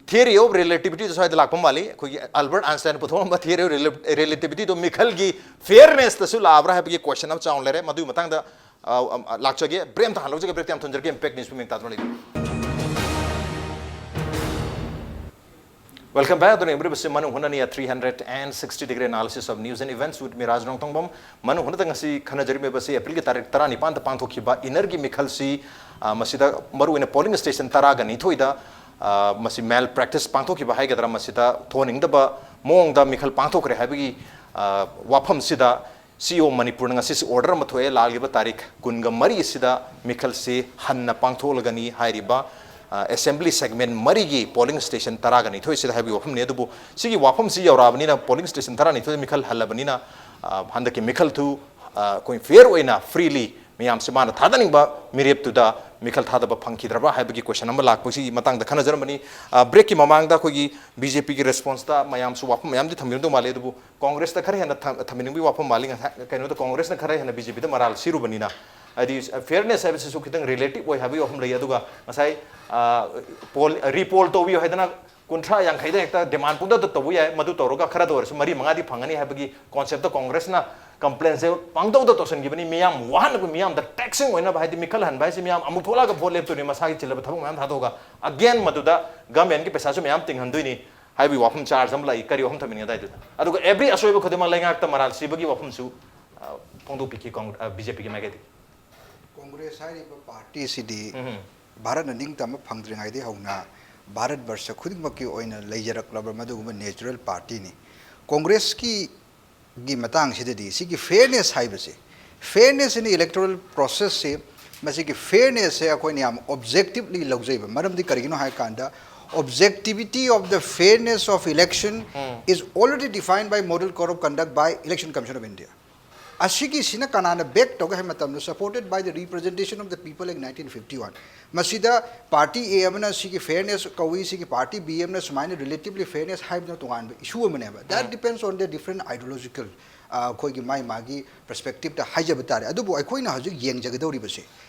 Theory of relativity ꯗ ꯁ꯭ꯋꯥꯏꯗ ꯂꯥꯛꯄ ꯃꯥꯜꯂꯤ꯫ ꯑꯩꯈꯣꯏꯒꯤ Albert Einstein ꯄꯨꯊꯣꯛꯂꯝꯕ theory of rela-, relativity ꯗꯣ ꯃꯤꯈꯜꯒꯤ fairness ꯇꯁꯨ ꯂꯥꯛꯑꯕ꯭ꯔꯥ ꯍꯥꯏꯕꯒꯤ question ꯑꯃ ꯆꯥꯎꯅ ꯂꯩꯔꯦ꯫ ꯃꯗꯨꯒꯤ ꯃꯇꯥꯡꯗ, ꯑ, ꯑ, ꯂꯥꯛꯆꯒꯦ꯫ Break ꯑꯃꯇ ꯍꯥꯟꯅ ꯂꯧꯖꯒꯦ꯫ Break ꯇ ꯌꯥꯝ ꯊꯨꯅ ꯖꯔꯛꯀꯦ꯫ Impact News ꯄꯨꯛꯅꯤꯡ ꯇꯥꯗꯨꯅ ꯂꯩꯕꯤꯌꯨ꯫ Welcome back. ꯑꯗꯨꯅ ꯌꯦꯡꯕꯤꯔꯤꯕꯁꯤ ꯃꯅꯨꯡ ꯍꯨꯠꯅꯅꯤ, three hundred and sixty degree analysis of news and events with me, ꯔꯥꯖ ꯅꯣꯡꯊꯣꯡꯕꯝ꯫ ꯃꯅꯨꯡ ꯍꯨꯠꯅꯗ ꯉꯁꯤ ꯈꯟꯅꯖꯔꯤꯕꯁꯤ ꯑꯦꯄ꯭ꯔꯤꯜꯒꯤ ꯇꯥꯔꯤꯛ ꯇꯔꯥꯅꯤꯄꯥꯟꯗ ꯄꯥꯡꯊꯣꯛꯈꯤꯕ ꯏꯅꯔꯒꯤ ꯃꯤꯈꯜꯁꯤ, ꯑ, ꯃꯁꯤꯗ ꯃꯔꯨꯑꯣꯏꯅ polling station ꯇꯔꯥꯒ ꯅꯤꯊꯣꯏꯗ, ꯑ, ꯃꯁꯤ malpractice ꯄꯥꯡꯊꯣꯛꯈꯤꯕ ꯍꯥꯏꯒꯗ꯭ꯔꯥ, ꯃꯁꯤꯗ ꯊꯣꯟꯅꯤꯡꯗꯕ ꯃꯑꯣꯡꯗ ꯃꯤꯈꯜ ꯄꯥꯡꯊꯣꯛꯈ꯭ꯔꯦ ꯍꯥꯏꯕꯒꯤ, ꯑ, ꯋꯥꯐꯝꯁꯤꯗ CEO ꯃꯅꯤꯄꯨꯔꯅ ꯉꯁꯤꯁꯤ order ꯑꯃ ꯊꯣꯛꯑꯦ꯫ ꯂꯥꯛꯂꯤꯕ ꯇꯥꯔꯤꯛ ꯀꯨꯟꯒ ꯃꯔꯤ ꯑꯁꯤꯗ ꯃꯤꯈꯜꯁꯤ ꯍꯟꯅ ꯄꯥꯡꯊꯣꯛꯂꯒꯅꯤ ꯍꯥꯏꯔꯤꯕ, ꯑ, assembly segment ꯃꯔꯤꯒꯤ polling station ꯇꯔꯥꯒ ꯅꯤꯊꯣꯏꯁꯤꯗ ꯍꯥꯏꯕꯒꯤ ꯋꯥꯐꯝꯅꯤ꯫ ꯑꯗꯨꯕꯨ ꯁꯤꯒꯤ ꯋꯥꯐꯝꯁꯤ ꯌꯧꯔꯛꯑꯕꯅꯤꯅ polling station ꯇꯔꯥꯅꯤꯊꯣꯏꯗ ꯃꯤꯈꯜ ꯍꯜꯂꯕꯅꯤꯅ, ꯑ, ꯍꯟꯗꯛꯀꯤ ꯃꯤꯈꯜꯗꯨ, ꯑ, ꯑꯩꯈꯣꯏ fair ꯑꯣꯏꯅ freely ꯃꯤꯌꯥꯝꯁꯤ ꯃꯥꯅ ꯊꯥꯗꯅꯤꯡꯕ ꯃꯤꯔꯦꯞꯇꯨꯗ ꯃꯤꯈꯜ ꯊꯥꯗꯕ ꯐꯪꯈꯤꯗ꯭ꯔꯕ꯭ꯔꯥ ꯍꯥꯏꯕꯒꯤ question ꯑꯃ ꯂꯥꯛꯄꯁꯤꯒꯤ ꯃꯇꯥꯡꯗ ꯈꯟꯅꯖꯔꯝꯕꯅꯤ꯫ ꯑ, break ꯀꯤ ꯃꯃꯥꯡꯗ ꯑꯩꯈꯣꯏꯒꯤ BJP ꯒꯤ response ꯇ ꯃꯌꯥꯝꯁꯨ ꯋꯥꯐꯝ ꯃꯌꯥꯝꯗꯤ ꯊꯝꯕꯤꯔꯝꯗꯧ ꯃꯥꯜꯂꯤ꯫ ꯑꯗꯨꯕꯨ Congress ꯇ ꯈꯔ ꯍꯦꯟꯅ ꯊꯝ-, ꯊꯝꯕꯤꯅꯤꯡꯕꯒꯤ ꯋꯥꯐꯝ ꯃꯥꯜꯂꯤ꯫ ꯉꯁꯥꯏ ꯀꯩꯅꯣꯗ Congress ꯅ ꯈꯔ ꯍꯦꯟꯅ BJP ꯗ ꯃꯔꯥꯜ ꯁꯤꯔꯨꯕꯅꯤꯅ, ꯍꯥꯏꯗꯤ, fairness ꯍꯥꯏꯕꯁꯤꯁꯨ ꯈꯤꯇꯪ relative ꯑꯣꯏ ꯍꯥꯏꯕꯒꯤ ꯋꯥꯐꯝ ꯂꯩ꯫ ꯑꯗꯨꯒ ꯉꯁꯥꯏ, ꯑ, poll, repoll ꯇꯧꯕꯤꯌꯨ ꯍꯥꯏꯗꯅ ꯀꯨꯟꯊ꯭ꯔꯥ ꯌꯥꯡꯈꯩꯗ ꯍꯦꯛꯇ demand ꯄꯨꯡꯇꯧꯗ ꯇꯧꯕ ꯌꯥꯏ꯫ ꯃꯗꯨ ꯇꯧꯔꯒ ꯈꯔꯗ ꯑꯣꯏꯔꯁꯨ ꯃꯔꯤ ꯃꯉꯥꯗꯤ ꯐꯪꯒꯅꯤ ꯍꯥꯏꯕꯒꯤ concept ꯇ Congress ꯅ complain ꯁꯦ ꯄꯪꯇꯧꯗ ꯇꯧꯁꯤꯟꯈꯤꯕꯅꯤ꯫ ꯃꯤꯌꯥꯝ ꯋꯥꯍꯟꯅꯕ, ꯃꯤꯌꯥꯝꯗ taxing ꯑꯣꯏꯅꯕ, ꯍꯥꯏꯗꯤ ꯃꯤꯈꯜ ꯍꯟꯕ ꯍꯥꯏꯁꯤ ꯃꯤꯌꯥꯝ ꯑꯃꯨꯛ ꯊꯣꯛꯂꯛꯑꯒ vote ꯂꯦꯞꯇꯣꯏꯅꯤ, ꯃꯁꯥꯒꯤ ꯆꯤꯜꯂꯕ ꯊꯕꯛ ꯃꯌꯥꯝ ꯊꯥꯗꯣꯛꯑꯒ꯫ Again ꯃꯗꯨꯗ government ꯀꯤ ꯄꯩꯁꯥꯁꯨ ꯃꯌꯥꯝ ꯇꯤꯡꯍꯟꯗꯣꯏꯅꯤ ꯍꯥꯏꯕꯒꯤ ꯋꯥꯐꯝ charge ꯑꯃ ꯂꯥꯛꯏ꯫ ꯀꯔꯤ ꯋꯥꯐꯝ ꯊꯝꯕꯤꯅꯤꯡꯉꯦ ꯑꯗꯥꯏꯗꯨꯗ? ꯑꯗꯨꯒ every ꯑꯁꯣꯏꯕ ꯈꯨꯗꯤꯡꯃꯛ ꯂꯩꯉꯥꯛꯇ ꯃꯔꯥꯜ ꯁꯤꯕꯒꯤ ꯋꯥꯐꯝꯁꯨ, ꯑ, ꯐꯣꯡꯗꯣꯛꯄꯤꯈꯤ ꯀꯣꯡ-, ꯑ, BJP ꯒꯤ ꯃꯥꯏꯀꯩꯗꯒꯤ꯫ ꯀꯣꯡꯒ꯭ꯔꯦꯁ ꯍꯥꯏꯔꯤꯕ ꯄꯥꯔꯇꯤꯁꯤꯗꯤ ꯚꯥꯔꯠꯅ ꯅꯤꯡꯇꯝꯕ ꯐꯪꯗ꯭ꯔꯤꯉꯩꯗꯒꯤ ꯍꯧꯅ ꯚꯥꯔꯠ ꯕꯔꯁ ꯈꯨꯗꯤꯡꯃꯛꯀꯤ ꯑꯣꯏꯅ ꯂꯩꯖꯔꯛꯂꯕ ꯃꯗꯨꯒꯨꯝꯕ natural party ꯅꯤ꯫ ꯀꯣꯡꯒ꯭ꯔꯦꯁꯀꯤ ꯒꯤ ꯃꯇꯥꯡꯁꯤꯗꯗꯤ ꯁꯤꯒꯤ fairness ꯍꯥꯏꯕꯁꯦ, fairness in electoral process ꯁꯦ, ꯃꯁꯤꯒꯤ fairness ꯁꯦ ꯑꯩꯈꯣꯏꯅ ꯌꯥꯝ objectively ꯂꯧꯖꯩꯕ꯫ ꯃꯔꯝꯗꯤ ꯀꯔꯤꯒꯤꯅꯣ ꯍꯥꯏ ꯀꯥꯟꯗ, objectivity of the fairness of election is already defined by Model Code of Conduct by Election Commission of India. ꯑꯁꯤꯒꯤꯁꯤꯅ ꯀꯅꯥꯅ back ꯇꯧꯒꯦ ꯍꯥꯏꯕ ꯃꯇꯝꯗ, supported by the representation of the people in nineteen fifty one, ꯃꯁꯤꯗ party A ꯑꯃꯅ ꯁꯤꯒꯤ fairness ꯀꯧꯏ, ꯁꯤꯒꯤ party B ꯑꯃꯅ ꯁꯨꯃꯥꯏꯅ relatively fairness ꯍꯥꯏꯕꯗꯨꯅ ꯇꯣꯉꯥꯟꯕ issue ꯑꯃꯅꯦꯕ꯫ That depends on the different ideological, ꯑ, ꯑꯩꯈꯣꯏꯒꯤ ꯃꯥꯏ ꯃꯥꯒꯤ perspective ꯇ ꯍꯥꯏꯖꯕ ꯇꯥꯔꯦ꯫ ꯑꯗꯨꯕꯨ ꯑꯩꯈꯣꯏꯅ ꯍꯧꯖꯤꯛ ꯌꯦꯡꯖꯒꯗꯧꯔꯤꯕꯁꯦ,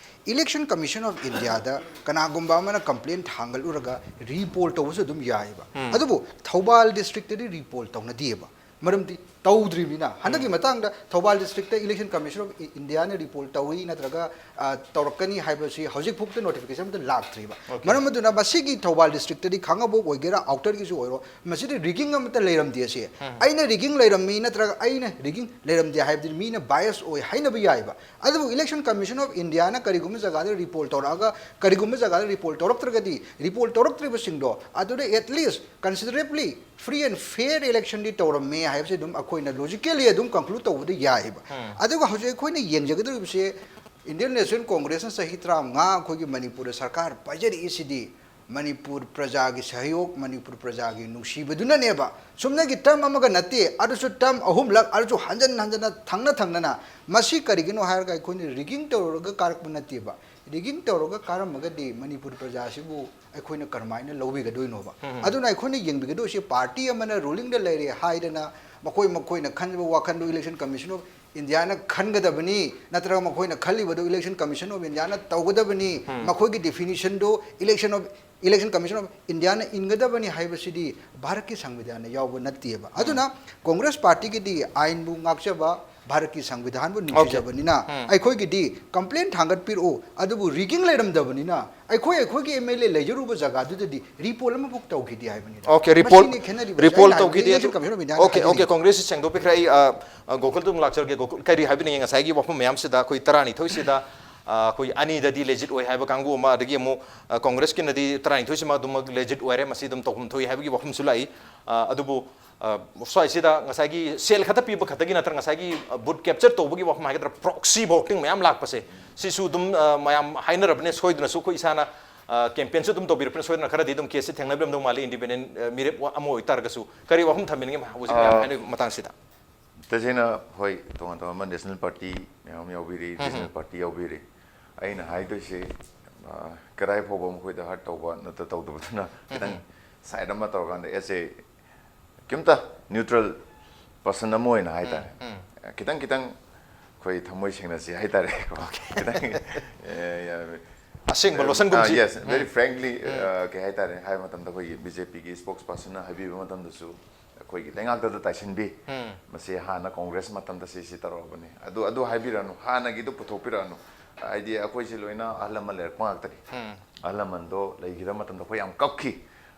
Election Commission of India ꯗ ꯀꯅꯥꯒꯨꯝꯕ ꯑꯃꯅ complaint ꯊꯥꯡꯒꯠꯂꯨꯔꯒ report ꯇꯧꯕꯁꯨ ꯑꯗꯨꯝ ꯌꯥꯏꯑꯕ꯫ ꯑꯗꯨꯕꯨ ꯊꯧꯕꯥꯜ district ꯇꯗꯤ report ꯇꯧꯅꯗꯦꯕ꯫ ꯃꯔꯝꯗꯤ ꯇꯧꯗ꯭ꯔꯤꯕꯅꯤꯅ꯫ ꯍꯟꯗꯛꯀꯤ ꯃꯇꯥꯡꯗ ꯊꯧꯕꯥꯜ district ꯇ Election Commission of I-, India ꯅ report ꯇꯧꯏ ꯅꯠꯇ꯭ꯔꯒ, ꯑ, ꯇꯧꯔꯛꯀꯅꯤ ꯍꯥꯏꯕꯁꯤ ꯍꯧꯖꯤꯛ ꯐꯥꯎꯗ notification ꯑꯃꯠꯇ ꯂꯥꯛꯇ꯭ꯔꯤꯕ꯫ ꯃꯔꯝ ꯑꯗꯨꯅ ꯃꯁꯤꯒꯤ ꯊꯧꯕꯥꯜ district ꯇꯗꯤ ꯈꯥꯡꯉꯕꯣꯛ ꯑꯣꯏꯒꯦꯔꯥ, outer ꯒꯤꯁꯨ ꯑꯣꯏꯔꯣ, ꯃꯁꯤꯗ rigging ꯑꯃꯠꯇ ꯂꯩꯔꯝꯗꯦ ꯑꯁꯤ꯫ ꯑꯩꯅ rigging ꯂꯩꯔꯝꯃꯤ ꯅꯠꯇ꯭ꯔꯒ ꯑꯩꯅ rigging ꯂꯩꯔꯝꯗꯦ ꯍꯥꯏꯕꯗꯤ ꯃꯤꯅ bias ꯑꯣꯏ ꯍꯥꯏꯅꯕ ꯌꯥꯏꯕ꯫ ꯑꯗꯨꯕꯨ Election Commission of India ꯅ ꯀꯔꯤꯒꯨꯝꯕ ꯖꯒꯥꯗ report ꯇꯧꯔꯛꯑꯒ ꯀꯔꯤꯒꯨꯝꯕ ꯖꯒꯥꯗ report ꯇꯧꯔꯛꯇ꯭ꯔꯒꯗꯤ, report ꯇꯧꯔꯛꯇ꯭ꯔꯤꯕꯁꯤꯡꯗꯣ ꯑꯗꯨꯗ at least considerably free and fair election ꯗꯤ ꯇꯧꯔꯝꯃꯦ ꯍꯥꯏꯕꯁꯤ ꯑꯗꯨꯝ ꯑꯩꯈꯣꯏꯅ logically ꯑꯗꯨꯝ conclude ꯇꯧꯕꯗ ꯌꯥꯏꯑꯕ꯫ ꯑꯗꯨꯒ ꯍꯧꯖꯤꯛ ꯑꯩꯈꯣꯏꯅ ꯌꯦꯡꯖꯒꯗꯧꯔꯤꯕꯁꯦ, Indian National Congress ꯅ ꯆꯍꯤ ꯇꯔꯥꯃꯉꯥ ꯑꯩꯈꯣꯏꯒꯤ ꯃꯅꯤꯄꯨꯔꯗ ꯁꯔꯀꯥꯔ ꯄꯥꯏꯖꯔꯛꯏꯁꯤꯗꯤ ꯃꯅꯤꯄꯨꯔ ꯄ꯭ꯔꯖꯥꯒꯤ ꯁꯍꯌꯣꯒ, ꯃꯅꯤꯄꯨꯔ ꯄ꯭ꯔꯖꯥꯒꯤ ꯅꯨꯡꯁꯤꯕꯗꯨꯅꯅꯦꯕ꯫ ꯁꯨꯞꯅꯒꯤ term ꯑꯃꯒ ꯅꯠꯇꯦ, ꯑꯗꯨꯁꯨ term ꯑꯍꯨꯝꯂꯛ, ꯑꯗꯨꯁꯨ ꯍꯟꯖꯟ ꯍꯟꯖꯟꯅ ꯊꯪꯅ ꯊꯪꯅꯅ꯫ ꯃꯁꯤ ꯀꯔꯤꯒꯤꯅꯣ ꯍꯥꯏꯔꯒ ꯑꯩꯈꯣꯏꯅ rigging ꯇꯧꯔꯒ ꯀꯥꯔꯛꯄ ꯅꯠꯇꯦꯕ꯫ Rigging ꯇꯧꯔꯒ ꯀꯥꯔꯝꯃꯒꯗꯤ ꯃꯅꯤꯄꯨꯔ ꯄ꯭ꯔꯖꯥꯁꯤꯕꯨ ꯑꯩꯈꯣꯏꯅ ꯀꯔꯝꯍꯥꯏꯅ ꯂꯧꯕꯤꯒꯗꯣꯏꯅꯣꯕ? ꯑꯗꯨꯅ ꯑꯩꯈꯣꯏꯅ ꯌꯦꯡꯕꯤꯒꯗꯣꯏꯁꯤ, party ꯑꯃꯅ ruling ꯗ ꯂꯩꯔꯦ ꯍꯥꯏꯗꯅ ꯃꯈꯣꯏ ꯃꯈꯣꯏꯅ ꯈꯟꯖꯕ ꯋꯥꯈꯜꯗꯨ Election Commission of India ꯅ ꯈꯟꯒꯗꯕꯅꯤ, ꯅꯠꯇ꯭ꯔꯒ ꯃꯈꯣꯏꯅ ꯈꯜꯂꯤꯕꯗꯨ Election Commission of India ꯅ ꯇꯧꯒꯗꯕꯅꯤ, ꯃꯈꯣꯏꯒꯤ definition do Election of, Election Commission of India ꯅ ꯏꯟꯒꯗꯕꯅꯤ ꯍꯥꯏꯕꯁꯤꯗꯤ ꯚꯥꯔꯠꯀꯤ ꯁꯪꯕꯤꯙꯥꯟꯗ ꯌꯥꯎꯕ ꯅꯠꯇꯦꯕ꯫ ꯑꯗꯨꯅ Congress party ꯒꯤꯗꯤ ꯑꯥꯏꯟꯕꯨ ꯉꯥꯛꯆꯕ, ꯚꯥꯔꯠꯀꯤ ꯁꯪꯕꯤꯙꯥꯟꯕꯨ ꯅꯨꯡꯁꯤꯖꯕꯅꯤꯅ ꯑꯩꯈꯣꯏꯒꯤꯗꯤ complaint ꯊꯥꯡꯒꯠꯄꯤꯔꯛꯎ, ꯑꯗꯨꯕꯨ rigging ꯂꯩꯔꯝꯗꯕꯅꯤꯅ ꯑꯩꯈꯣꯏ ꯑꯩꯈꯣꯏꯒꯤ M L A ꯂꯩꯖꯔꯨꯕ ꯖꯒꯥꯗꯨꯗꯗꯤ report ꯑꯃꯐꯥꯎ ꯇꯧꯈꯤꯗꯦ ꯍꯥꯏꯕꯅꯤꯗ꯫ Okay, report, ꯃꯁꯤꯅꯤ ꯈꯦꯠꯅꯔꯤꯕꯁꯦ꯫ report ꯑꯩꯅ ꯍꯥꯏꯕꯗꯤ ꯇꯧꯈꯤꯗꯦ Election ꯑꯗꯨ꯫ Commission of India ꯅ Okay, okay, ꯍꯥꯏꯖꯔꯤꯁꯦ꯫ Congress ꯁꯦꯡꯗꯣꯛꯄꯤꯈ꯭ꯔꯦ꯫ ꯑꯩ, ꯑ, ꯑ, ꯒꯣꯀꯨꯜꯗ ꯑꯃꯨꯛ ꯂꯥꯛꯆꯔꯒꯦ꯫ ꯒꯣꯀꯨꯜ, ꯀꯔꯤ ꯍꯥꯏꯕꯤꯅꯤꯡꯉꯤ ꯉꯁꯥꯏꯒꯤ ꯋꯥꯐꯝ ꯃꯌꯥꯝꯁꯤꯗ? ꯑꯩꯈꯣꯏ ꯇꯔꯥꯅꯤꯊꯣꯏꯁꯤꯗ, ꯑ, ꯑꯩꯈꯣꯏ ꯑꯅꯤꯗꯗꯤ legit ꯑꯣꯏ ꯍꯥꯏꯕ ꯀꯥꯡꯕꯨ ꯑꯃ, ꯑꯗꯒꯤ ꯑꯃꯨꯛ, ꯑ, Congress ꯀꯤꯅꯗꯤ ꯇꯔꯥꯅꯤꯊꯣꯏꯁꯤꯃ ꯑꯗꯨꯃꯛ legit ꯑꯣꯏꯔꯦ, ꯃꯁꯤ ꯑꯗꯨꯝ ꯇꯧꯐꯝ ꯊꯣꯛꯏ ꯍꯥꯏꯕꯒꯤ ꯋꯥꯐꯝꯁꯨ ꯂꯥꯛꯏ꯫ ꯑ, ꯑꯗꯨꯕꯨ, ꯑ, ꯁ꯭ꯋꯥꯏꯁꯤꯗ ꯉꯁꯥꯏꯒꯤ ꯁꯦꯜ ꯈꯛꯇ ꯄꯤꯕ ꯈꯛꯇꯒꯤ ꯅꯠꯇ꯭ꯔꯒ ꯉꯁꯥꯏꯒꯤ, ꯑ, vote capture ꯇꯧꯕꯒꯤ ꯋꯥꯐꯝ ꯍꯥꯏꯒꯗ꯭ꯔꯥ, proxy voting ꯃꯌꯥꯝ ꯂꯥꯛꯄꯁꯦ, ꯁꯤꯁꯨ ꯑꯗꯨꯝ, ꯑ, ꯃꯌꯥꯝ ꯍꯥꯏꯅꯔꯕꯅꯦ꯫ ꯁꯣꯏꯗꯅꯁꯨ ꯑꯩꯈꯣꯏ ꯏꯁꯥꯅ, ꯑ, campaign ꯁꯨ ꯑꯗꯨꯝ ꯇꯧꯕꯤꯔꯛꯄꯅ ꯁꯣꯏꯗꯅ ꯈꯔꯗꯤ ꯑꯗꯨꯝ case ꯁꯦ ꯊꯦꯡꯅꯕꯤꯔꯝꯗꯧ ꯃꯥꯜꯂꯤ, independent, ꯑ, ꯃꯤꯔꯦꯞ ꯑꯃ ꯑꯣꯏꯇꯥꯔꯒꯁꯨ꯫ ꯀꯔꯤ ꯋꯥꯐꯝ ꯊꯝꯕꯤꯅꯤꯡꯉꯤ ꯍꯧꯖꯤꯛ ꯃꯌꯥꯝ ꯑ, ꯍꯥꯏꯅꯔꯤꯕ ꯃꯇꯥꯡꯁꯤꯗ? ꯇꯁꯦꯡꯅ ꯍꯣꯏ, ꯇꯣꯉꯥꯟ ꯇꯣꯉꯥꯟꯕ ꯅꯦꯁꯅꯦꯜ ꯄꯥꯔꯇꯤ ꯃꯌꯥꯝ ꯑꯃ ꯌꯥꯎꯕꯤꯔꯤ, ꯔꯤꯖꯅꯦꯜ ꯄꯥꯔꯇꯤ ꯌꯥꯎꯕꯤꯔꯤ꯫ ꯑꯩꯅ ꯍꯥꯏꯗꯣꯏꯁꯦ, ꯑ, ꯀꯗꯥꯏ ꯐꯥꯎꯕ ꯃꯈꯣꯏꯗ ꯍꯔꯠ ꯇꯧꯕ ꯅꯠꯇ ꯇꯧꯗꯕꯗꯨꯅ ꯈꯤꯇꯪ ꯁꯥꯏꯠ ꯑꯃ ꯇꯧꯔꯀꯥꯟꯗ, ꯑꯦꯁ ꯑꯦ ꯀꯩꯝꯇ ꯅ꯭ꯌꯨꯇ꯭ꯔꯦꯜ ꯄꯔꯁꯟ ꯑꯃ ꯑꯣꯏꯅ ꯍꯥꯏꯇꯥꯔꯦ, ꯈꯤꯇꯪ ꯈꯤꯇꯪ ꯑꯩꯈꯣꯏ ꯊꯃꯣꯏ ꯁꯦꯡꯅꯁꯤ ꯍꯥꯏꯇꯥꯔꯦꯀꯣ꯫ ꯈꯤꯇꯪ, ꯑꯦ, ꯌꯥ-, ꯑꯁꯦꯡꯕ ꯂꯣꯠꯁꯟꯒꯨꯝꯁꯤ꯫ ꯌꯦꯁ, ꯚꯦꯔꯤ ꯐ꯭ꯔꯦꯡꯛꯂꯤ, ꯀꯩ ꯍꯥꯏꯇꯥꯔꯦ, ꯍꯥꯏꯕ ꯃꯇꯝꯗ ꯑꯩꯈꯣꯏꯒꯤ ꯕꯤ ꯖꯦ ꯄꯤꯒꯤ ꯁ꯭ꯄꯣꯛꯁ ꯄꯔꯁꯟꯅ ꯍꯥꯏꯕꯤꯕ ꯃꯇꯝꯗꯁꯨ ꯑꯩꯈꯣꯏꯒꯤ ꯂꯩꯉꯥꯛꯇꯗ ꯇꯥꯏꯁꯤꯟꯕꯤ, ꯃꯁꯤ ꯍꯥꯟꯅ ꯀꯣꯡꯒ꯭ꯔꯦꯁ ꯃꯇꯝꯗ ꯁꯤ ꯁꯤ ꯇꯧꯔꯛꯑꯕꯅꯤ, ꯑꯗꯨ ꯑꯗꯨ ꯍꯥꯏꯕꯤꯔꯛꯑꯅꯨ, ꯍꯥꯟꯅꯒꯤꯗꯨ ꯄꯨꯊꯣꯛꯄꯤꯔꯛꯑꯅꯨ꯫ ꯍꯥꯏꯗꯤ ꯑꯩꯈꯣꯏꯁꯤ ꯂꯣꯏꯅ ꯑꯍꯜ ꯂꯃꯟ ꯂꯩꯔꯛꯄ ꯉꯥꯛꯇꯅꯤ꯫ ꯑꯍꯜ ꯂꯃꯟꯗꯣ ꯂꯩꯈꯤꯗꯕ ꯃꯇꯝꯗ ꯑꯩꯈꯣꯏ ꯌꯥꯝ ꯀꯞꯈꯤ꯫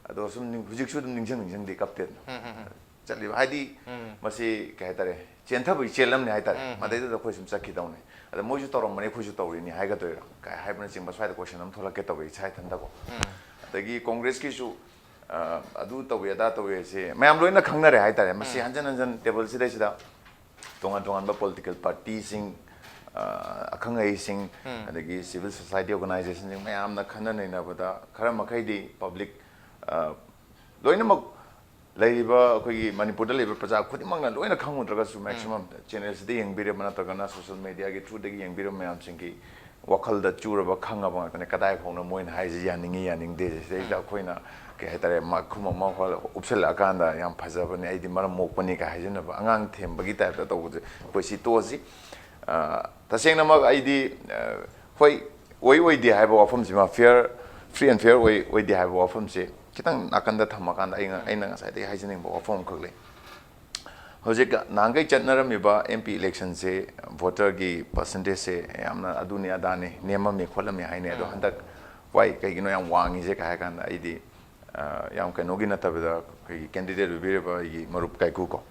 ꯑꯗꯣ ꯁꯨꯝ ꯅꯤꯡ-, ꯍꯧꯖꯤꯛꯁꯨ ꯑꯗꯨꯝ ꯅꯤꯡꯁꯤꯡ ꯅꯤꯡꯁꯤꯡꯗꯤ ꯀꯞꯇꯦꯗꯅ꯫ ꯆꯠꯂꯤꯕ ꯍꯥꯏꯗꯤ ꯃꯁꯤ ꯀꯩ ꯍꯥꯏꯇꯥꯔꯦ, ꯆꯦꯟꯊꯕꯒꯤ ꯆꯦꯜ ꯑꯃꯅꯤ ꯍꯥꯏꯇꯥꯔꯦ꯫ ꯃꯗꯩꯗꯨꯗ ꯑꯩꯈꯣꯏ ꯁꯨꯝ ꯆꯠꯈꯤꯗꯧꯅꯤ꯫ ꯑꯗ ꯃꯣꯏꯁꯨ ꯇꯧꯔꯝꯕꯅꯤ, ꯑꯩꯈꯣꯏꯁꯨ ꯇꯧꯔꯤꯅꯤ ꯍꯥꯏꯒꯗꯣꯏꯔꯥ ꯀꯥꯏ ꯍꯥꯏꯕꯅꯆꯤꯡꯕ ꯁ꯭ꯋꯥꯏꯗ ꯀꯣꯏꯁꯟ ꯑꯃ ꯊꯣꯛꯂꯛꯀꯦ ꯇꯧꯋꯦ ꯏꯁꯥ ꯏꯊꯟꯗꯀꯣ꯫ ꯑꯗꯒꯤ ꯀꯣꯡꯒ꯭ꯔꯦꯁꯀꯤꯁꯨ, ꯑ, ꯑꯗꯨ ꯇꯧꯋꯤ ꯑꯗꯥ ꯇꯧꯋꯤ ꯍꯥꯏꯁꯦ ꯃꯌꯥꯝ ꯂꯣꯏꯅ ꯈꯪꯅꯔꯦ ꯍꯥꯏꯇꯥꯔꯦ꯫ ꯃꯁꯤ ꯍꯟꯖꯟ ꯍꯟꯖꯟ ꯇꯦꯕꯜꯁꯤꯗꯩꯁꯤꯗ ꯇꯣꯉꯥꯟ ꯇꯣꯉꯥꯟꯕ ꯄꯣꯂꯤꯇꯤꯀꯦꯜ ꯄꯥꯔꯇꯤꯁꯤꯡ, ꯑ, ꯑꯈꯪ ꯑꯍꯩꯁꯤꯡ, ꯑꯗꯒꯤ ꯁꯤꯚꯤꯜ ꯁꯣꯁꯥꯏꯇꯤ ꯑꯣꯔꯒꯅꯥꯏꯖꯦꯁꯟꯁꯤꯡ ꯃꯌꯥꯝꯅ ꯈꯟꯅ ꯅꯩꯅꯕꯗ ꯈꯔ ꯃꯈꯩꯗꯤ ꯄꯕ꯭ꯂꯤꯛ, ꯑ, ꯂꯣꯏꯅꯃꯛ ꯂꯩꯔꯤꯕ ꯑꯩꯈꯣꯏꯒꯤ ꯃꯅꯤꯄꯨꯔꯗ ꯂꯩꯔꯤꯕ ꯄ꯭ꯔꯖꯥ ꯈꯨꯗꯤꯡꯃꯛꯅ ꯂꯣꯏꯅ ꯈꯪꯉꯨꯗ꯭ꯔꯒꯁꯨ, ꯃꯦꯛꯁꯤꯃꯝ ꯆꯦꯅꯦꯜꯁꯤꯗ ꯌꯦꯡꯕꯤꯔꯕ ꯅꯠꯇ꯭ꯔꯒꯅ ꯁꯣꯁꯤꯌꯦꯜ ꯃꯦꯗꯤꯌꯥꯒꯤ ꯊ꯭ꯔꯨꯗꯒꯤ ꯌꯦꯡꯕꯤꯔꯕ ꯃꯌꯥꯝꯁꯤꯡꯒꯤ ꯋꯥꯈꯜꯗ ꯆꯨꯔꯕ, ꯈꯪꯉꯕ ꯉꯥꯛꯇꯅꯦ꯫ ꯀꯗꯥꯏ ꯐꯥꯎꯅ ꯃꯣꯏꯅ ꯍꯥꯏꯁꯤ ꯌꯥꯅꯤꯡꯉꯤ ꯌꯥꯅꯤꯡꯗꯦ, ꯁꯤꯗꯩꯁꯤꯗ ꯑꯩꯈꯣꯏꯅ ꯀꯩ ꯍꯥꯏꯇꯥꯔꯦ, ꯃꯈꯨꯝ ꯑꯃ ꯍꯣꯜ-, ꯎꯞꯁꯜꯂꯛꯑꯀꯥꯟꯗ ꯌꯥꯝ ꯐꯖꯕꯅꯤ, ꯑꯩꯗꯤ ꯃꯔꯝ ꯃꯣꯛꯄꯅꯤ ꯀꯥꯏ ꯍꯥꯏꯖꯤꯟꯅꯕ, ꯑꯉꯥꯡ ꯊꯦꯝꯕꯒꯤ ꯇꯥꯏꯞꯇ ꯇꯧꯕꯁꯦ ꯑꯩꯈꯣꯏ ꯁꯤ ꯇꯣꯛꯑꯁꯤ꯫ ꯑ, ꯇꯁꯦꯡꯅꯃꯛ ꯑꯩꯗꯤ, ꯑ, ꯍꯣꯏ, ꯑꯣꯏ ꯑꯣꯏꯗꯦ ꯍꯥꯏꯕ ꯋꯥꯐꯝꯁꯤꯃ, ꯐꯤꯌꯔ, ꯐ꯭ꯔꯤ ꯑꯦꯟ ꯐꯤꯌꯔ ꯑꯣꯏ ꯑꯣꯏꯗꯦ ꯍꯥꯏꯕ ꯋꯥꯐꯝꯁꯦ ꯈꯤꯇꯪ ꯅꯥꯀꯟꯗ ꯊꯝꯃꯀꯥꯟꯗ ꯑꯩꯅ, ꯑꯩꯅ ꯉꯁꯥꯏꯗꯒꯤ ꯍꯥꯏꯖꯅꯤꯡꯕ ꯋꯥꯐꯝ ꯑꯃꯈꯛ ꯂꯩ꯫ ꯍꯧꯖꯤꯛ ꯅꯍꯥꯟꯈꯩ ꯆꯠꯅꯔꯝꯃꯤꯕ ꯑꯦꯝ ꯄꯤ ꯏꯂꯦꯛꯁꯟꯁꯦ, ꯚꯣꯇꯔꯒꯤ ꯄꯥꯔꯁꯦꯟꯇꯦꯖꯁꯦ ꯌꯥꯝꯅ ꯑꯗꯨꯅꯤ ꯑꯗꯥꯅꯤ, ꯅꯦꯝꯃꯝꯃꯤ ꯈꯣꯠꯂꯝꯃꯤ ꯍꯥꯏꯅꯩ꯫ ꯑꯗꯣ ꯍꯟꯗꯛ why, ꯀꯩꯒꯤꯅꯣ ꯌꯥꯝ ꯋꯥꯡꯉꯤꯁꯦ ꯀꯥꯏ ꯍꯥꯏ ꯀꯥꯟꯗ, ꯑꯩꯗꯤ, ꯑ, ꯌꯥꯝ ꯀꯩꯅꯣꯒꯤ ꯅꯠꯇꯕꯗ, ꯑꯩꯈꯣꯏꯒꯤ ꯀꯦꯟꯗꯤꯗꯦꯠ ꯑꯣꯏꯕꯤꯔꯤꯕ ꯑꯩꯒꯤ ꯃꯔꯨꯞ ꯀꯥꯏꯀꯨ ꯀꯣ,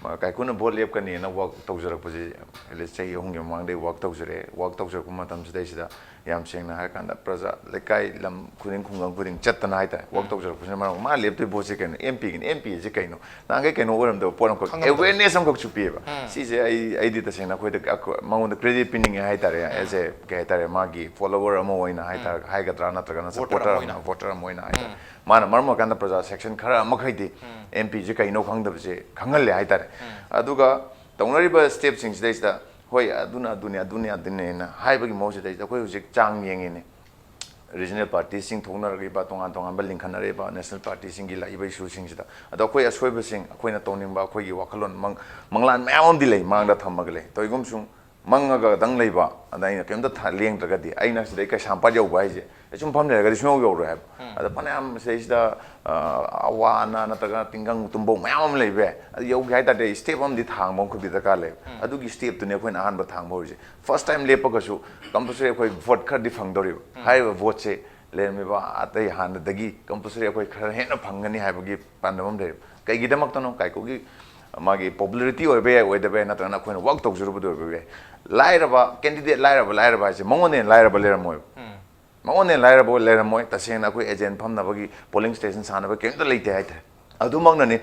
ꯃ-, ꯀꯥꯏꯀꯨꯅ ꯚꯣꯠ ꯂꯦꯞꯀꯅꯤꯅ ꯋꯥꯛ ꯇꯧꯖꯔꯛꯄꯁꯦ, at least ꯆꯍꯤ ꯑꯍꯨꯝꯒꯤ ꯃꯃꯥꯡꯗꯩ ꯋꯥꯛ ꯇꯧꯖꯔꯛꯑꯦ꯫ ꯋꯥꯛ ꯇꯧꯖꯔꯛꯄ ꯃꯇꯝꯁꯤꯗꯩꯁꯤꯗ ꯌꯥꯝ ꯁꯦꯡꯅ ꯍꯥꯏꯔ ꯀꯥꯟꯗ ꯄ꯭ꯔꯖꯥ, ꯂꯩꯀꯥꯏ, ꯂꯝ ꯈꯨꯗꯤꯡ, ꯈꯨꯡꯒꯪ ꯈꯨꯗꯤꯡ ꯆꯠꯇꯅ ꯍꯥꯏꯇꯥꯔꯦ, ꯋꯥꯛ ꯇꯧꯖꯔꯛꯄꯁꯤꯅ ꯃꯔꯝ ꯑꯣꯏꯔꯒ ꯃꯥ ꯂꯦꯞꯇꯣꯏ ꯚꯣꯠꯁꯦ ꯀꯩꯅꯣ, ꯑꯦꯝ ꯄꯤꯒꯤꯅꯤ, ꯑꯦꯝ ꯄꯤ ꯑꯁꯤ ꯀꯩꯅꯣ, ꯅꯍꯥꯟꯈꯩ ꯀꯩꯅꯣ ꯑꯣꯏꯔꯝꯗꯕ ꯄꯣꯠ ꯑꯃꯈꯛ, ꯑꯦꯋꯦꯔꯅꯦꯁ ꯑꯃꯈꯛꯁꯨ ꯄꯤꯌꯦꯕ꯫ ꯁꯤꯁꯦ ꯑꯩ, ꯑꯩꯗꯤ ꯇꯁꯦꯡꯅ ꯑꯩꯈꯣꯏꯗ, ꯑꯩꯈꯣꯏ, ꯃꯉꯣꯟꯗ ꯀ꯭ꯔꯦꯗꯤꯠ ꯄꯤꯅꯤꯡꯉꯦ ꯍꯥꯏꯇꯥꯔꯦ, ꯑꯦꯁ ꯑꯦ, ꯀꯩ ꯍꯥꯏꯇꯥꯔꯦ, ꯃꯥꯒꯤ ꯐꯣꯂꯣꯋꯔ ꯑꯃ ꯑꯣꯏꯅ ꯍꯥꯏꯇꯥꯔꯦ, ꯍꯥꯏꯒꯗ꯭ꯔꯥ, ꯅꯠꯇ꯭ꯔꯒꯅ ꯁꯄꯣꯔꯇꯔ ꯑꯃ, ꯚꯣꯇꯔ ꯑꯃ ꯑꯣꯏꯅ ꯍꯥꯏꯇꯥꯔꯦ꯫ ꯃꯥꯅ ꯃꯔꯝ ꯑꯣꯏꯔꯀꯥꯟꯗ ꯄ꯭ꯔꯖꯥ ꯁꯦꯛꯁꯟ ꯈꯔ ꯑꯃꯈꯩꯗꯤ ꯑꯦꯝ ꯄꯤꯁꯦ ꯀꯩꯅꯣ ꯈꯪꯗꯕꯁꯦ ꯈꯪꯍꯜꯂꯦ ꯍꯥꯏꯇꯥꯔꯦ꯫ ꯑꯗꯨꯒ ꯇꯧꯅꯔꯤꯕ ꯁ꯭ꯇꯦꯞꯁꯤꯡꯁꯤꯗꯩꯁꯤꯗ, ꯍꯣꯏ, ꯑꯗꯨꯅ ꯑꯗꯨꯅꯤ, ꯑꯗꯨꯅꯤ ꯑꯗꯨꯅꯤꯅ ꯍꯥꯏꯕꯒꯤ ꯃꯍꯨꯠꯁꯤꯗꯩꯁꯤꯗ, ꯑꯩꯈꯣꯏ ꯍꯧꯖꯤꯛ ꯆꯥꯡ ꯌꯦꯡꯉꯤꯅꯦ꯫ ꯔꯤꯖꯅꯦꯜ ꯄꯥꯔꯇꯤꯁꯤꯡ ꯊꯣꯛꯅꯔꯛꯏꯕ, ꯇꯣꯉꯥꯟ ꯇꯣꯉꯥꯟꯕ ꯂꯤꯡꯈꯠꯅꯔꯛꯏꯕ ꯅꯦꯁꯅꯦꯜ ꯄꯥꯔꯇꯤꯁꯤꯡꯒꯤ ꯂꯥꯛꯏꯕ ꯏꯁꯨꯁꯤꯡꯁꯤꯗ꯫ ꯑꯗꯣ ꯑꯩꯈꯣꯏ ꯑꯁꯣꯏꯕꯁꯤꯡ, ꯑꯩꯈꯣꯏꯅ ꯇꯧꯅꯤꯡꯕ, ꯑꯩꯈꯣꯏꯒꯤ ꯋꯥꯈꯜꯂꯣꯟ ꯃꯪ-, ꯃꯪꯂꯥꯟ ꯃꯌꯥꯝ ꯑꯃꯗꯤ ꯂꯩ, ꯃꯥꯡꯗ ꯊꯝꯃꯒ ꯂꯩ꯫ ꯇꯧꯏꯒꯨꯝꯁꯨꯡ ꯃꯪꯉꯒꯗꯪ ꯂꯩꯕ, ꯑꯗ ꯑꯩꯅ ꯀꯩꯝꯇ ꯊ-, ꯂꯦꯡꯗ꯭ꯔꯒꯗꯤ, ꯑꯩꯅ ꯁꯤꯗꯩ ꯀꯩꯁꯥꯝꯄꯥꯠ ꯌꯧꯕ ꯍꯥꯏꯁꯦ ꯑꯩ ꯁꯨꯝ ꯐꯝ ꯂꯩꯔꯒꯗꯤ ꯁꯨꯡꯌꯧ ꯌꯧꯔꯣꯏ ꯍꯥꯏꯕ꯫ ꯑꯗ ꯐꯅꯌꯥꯝ ꯁꯤꯗꯩꯁꯤꯗ, ꯑ, ꯑꯋꯥ ꯑꯅꯥ ꯅꯠꯇ꯭ꯔꯒ ꯇꯤꯡꯒꯪ ꯇꯨꯝꯕꯧ ꯃꯌꯥꯝ ꯑꯃ ꯂꯩꯕ ꯌꯥꯏ꯫ ꯑꯗꯨ ꯌꯧꯒꯦ ꯍꯥꯏ ꯇꯥꯔꯗꯤ ꯁ꯭ꯇꯦꯞ ꯑꯃꯗꯤ ꯊꯥꯡꯕ ꯑꯃ ꯈꯨꯗꯤ ꯗꯔꯀꯥꯔ ꯂꯩ꯫ ꯑꯗꯨꯒꯤ ꯁ꯭ꯇꯦꯞꯇꯨꯅꯤ ꯑꯩꯈꯣꯏꯅ ꯑꯍꯥꯟꯕ ꯊꯥꯡꯕ ꯍꯧꯔꯤꯁꯦ꯫ ꯐꯥꯔꯁ ꯇꯥꯏꯝ ꯂꯦꯞꯄꯒꯁꯨ ꯀꯝꯄꯜꯁꯔꯤ ꯑꯩꯈꯣꯏ ꯚꯣꯠ ꯈꯔꯗꯤ ꯐꯪꯗꯧꯔꯤꯕ꯫ ꯍꯥꯏꯔꯤꯕ ꯚꯣꯠꯁꯦ ꯂꯩꯔꯝꯃꯤꯕ ꯑꯇꯩ ꯍꯥꯟꯅꯗꯒꯤ ꯀꯝꯄꯜꯁꯔꯤ ꯑꯩꯈꯣꯏ ꯈꯔ ꯍꯦꯟꯅ ꯐꯪꯒꯅꯤ ꯍꯥꯏꯕꯒꯤ ꯄꯥꯟꯗꯝ ꯑꯃ ꯂꯩꯔꯤꯕ꯫ ꯀꯩꯒꯤꯗꯃꯛꯇꯅꯣ? ꯀꯥꯏꯀꯨꯒꯤ ꯃꯥꯒꯤ ꯄꯣꯄꯨꯂꯔꯤꯇꯤ ꯑꯣꯏꯕ ꯌꯥꯏ, ꯑꯣꯏꯗꯕ ꯌꯥꯏ, ꯅꯠꯇ꯭ꯔꯒꯅ ꯑꯩꯈꯣꯏꯅ ꯋꯥꯛ ꯇꯧꯖꯔꯨꯕꯗ ꯑꯣꯏꯕ ꯌꯥꯏ꯫ ꯂꯥꯏꯔꯕ, ꯀꯦꯟꯗꯤꯗꯦꯠ ꯂꯥꯏꯔꯕ, ꯂꯥꯏꯔꯕ ꯍꯥꯏꯁꯦ ꯃꯉꯣꯟꯗ ꯍꯦꯟꯅ ꯂꯥꯏꯔꯕ ꯂꯩꯔꯝꯃꯣꯏꯕ꯫ ꯃꯉꯣꯟꯗ ꯍꯦꯟꯅ ꯂꯥꯏꯔꯕ ꯂꯩꯔꯝꯃꯣꯏ꯫ ꯇꯁꯦꯡꯅ ꯑꯩꯈꯣꯏ ꯑꯦꯖꯦꯟ ꯐꯝꯅꯕꯒꯤ, ꯄꯣꯂꯤꯡ ꯁ꯭ꯇꯦꯁꯟ ꯁꯥꯅꯕ ꯀꯩꯝꯇ ꯂꯩꯇꯦ ꯍꯥꯏꯇꯥꯔꯦ꯫ ꯑꯗꯨꯃꯛꯅꯅꯤ꯫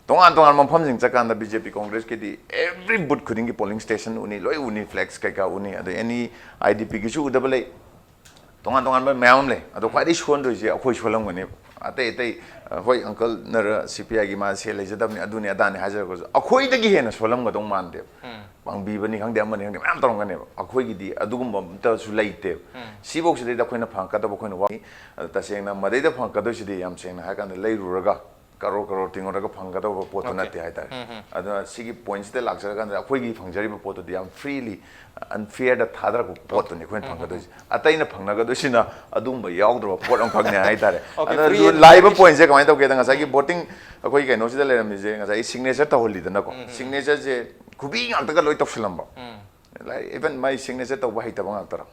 ꯇꯣꯉꯥꯟ ꯇꯣꯉꯥꯟꯕ ꯃꯐꯝꯁꯤꯡ ꯆꯠꯀꯥꯟꯗ ꯕꯤ ꯖꯦ ꯄꯤ, ꯀꯣꯡꯒ꯭ꯔꯦꯁꯀꯤꯗꯤ ꯑꯦꯚ꯭ꯔꯤ ꯕꯨꯠ ꯈꯨꯗꯤꯡꯒꯤ ꯄꯣꯂꯤꯡ ꯁ꯭ꯇꯦꯁꯟ ꯎꯅꯤ, ꯂꯣꯏ ꯎꯅꯤ, ꯐ꯭ꯂꯦꯛꯁ ꯀꯩꯀꯥ ꯎꯅꯤ, ꯑꯗꯩ ꯑꯦꯅꯤ ꯑꯥꯏ ꯗꯤ ꯄꯤꯒꯤꯁꯨ ꯎꯗꯕ ꯂꯩ꯫ ꯇꯣꯉꯥꯟ ꯇꯣꯉꯥꯟꯕ ꯃꯌꯥꯝ ꯑꯃ ꯂꯩ꯫ ꯑꯗꯣ ꯈ꯭ꯋꯥꯏꯗꯒꯤ ꯁꯣꯟꯗꯣꯏꯁꯦ ꯑꯩꯈꯣꯏ ꯁꯣꯜꯂꯝꯒꯅꯦꯕ꯫ ꯑꯇꯩ ꯑꯇꯩ, ꯑ, ꯍꯣꯏ, ꯑꯪꯀꯜ ꯅꯔ ꯁꯤ ꯄꯤ ꯑꯥꯏꯒꯤ ꯃꯥ ꯁꯦꯜ ꯂꯩꯖꯗꯕꯅꯤ, ꯑꯗꯨꯅꯤ ꯑꯗꯥꯅꯤ ꯍꯥꯏꯖꯔꯒꯁꯨ ꯑꯩꯈꯣꯏꯗꯒꯤ ꯍꯦꯟꯅ ꯁꯣꯜꯂꯝꯒꯗꯧ ꯃꯥꯟꯗꯦꯕ꯫ ꯄꯥꯡꯕꯤꯕꯅꯤ ꯈꯪꯗꯦ, ꯑꯃꯅꯤ ꯈꯪꯗꯦ, ꯃꯌꯥꯝ ꯇꯧꯔꯝꯒꯅꯦꯕ꯫ ꯑꯩꯈꯣꯏꯒꯤꯗꯤ ꯑꯗꯨꯒꯨꯝꯕ ꯑꯝꯇꯁꯨ ꯂꯩꯇꯦꯕ꯫ ꯁꯤꯐꯧꯁꯤꯗꯩꯗ ꯑꯩꯈꯣꯏꯅ ꯐꯪꯉꯛꯀꯗꯕ ꯑꯩꯈꯣꯏꯅ ꯋꯥ-, ꯑꯗ ꯇꯁꯦꯡꯅ ꯃꯗꯩꯗ ꯐꯪꯉꯛꯀꯗꯣꯏꯁꯤꯗꯤ ꯌꯥꯝ ꯁꯦꯡꯅ ꯍꯥꯏꯔꯀꯥꯟꯗ ꯂꯩꯔꯨꯔꯒ ꯀꯔꯣꯔ ꯀꯔꯣꯔ ꯇꯤꯡꯉꯨꯔꯒ ꯐꯪꯒꯗꯧꯕ ꯄꯣꯠꯇꯨ ꯅꯠꯇꯦ ꯍꯥꯏꯇꯥꯔꯦ꯫ ꯑꯗꯨꯅ ꯁꯤꯒꯤ ꯄꯣꯏꯟꯠꯁꯤꯗ ꯂꯥꯛꯆꯔꯀꯥꯟꯗ ꯑꯩꯈꯣꯏꯒꯤ ꯐꯪꯖꯔꯤꯕ ꯄꯣꯠꯇꯨꯗꯤ ꯌꯥꯝ ꯐ꯭ꯔꯤꯂꯤ, ꯑꯟꯐꯤꯌꯔꯗ ꯊꯥꯗꯔꯛꯄ ꯄꯣꯠꯇꯨꯅꯤ ꯑꯩꯈꯣꯏꯅ ꯐꯪꯒꯗꯣꯏꯁꯦ꯫ ꯑꯇꯩꯅ ꯐꯪꯅꯒꯗꯣꯏꯁꯤꯅ ꯑꯗꯨꯒꯨꯝꯕ ꯌꯥꯎꯗ꯭ꯔꯕ ꯄꯣꯠ ꯑꯃꯈꯛꯅꯦ ꯍꯥꯏꯇꯥꯔꯦ꯫ ꯑꯗꯨꯅ ꯂꯥꯛꯏꯕ ꯄꯣꯏꯟꯠꯁꯦ ꯀꯃꯥꯏꯅ ꯇꯧꯒꯦꯗ, ꯉꯁꯥꯏꯒꯤ ꯚꯣꯇꯤꯡ ꯑꯩꯈꯣꯏ ꯀꯩꯅꯣꯁꯤꯗ ꯂꯩꯔꯝꯃꯤꯁꯦ, ꯉꯁꯥꯏꯒꯤ ꯁꯤꯒꯅꯦꯆꯔ ꯇꯧꯍꯜꯂꯤꯗꯅꯀꯣ꯫ ꯁꯤꯒꯅꯦꯆꯔꯁꯦ ꯈꯨꯕꯤ ꯉꯥꯛꯇꯒ ꯂꯣꯏ ꯇꯧꯁꯤꯜꯂꯝꯕ꯫ ꯂꯥꯏꯛ, ꯏꯚꯟ ꯃꯥꯏ ꯁꯤꯒꯅꯦꯆꯔ ꯇꯧꯕ ꯍꯩꯇꯕ ꯉꯥꯛꯇꯔꯣ?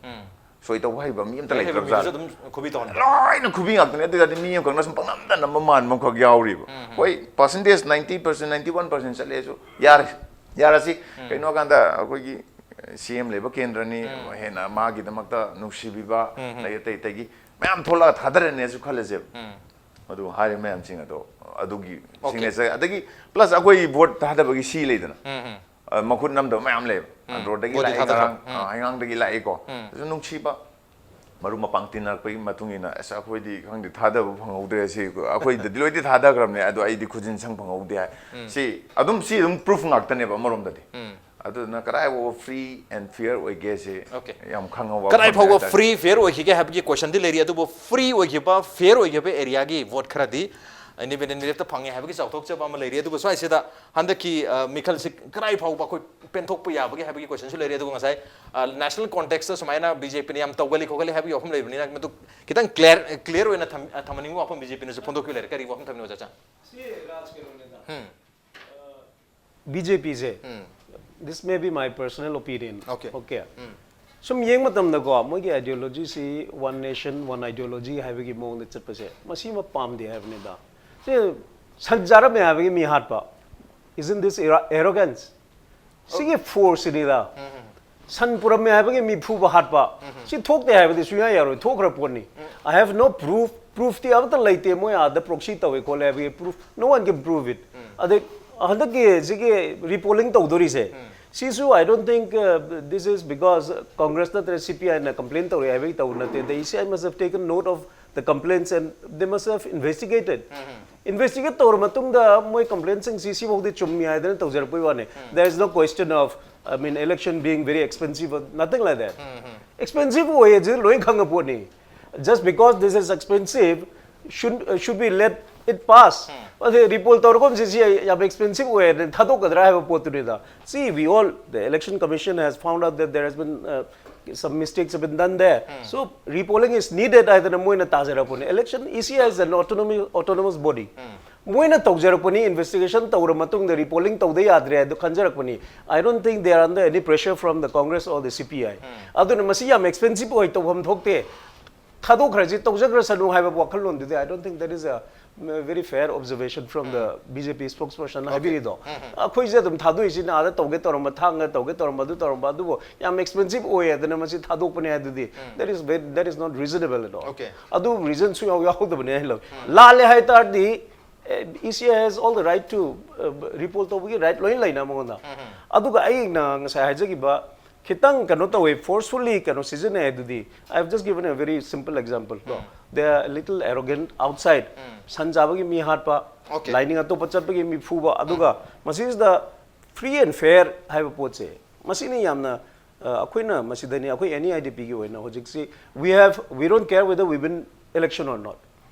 ꯁꯣꯏ ꯇꯧꯕ ꯍꯩꯕ ꯃꯤ ꯑꯝꯇ ꯂꯩꯇ꯭ꯔꯕ ꯖꯥꯠꯂ? ꯂꯣꯏꯅ ꯈꯨꯕꯤ ꯉꯥꯛꯇꯅꯦ꯫ ꯑꯗꯨ ꯑꯣꯏꯇꯥꯔꯗꯤ ꯃꯤ ꯑꯃꯈꯛꯅ ꯁꯨꯝ ꯄꯪꯅꯝꯗ ꯅꯝꯕ ꯃꯥꯟꯕ ꯑꯃꯈꯛ ꯌꯥꯎꯔꯤꯕ꯫ ꯍꯣꯏ, percentage ninety percent, ninety one percent ꯆꯠꯂꯦꯁꯨ ꯌꯥꯔꯦ, ꯌꯥꯔꯁꯤ꯫ ꯀꯩꯅꯣ ꯍꯥꯏꯀꯥꯟꯗ ꯑꯩꯈꯣꯏꯒꯤ ꯁꯤ ꯑꯦꯝ ꯂꯩꯕ ꯀꯦꯟꯗ꯭ꯔꯅꯤ, ꯍꯦꯟꯅ ꯃꯥꯒꯤꯗꯃꯛꯇ ꯅꯨꯡꯁꯤꯕꯤꯕ, ꯑꯗꯩ ꯑꯇꯩ ꯑꯇꯩꯒꯤ ꯃꯌꯥꯝ ꯊꯣꯛꯂꯛꯑ ꯊꯥꯗꯔꯅꯦꯁꯨ ꯈꯜꯂꯁꯦꯕ꯫ ꯑꯗꯨ ꯍꯥꯏꯔꯤꯕ ꯃꯌꯥꯝꯁꯤꯡ ꯑꯗꯣ ꯑꯗꯨꯒꯤ ꯁꯤꯒꯅꯦꯆꯔ, ꯑꯗꯒꯤ ꯄ꯭ꯂꯁ ꯑꯩꯈꯣꯏ ꯚꯣꯠ ꯊꯥꯗꯕꯒꯤ ꯁꯤ ꯂꯩꯗꯅ, ꯑ, ꯃꯈꯨꯠ ꯅꯝꯗꯕ ꯃꯌꯥꯝ ꯂꯩꯌꯦꯕ꯫ ꯑꯟꯗ꯭ꯔꯣꯗꯒꯤ ꯂꯥꯛꯏ, ꯉꯔꯥꯡ, ꯑ, ꯍꯩꯉꯥꯡꯗꯒꯤ ꯂꯥꯛꯏꯀꯣ꯫ ꯑꯗꯨꯁꯨ ꯅꯨꯡꯁꯤꯕ꯫ ꯃꯔꯨꯞ ꯃꯄꯥꯡ ꯇꯤꯟꯅꯔꯛꯄꯒꯤ ꯃꯇꯨꯡ ꯏꯟꯅ ꯑꯁ ꯑꯩꯈꯣꯏꯗꯤ ꯈꯪꯗꯦ ꯊꯥꯗꯕ ꯐꯪꯍꯧꯗ꯭ꯔꯦ ꯁꯤ ꯑꯩꯈꯣꯏꯗꯗꯤ ꯂꯣꯏꯗꯤ ꯊꯥꯗꯈ꯭ꯔꯕꯅꯦ ꯑꯗꯣ ꯑꯩꯗꯤ ꯈꯨꯖꯤꯟ ꯁꯪ ꯐꯪꯍꯧꯗꯦ ꯍꯥꯏ ꯁꯤ ꯑꯗꯨꯝ ꯁꯤ ꯑꯗꯨꯝ proof ꯉꯥꯛꯇꯅꯦꯕ ꯑꯃꯔꯣꯝꯗꯗꯤ ꯑꯗꯨꯗꯨꯅ ꯀꯗꯥꯏ ꯐꯥꯎꯕ free and fair ꯑꯣꯏꯒꯦ ꯁꯤ Okay. ꯌꯥꯝ ꯈꯪꯍꯧꯕ ꯀꯗꯥꯏ ꯋꯥꯐꯝꯅꯤ ꯐꯥꯎꯕ ꯍꯥꯏꯇꯥꯔꯦ꯫ Free fair ꯑꯣꯏꯈꯤꯒꯦ ꯍꯥꯏꯕꯒꯤ questionꯗꯤ ꯂꯩꯔꯤ ꯑꯗꯨꯕꯨ free ꯑꯣꯏꯈꯤꯕ fair ꯑꯣꯏꯈꯤꯕ areaꯒꯤ vote ꯈꯔꯗꯤ independent leaderꯇ ꯐꯪꯉꯦ ꯍꯥꯏꯕꯒꯤ ꯆꯥꯎꯊꯣꯛꯆꯕ ꯑꯃ ꯂꯩꯔꯤ ꯑꯗꯨꯕꯨ ꯁ꯭ꯋꯥꯏꯁꯤꯗ ꯍꯟꯗꯛꯀꯤ ꯑ, ꯃꯤꯈꯜꯁꯤ ꯀꯗꯥꯏ ꯐꯥꯎꯕ ꯑꯩꯈꯣꯏ ꯄꯦꯟꯊꯣꯛꯄ ꯌꯥꯕꯒꯦ ꯍꯥꯏꯕꯒꯤ questionꯁꯨ ꯂꯩꯔꯤ ꯑꯗꯨꯒ ꯉꯁꯥꯏ national contextꯇ ꯁꯨꯃꯥꯏꯅ BJPꯅ ꯌꯥꯝ ꯇꯧꯒꯜꯂꯤ ꯈꯣꯠꯀꯜꯂꯤ ꯍꯥꯏꯕꯒꯤ ꯋꯥꯐꯝ ꯂꯩꯕꯅꯤꯅ ꯃꯗꯨ ꯈꯤꯇꯪ clear clear ꯑꯣꯏꯅ ꯊꯝ- ꯊꯝꯍꯟꯅꯤꯡꯕ ꯋꯥꯐꯝ BJPꯅꯁꯨ ꯐꯣꯡꯗꯣꯛꯄꯤꯕ ꯂꯩꯔꯦ ꯀꯔꯤ ꯋꯥꯐꯝ ꯊꯝꯕꯤꯅꯤꯡꯕ ꯆꯥꯆꯥ? ꯁꯤ ꯔꯥꯖ ꯀꯩꯅꯣꯅꯤꯗ BJPꯁꯦ this may be my personal opinion. Okay. Okay. ꯁꯨꯝ ꯌꯦꯡꯕ ꯃꯇꯝꯗꯀꯣ ꯃꯣꯏꯒꯤ ideologyꯁꯤ one nation one ideology ꯍꯥꯏꯕꯒꯤ ꯃꯑꯣꯡꯗ ꯆꯠꯄꯁꯦ ꯃꯁꯤꯃ ꯄꯥꯝꯗꯦ ꯍꯥꯏꯕꯅꯤꯗ꯫ ꯁꯤ ꯁꯟ ꯆꯥꯔꯝꯃꯦ ꯍꯥꯏꯕꯒꯤ ꯃꯤ ꯍꯥꯠꯄ, isn't this arrogance? ꯁꯤꯒꯤ forceꯁꯤꯅꯤꯗ꯫ ꯁꯟ ꯄꯨꯔꯝꯃꯦ ꯍꯥꯏꯕꯒꯤ ꯃꯤ ꯐꯨꯕ ꯍꯥꯠꯄ ꯁꯤ ꯊꯣꯛꯇꯦ ꯍꯥꯏꯕꯗꯤ ꯁꯨꯡꯌꯥ ꯌꯥꯔꯣꯏ, ꯊꯣꯛꯈ꯭ꯔ ꯄꯣꯠꯅꯤ꯫ I have no proof, proofꯇꯤ ꯑꯃꯠꯇ ꯂꯩꯇꯦ ꯃꯣꯏ ꯑꯥꯗ proxy ꯇꯧꯏ ꯈꯣꯠꯂꯦ ꯍꯥꯏꯕꯒꯤ proof, no one can prove it. ꯑꯗꯩ ꯍꯟꯗꯛꯀꯤ ꯁꯤꯒꯤ repolling ꯇꯧꯗꯣꯔꯤꯁꯦ ꯁꯤꯁꯨ I don't think this is because Congress ꯅꯠꯇ꯭ꯔ CPIꯅ complain ꯇꯧꯔꯦ ꯍꯥꯏꯕꯒꯤ ꯇꯧꯕ ꯅꯠꯇꯦ꯫ The ECI must have taken note of the complaints and they must have investigated. Investigate ꯇꯧꯔ ꯃꯇꯨꯡꯗ ꯃꯣꯏ complaintꯁꯤꯡꯁꯤ ꯁꯤꯐꯥꯎꯗꯤ ꯆꯨꯝꯃꯤ ꯍꯥꯏꯗꯅ ꯇꯧꯖꯔꯛꯄꯩ ꯋꯥꯅꯤ꯫ There is no question of, I mean, election being very expensive or nothing like that. Expensive ꯑꯣꯏꯌꯦ ꯁꯤ ꯂꯣꯏ ꯈꯪꯉ ꯄꯣꯠꯅꯤ꯫ Just because this is expensive, should, should we let it pass? ꯑꯗꯩ repoll ꯇꯧꯔꯒꯨꯝꯁꯤ ꯁꯤ ꯌꯥꯝ expensive ꯑꯣꯏꯌꯦꯅ ꯊꯥꯗꯣꯛꯀꯗ꯭ꯔꯥ ꯍꯥꯏꯕ ꯄꯣꯠꯇꯨꯅꯤꯗ꯫ See, we all, the Election Commission has found out that there has been uh, some mistakes have been done there. So repolling is needed ꯍꯥꯏꯗꯅ ꯃꯣꯏꯅ ꯇꯥꯖꯔꯛꯄꯅꯤ꯫ Election, ECI is an autonomy, autonomous body. ꯃꯣꯏꯅ ꯇꯧꯖꯔꯛꯄꯅꯤ, investigation ꯇꯧꯔ ꯃꯇꯨꯡꯗ repolling ꯇꯧꯗ ꯌꯥꯗ꯭ꯔꯦ ꯍꯥꯏꯗꯣ ꯈꯟꯖꯔꯛꯄꯅꯤ꯫ I don't think they are under any pressure from the Congress or the CPI. ꯑꯗꯨꯅ ꯃꯁꯤ ꯌꯥꯝ expensive ꯑꯣꯏ, ꯇꯧꯐꯝ ꯊꯣꯛꯇꯦ, ꯊꯥꯗꯣꯛꯈ꯭ꯔꯁꯤ, ꯇꯧꯖꯈ꯭ꯔꯁꯅꯨ ꯍꯥꯏꯕ ꯋꯥꯈꯜꯂꯣꯟꯗꯨꯗꯤ I don't think that is a very fair observation from the BJP spokesperson ꯍꯥꯏꯕꯤꯔꯤꯗꯣ꯫ ꯑꯩꯈꯣꯏꯁꯦ ꯑꯗꯨꯝ ꯊꯥꯗꯣꯛꯏꯁꯤꯅ ꯑꯥꯗ ꯇꯧꯒꯦ ꯇꯧꯔꯝꯕ, ꯊꯥꯡꯒ ꯇꯧꯒꯦ ꯇꯧꯔꯝꯕ, ꯑꯗꯨ ꯇꯧꯔꯝꯕ, ꯑꯗꯨꯕꯨ ꯌꯥꯝ expensive ꯑꯣꯏꯌꯦ ꯑꯗꯨꯅ ꯃꯁꯤ ꯊꯥꯗꯣꯛꯄꯅꯦ ꯍꯥꯏꯗꯨꯗꯤ that is very, that is not reasonable at all. Okay. ꯑꯗꯨ reason ꯁꯨꯡꯌꯥꯎ ꯌꯥꯎꯗꯕꯅꯦ ꯑꯩ ꯂꯧ꯫ ꯂꯥꯜꯂꯦ ꯍꯥꯏ ꯇꯥꯔꯗꯤ ECI has all the right to report ꯇꯧꯕꯒꯤ right ꯂꯣꯏ ꯂꯩꯅ ꯃꯉꯣꯟꯗ꯫ ꯑꯗꯨꯒ ꯑꯩꯅ ꯉꯁꯥꯏ ꯍꯥꯏꯖꯈꯤꯕ ꯈꯤꯇꯪ ꯀꯩꯅꯣ ꯇꯧꯋꯦ, forcefully ꯀꯩꯅꯣ ꯁꯤꯖꯤꯟꯅꯩ ꯑꯗꯨꯗꯤ. I have just given a very simple example ꯀꯣ. They are a little arrogant outside. ꯁꯟ ꯆꯥꯕꯒꯤ ꯃꯤ ꯍꯥꯠꯄ, Okay. ꯂꯥꯏꯅꯤꯡ ꯑꯇꯣꯞꯄ ꯆꯠꯄꯒꯤ ꯃꯤ ꯐꯨꯕ, ꯑꯗꯨꯒ ꯃꯁꯤꯁꯤꯗ free and fair ꯍꯥꯏꯕ ꯄꯣꯠꯁꯦ, ꯃꯁꯤꯅꯤ ꯌꯥꯝꯅ ꯑ, ꯑꯩꯈꯣꯏꯅ ꯃꯁꯤꯗꯅꯤ, ꯑꯩꯈꯣꯏ NEIDPꯒꯤ ꯑꯣꯏꯅ ꯍꯧꯖꯤꯛꯁꯤ we have, we don't care whether we win election or not.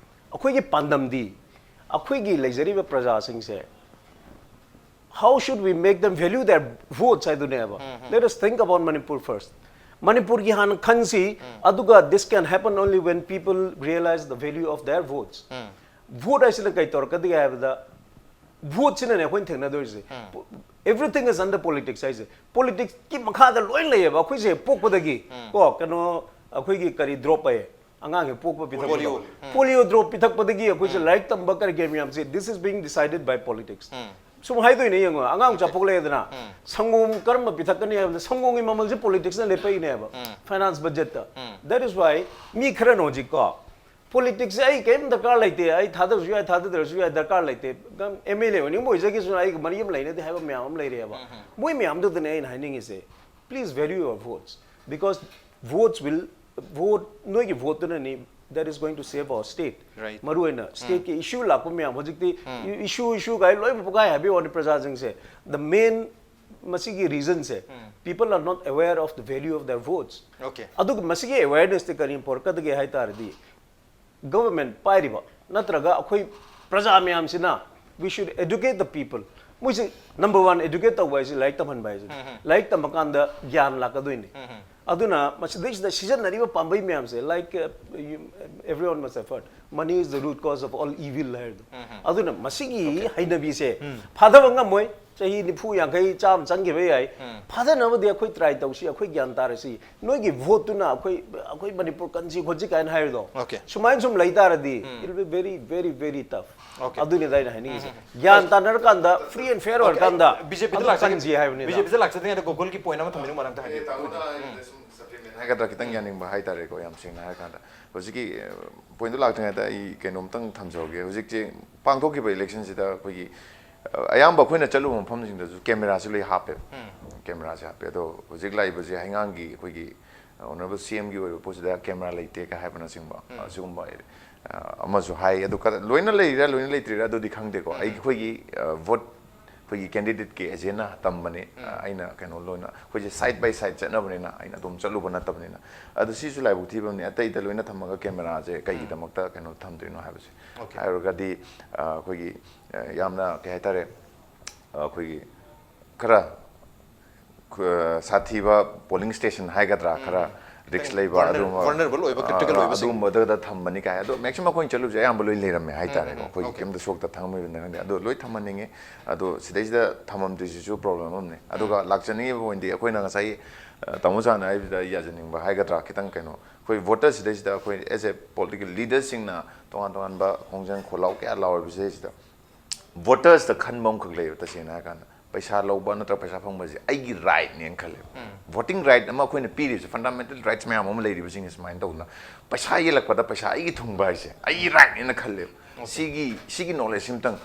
ꯑꯩꯈꯣꯏꯒꯤ ꯄꯥꯟꯗꯝꯗꯤ ꯑꯩꯈꯣꯏꯒꯤ ꯂꯩꯖꯔꯤꯕ ꯄ꯭ꯔꯖꯥꯁꯤꯡꯁꯦ, how should we make them value their votes ꯍꯥꯏꯗꯨꯅꯦꯕ. Let us think about Manipur first. ꯃꯅꯤꯄꯨꯔꯒꯤ ꯍꯥꯟꯅ ꯈꯟꯁꯤ, ꯑꯗꯨꯒ this can happen only when people realize the value of their votes. Vote ꯍꯥꯏꯁꯤꯅ ꯀꯩ ꯇꯧꯔꯛꯀꯗꯒꯦ ꯍꯥꯏꯕꯗ, voteꯁꯤꯅꯅꯦ ꯑꯩꯈꯣꯏꯅ ꯊꯦꯡꯅꯗꯣꯏꯁꯦ. Everything is under politics ꯍꯥꯏꯁꯦ. Politicesꯀꯤ ꯃꯈꯥꯗ ꯂꯣꯏ ꯂꯩꯌꯦꯕ ꯑꯩꯈꯣꯏꯁꯦ ꯄꯣꯛꯄꯗꯒꯤ. ꯀꯣ, ꯀꯩꯅꯣ, ꯑꯩꯈꯣꯏꯒꯤ ꯀꯔꯤ drop ꯑꯣꯏꯌꯦ, ꯑꯉꯥꯡꯁꯦ ꯄꯣꯛꯄ ꯄꯤꯊꯛꯄꯗꯣ. Polio. Polio drop ꯄꯤꯊꯛꯄꯗꯒꯤ ꯑꯩꯈꯣꯏꯁꯦ ꯂꯥꯏꯔꯤꯛ ꯇꯝꯕ ꯀꯔꯤ ꯀꯔꯤ ꯃꯌꯥꯝꯁꯦ, this is being decided by politics. ꯁꯨꯝ ꯍꯥꯏꯗꯣꯏꯅꯦ, ꯌꯦꯡꯉꯣ, ꯑꯉꯥꯡ ꯆꯥꯄꯣꯛꯂꯛꯑꯦꯗꯅ, ꯁꯪꯒꯣꯝ ꯀꯔꯝꯕ ꯄꯤꯊꯛꯀꯅꯤ ꯍꯥꯏꯕꯗ ꯁꯪꯒꯣꯝꯒꯤ ꯃꯃꯜꯁꯦ politicsꯅ ꯂꯦꯞꯄꯛꯏꯅꯦꯕ, finance budgetꯇ. That is why ꯃꯤ ꯈꯔꯅ ꯍꯧꯖꯤꯛꯀꯣ, politicsꯁꯦ ꯑꯩ ꯀꯔꯤꯝ ꯗꯔꯀꯥꯔ ꯂꯩꯇꯦ, ꯑꯩ ꯊꯥꯗꯔꯁꯨ ꯌꯥꯏ, ꯊꯥꯗꯗ꯭ꯔꯁꯨ ꯌꯥꯏ, ꯗꯔꯀꯥꯔ ꯂꯩꯇꯦ, MLA ꯑꯣꯏꯅꯤꯡꯕ ꯑꯣꯏꯖꯈꯤꯁꯅꯨ, ꯑꯩꯒ ꯃꯔꯤ ꯑꯃ ꯂꯩꯅꯗꯦ ꯍꯥꯏꯕ ꯃꯌꯥꯝ ꯑꯃ ꯂꯩꯔꯦꯕ. ꯃꯣꯏ ꯃꯌꯥꯝꯗꯨꯗꯅꯦ ꯑꯩꯅ ꯍꯥꯏꯅꯤꯡꯉꯤꯁꯦ, please value your votes, because votes will, vote, ꯅꯣꯏꯒꯤ voteꯇꯨꯅꯅꯤ that is going to save our state. Right. ꯃꯔꯨ ꯑꯣꯏꯅ stateꯀꯤ issue ꯂꯥꯛꯄ ꯃꯌꯥꯝ ꯍꯧꯖꯤꯛꯇꯤ issue, issue ꯀꯥꯏ ꯂꯣꯏ ꯄꯨꯀꯥꯏ ꯍꯥꯏꯕꯒꯤ ꯋꯥꯅꯤ ꯄ꯭ꯔꯖꯥꯁꯤꯡꯁꯦ. The main ꯃꯁꯤꯒꯤ reasonꯁꯦ, people are not aware of the value of their votes. Okay. ꯑꯗꯨꯒ ꯃꯁꯤꯒꯤ awarenessꯇꯤ ꯀꯔꯤ ꯄꯨꯔꯛꯀꯗꯒꯦ ꯍꯥꯏ ꯇꯥꯔꯗꯤ, government ꯄꯥꯏꯔꯤꯕ ꯅꯠꯇ꯭ꯔꯒ ꯑꯩꯈꯣꯏ ꯄ꯭ꯔꯖꯥ ꯃꯌꯥꯝꯁꯤꯅ, we should educate the people. ꯃꯣꯏꯁꯦ number one educate ꯇꯧꯕ ꯍꯥꯏꯁꯦ ꯂꯥꯏꯔꯤꯛ ꯇꯝꯍꯟꯕ ꯍꯥꯏꯁꯦ. ꯂꯥꯏꯔꯤꯛ ꯇꯝꯕ ꯀꯥꯟꯗ ꯒ꯭ꯌꯥꯟ ꯂꯥꯛꯀꯗꯣꯏꯅꯤ. ꯑꯗꯨꯅ ꯃꯁꯤꯗꯩꯁꯤꯗ ꯁꯤꯖꯤꯟꯅꯔꯤꯕ ꯄꯥꯝꯕꯩ ꯃꯌꯥꯝꯁꯦ, like, uh, you, everyone must have heard, money is the root cause of all evil ꯍꯥꯏꯔꯗꯣ. ꯑꯗꯨꯅ ꯃꯁꯤꯒꯤ ꯍꯩꯅꯕꯤꯁꯦ ꯐꯥꯊꯕ ꯉꯝꯃꯣꯏ. ꯆꯍꯤ ꯅꯤꯐꯨ, ꯌꯥꯡꯈꯩ, ꯆꯥꯝꯃ ꯆꯪꯈꯤꯕ ꯌꯥꯏ. ꯐꯥꯊꯅꯕꯗꯤ ꯑꯩꯈꯣꯏ try ꯇꯧꯁꯤ, ꯑꯩꯈꯣꯏ ꯒ꯭ꯌꯥꯟ ꯇꯥꯔꯁꯤ. ꯅꯣꯏꯒꯤ voteꯇꯨꯅ ꯑꯩꯈꯣꯏ, ꯑꯩꯈꯣꯏ ꯃꯅꯤꯄꯨꯔ ꯀꯟꯁꯤ ꯈꯣꯠꯁꯤ ꯀꯥꯏꯅ ꯍꯥꯏꯔꯤꯗꯣ, Okay. ꯁꯨꯃꯥꯏꯅ ꯁꯨꯝ ꯂꯩ ꯇꯥꯔꯗꯤ, it will be very, very, very tough. Okay. ꯑꯗꯨꯅꯤꯗ ꯑꯩꯅ ꯍꯥꯏꯅꯤꯡꯉꯤꯁꯦ. ꯒ꯭ꯌꯥꯟ ꯇꯥꯅꯔꯀꯥꯟꯗ, free and fair ꯑꯣꯏꯔꯀꯥꯟꯗ BJPꯗ ꯑꯗꯨ ꯂꯥꯛꯆꯒꯦ, ꯀꯟꯁꯤ ꯍꯥꯏꯕꯅꯤꯗ. BJPꯗ ꯂꯥꯛꯆꯗ꯭ꯔꯤꯉꯩꯗ Googleꯒꯤ point ꯑꯃ ꯊꯝꯕꯤꯔꯝꯃꯨ, ꯃꯔꯝꯇ ꯍꯥꯏꯕꯤꯌꯨ꯫ ꯇꯥꯃꯣꯅ ꯑꯩꯅ ꯁꯨꯝ supplement ꯍꯥꯏꯒꯗ꯭ꯔꯥ, ꯈꯤꯇꯪ ꯌꯥꯅꯤꯡꯕ ꯍꯥꯏꯇꯥꯔꯦꯀꯣ, ꯌꯥꯝ ꯁꯦꯡꯅ ꯍꯥꯏꯔꯀꯥꯟꯗ ꯍꯧꯖꯤꯛꯀꯤ pointꯇꯣ ꯂꯥꯛꯇ꯭ꯔꯤꯉꯩꯗ ꯑꯩ ꯀꯩꯅꯣꯝꯇꯪ ꯊꯝꯖꯍꯧꯒꯦ. ꯍꯧꯖꯤꯛꯁꯦ ꯄꯥꯡꯊꯣꯛꯈꯤꯕ electionꯁꯤꯗ ꯑꯩꯈꯣꯏꯒꯤ, ꯑ, ꯑꯌꯥꯝꯕ ꯑꯩꯈꯣꯏꯅ ꯆꯠꯂꯨꯕ ꯃꯐꯝꯁꯤꯡꯗꯁꯨ cameraꯁꯤ ꯂꯣꯏ ꯍꯥꯞꯄꯦꯕ꯫ ꯀꯦꯃꯦꯔꯥꯁꯦ ꯍꯥꯞꯄꯦ꯫ ꯑꯗꯣ ꯍꯧꯖꯤꯛ ꯂꯥꯛꯏꯕꯁꯦ ꯍꯩꯉꯥꯡꯒꯤ ꯑꯩꯈꯣꯏꯒꯤ ꯑꯣꯅꯔꯦꯕꯜ ꯁꯤ ꯑꯦꯝꯒꯤ ꯑꯣꯏꯕ ꯄꯣꯠꯁꯤꯗ ꯀꯦꯃꯦꯔꯥ ꯂꯩꯇꯦ ꯀ ꯍꯥꯏꯕꯅꯆꯤꯡꯕ ꯑꯁꯤꯒꯨꯝꯕ ꯑ, ꯑꯃꯁꯨ ꯍꯥꯏ꯫ ꯑꯗꯨ ꯈꯔ ꯂꯣꯏꯅ ꯂꯩꯔꯤꯔꯥ ꯂꯣꯏꯅ ꯂꯩꯇ꯭ꯔꯤꯔꯥ ꯑꯗꯨꯗꯤ ꯈꯪꯗꯦꯀꯣ꯫ ꯑꯩꯈꯣꯏꯒꯤ ꯚꯣꯠ ꯑꯩꯈꯣꯏꯒꯤ ꯀꯦꯟꯗꯤꯗꯦꯠꯀꯤ ꯑꯦꯖꯦꯟꯅ ꯇꯝꯕꯅꯤ꯫ ꯑ, ꯑꯩꯅ ꯀꯩꯅꯣ ꯂꯣꯏꯅ ꯑꯩꯈꯣꯏꯁꯦ ꯁꯥꯏꯠ ꯕꯥꯏ ꯁꯥꯏꯠ ꯆꯠꯅꯕꯅꯤꯅ ꯑꯩꯅ ꯑꯗꯨꯝ ꯆꯠꯂꯨꯕ ꯅꯠꯇꯕꯅꯤꯅ꯫ ꯑꯗꯨ ꯁꯤꯁꯨ ꯂꯥꯏꯕꯛ ꯊꯤꯕ ꯑꯃꯅꯤ꯫ ꯑꯇꯩꯗ ꯂꯣꯏꯅ ꯊꯝꯃꯒ ꯀꯦꯃꯦꯔꯥꯁꯦ ꯀꯩꯒꯤꯗꯃꯛꯇ ꯀꯩꯅꯣ ꯊꯝꯗꯣꯏꯅꯣ ꯍꯥꯏꯕꯁꯦ꯫ ꯍꯥꯏꯔꯨꯔꯒꯗꯤ ꯑ, ꯑꯩꯈꯣꯏꯒꯤ ꯑ, ꯌꯥꯝꯅ ꯀꯩ ꯍꯥꯏꯇꯥꯔꯦ, ꯑ, ꯑꯩꯈꯣꯏꯒꯤ ꯈꯔ ꯈ- ꯁꯥꯊꯤꯕ ꯄꯣꯂꯤꯡ ꯁ꯭ꯇꯦꯁꯟ ꯍꯥꯏꯒꯗ꯭ꯔꯥ, ꯈꯔ ꯔꯤꯛꯁ ꯂꯩꯕ, vulner- ꯑꯗꯨꯒꯨꯝꯕ vulnerable ꯑꯣꯏꯕ, ꯑ, critical ꯑ, ꯑꯣꯏꯕꯁꯤꯡ꯫ ꯑꯗꯨꯒꯨꯝꯕꯗꯨꯗ ꯊꯝꯕꯅꯤ ꯀꯥꯏ꯫ ꯑꯗꯣ ꯃꯦꯛꯁꯤꯃꯝ ꯑꯩꯈꯣꯏꯅ ꯆꯠꯂꯨꯕꯁꯦ ꯑꯌꯥꯝꯕ ꯂꯣꯏ ꯂꯩꯔꯝꯃꯦ ꯍꯥꯏꯇꯥꯔꯦꯀꯣ꯫ ꯑꯩꯈꯣꯏꯒꯤ okay꯫ ꯀꯩꯝꯇ ꯁꯣꯛꯇ ꯊꯝꯃꯝꯃꯤꯕꯅꯤ ꯈꯪꯗꯦ, ꯑꯗꯣ ꯂꯣꯏ ꯊꯝꯍꯟꯅꯤꯡꯉꯤ꯫ ꯑꯗꯣ ꯁꯤꯗꯩꯁꯤꯗ ꯊꯝꯃꯝꯗ꯭ꯔꯤꯁꯤꯁꯨ ꯄ꯭ꯔꯣꯕ꯭ꯂꯦꯝ ꯑꯃꯅꯤ꯫ ꯑꯗꯨꯒ ꯂꯥꯛꯆꯅꯤꯡꯉꯤꯕ ꯑꯣꯏꯅꯗꯤ ꯑꯩꯈꯣꯏꯅ ꯉꯁꯥꯏ, ꯑ, ꯇꯥꯃꯣ ꯁꯥꯅ ꯍꯥꯏꯕꯗ ꯑꯩ ꯌꯥꯖꯅꯤꯡꯕ ꯍꯥꯏꯒꯗ꯭ꯔꯥ, ꯈꯤꯇꯪ ꯀꯩꯅꯣ, ꯑꯩꯈꯣꯏ ꯚꯣꯇꯔ ꯁꯤꯗꯩꯁꯤꯗ ꯑꯩꯈꯣꯏ as a political leaderꯁꯤꯡꯅ ꯇꯣꯉꯥꯟ ꯇꯣꯉꯥꯟꯕ ꯈꯣꯡꯖꯪ ꯈꯣꯜꯂꯥꯎ ꯀꯌꯥ ꯂꯥꯎꯔꯤꯕꯁꯤꯗꯩꯁꯤꯗ ꯚꯣꯇꯔꯁꯇ ꯈꯟꯕ ꯑꯃꯈꯛ ꯂꯩꯌꯦꯕ꯫ ꯇꯁꯦꯡꯅ ꯍꯥꯏꯔꯀꯥꯟꯗ ꯄꯩꯁꯥ ꯂꯧꯕ ꯅꯠꯇ꯭ꯔꯒ ꯄꯩꯁꯥ ꯐꯪꯕꯁꯦ ꯑꯩꯒꯤ ꯔꯥꯏꯠꯅꯦꯅ ꯈꯜꯂꯦꯕ꯫ ꯚꯣꯇꯤꯡ ꯔꯥꯏꯠ ꯑꯃ ꯑꯩꯈꯣꯏꯅ ꯄꯤꯔꯤꯕꯁꯦ, ꯐꯟꯗꯥꯃꯦꯟꯇꯦꯜ ꯔꯥꯏꯠꯁ ꯃꯌꯥꯝ ꯑꯃ ꯂꯩꯔꯤꯕꯁꯤꯡꯁꯦ ꯁꯨꯃꯥꯏꯅ ꯇꯧꯗꯅ ꯄꯩꯁꯥ ꯌꯦꯜꯂꯛꯄꯗ ꯄꯩꯁꯥ ꯑꯩꯒꯤ ꯊꯨꯡꯕ ꯍꯥꯏꯁꯦ ꯑꯩꯒꯤ ꯔꯥꯏꯠꯅꯦꯅ ꯈꯜꯂꯦꯕ꯫ ꯁꯤꯒꯤ ꯁꯤꯒꯤ ꯅꯣꯂꯦꯖꯁꯤꯝꯇꯪ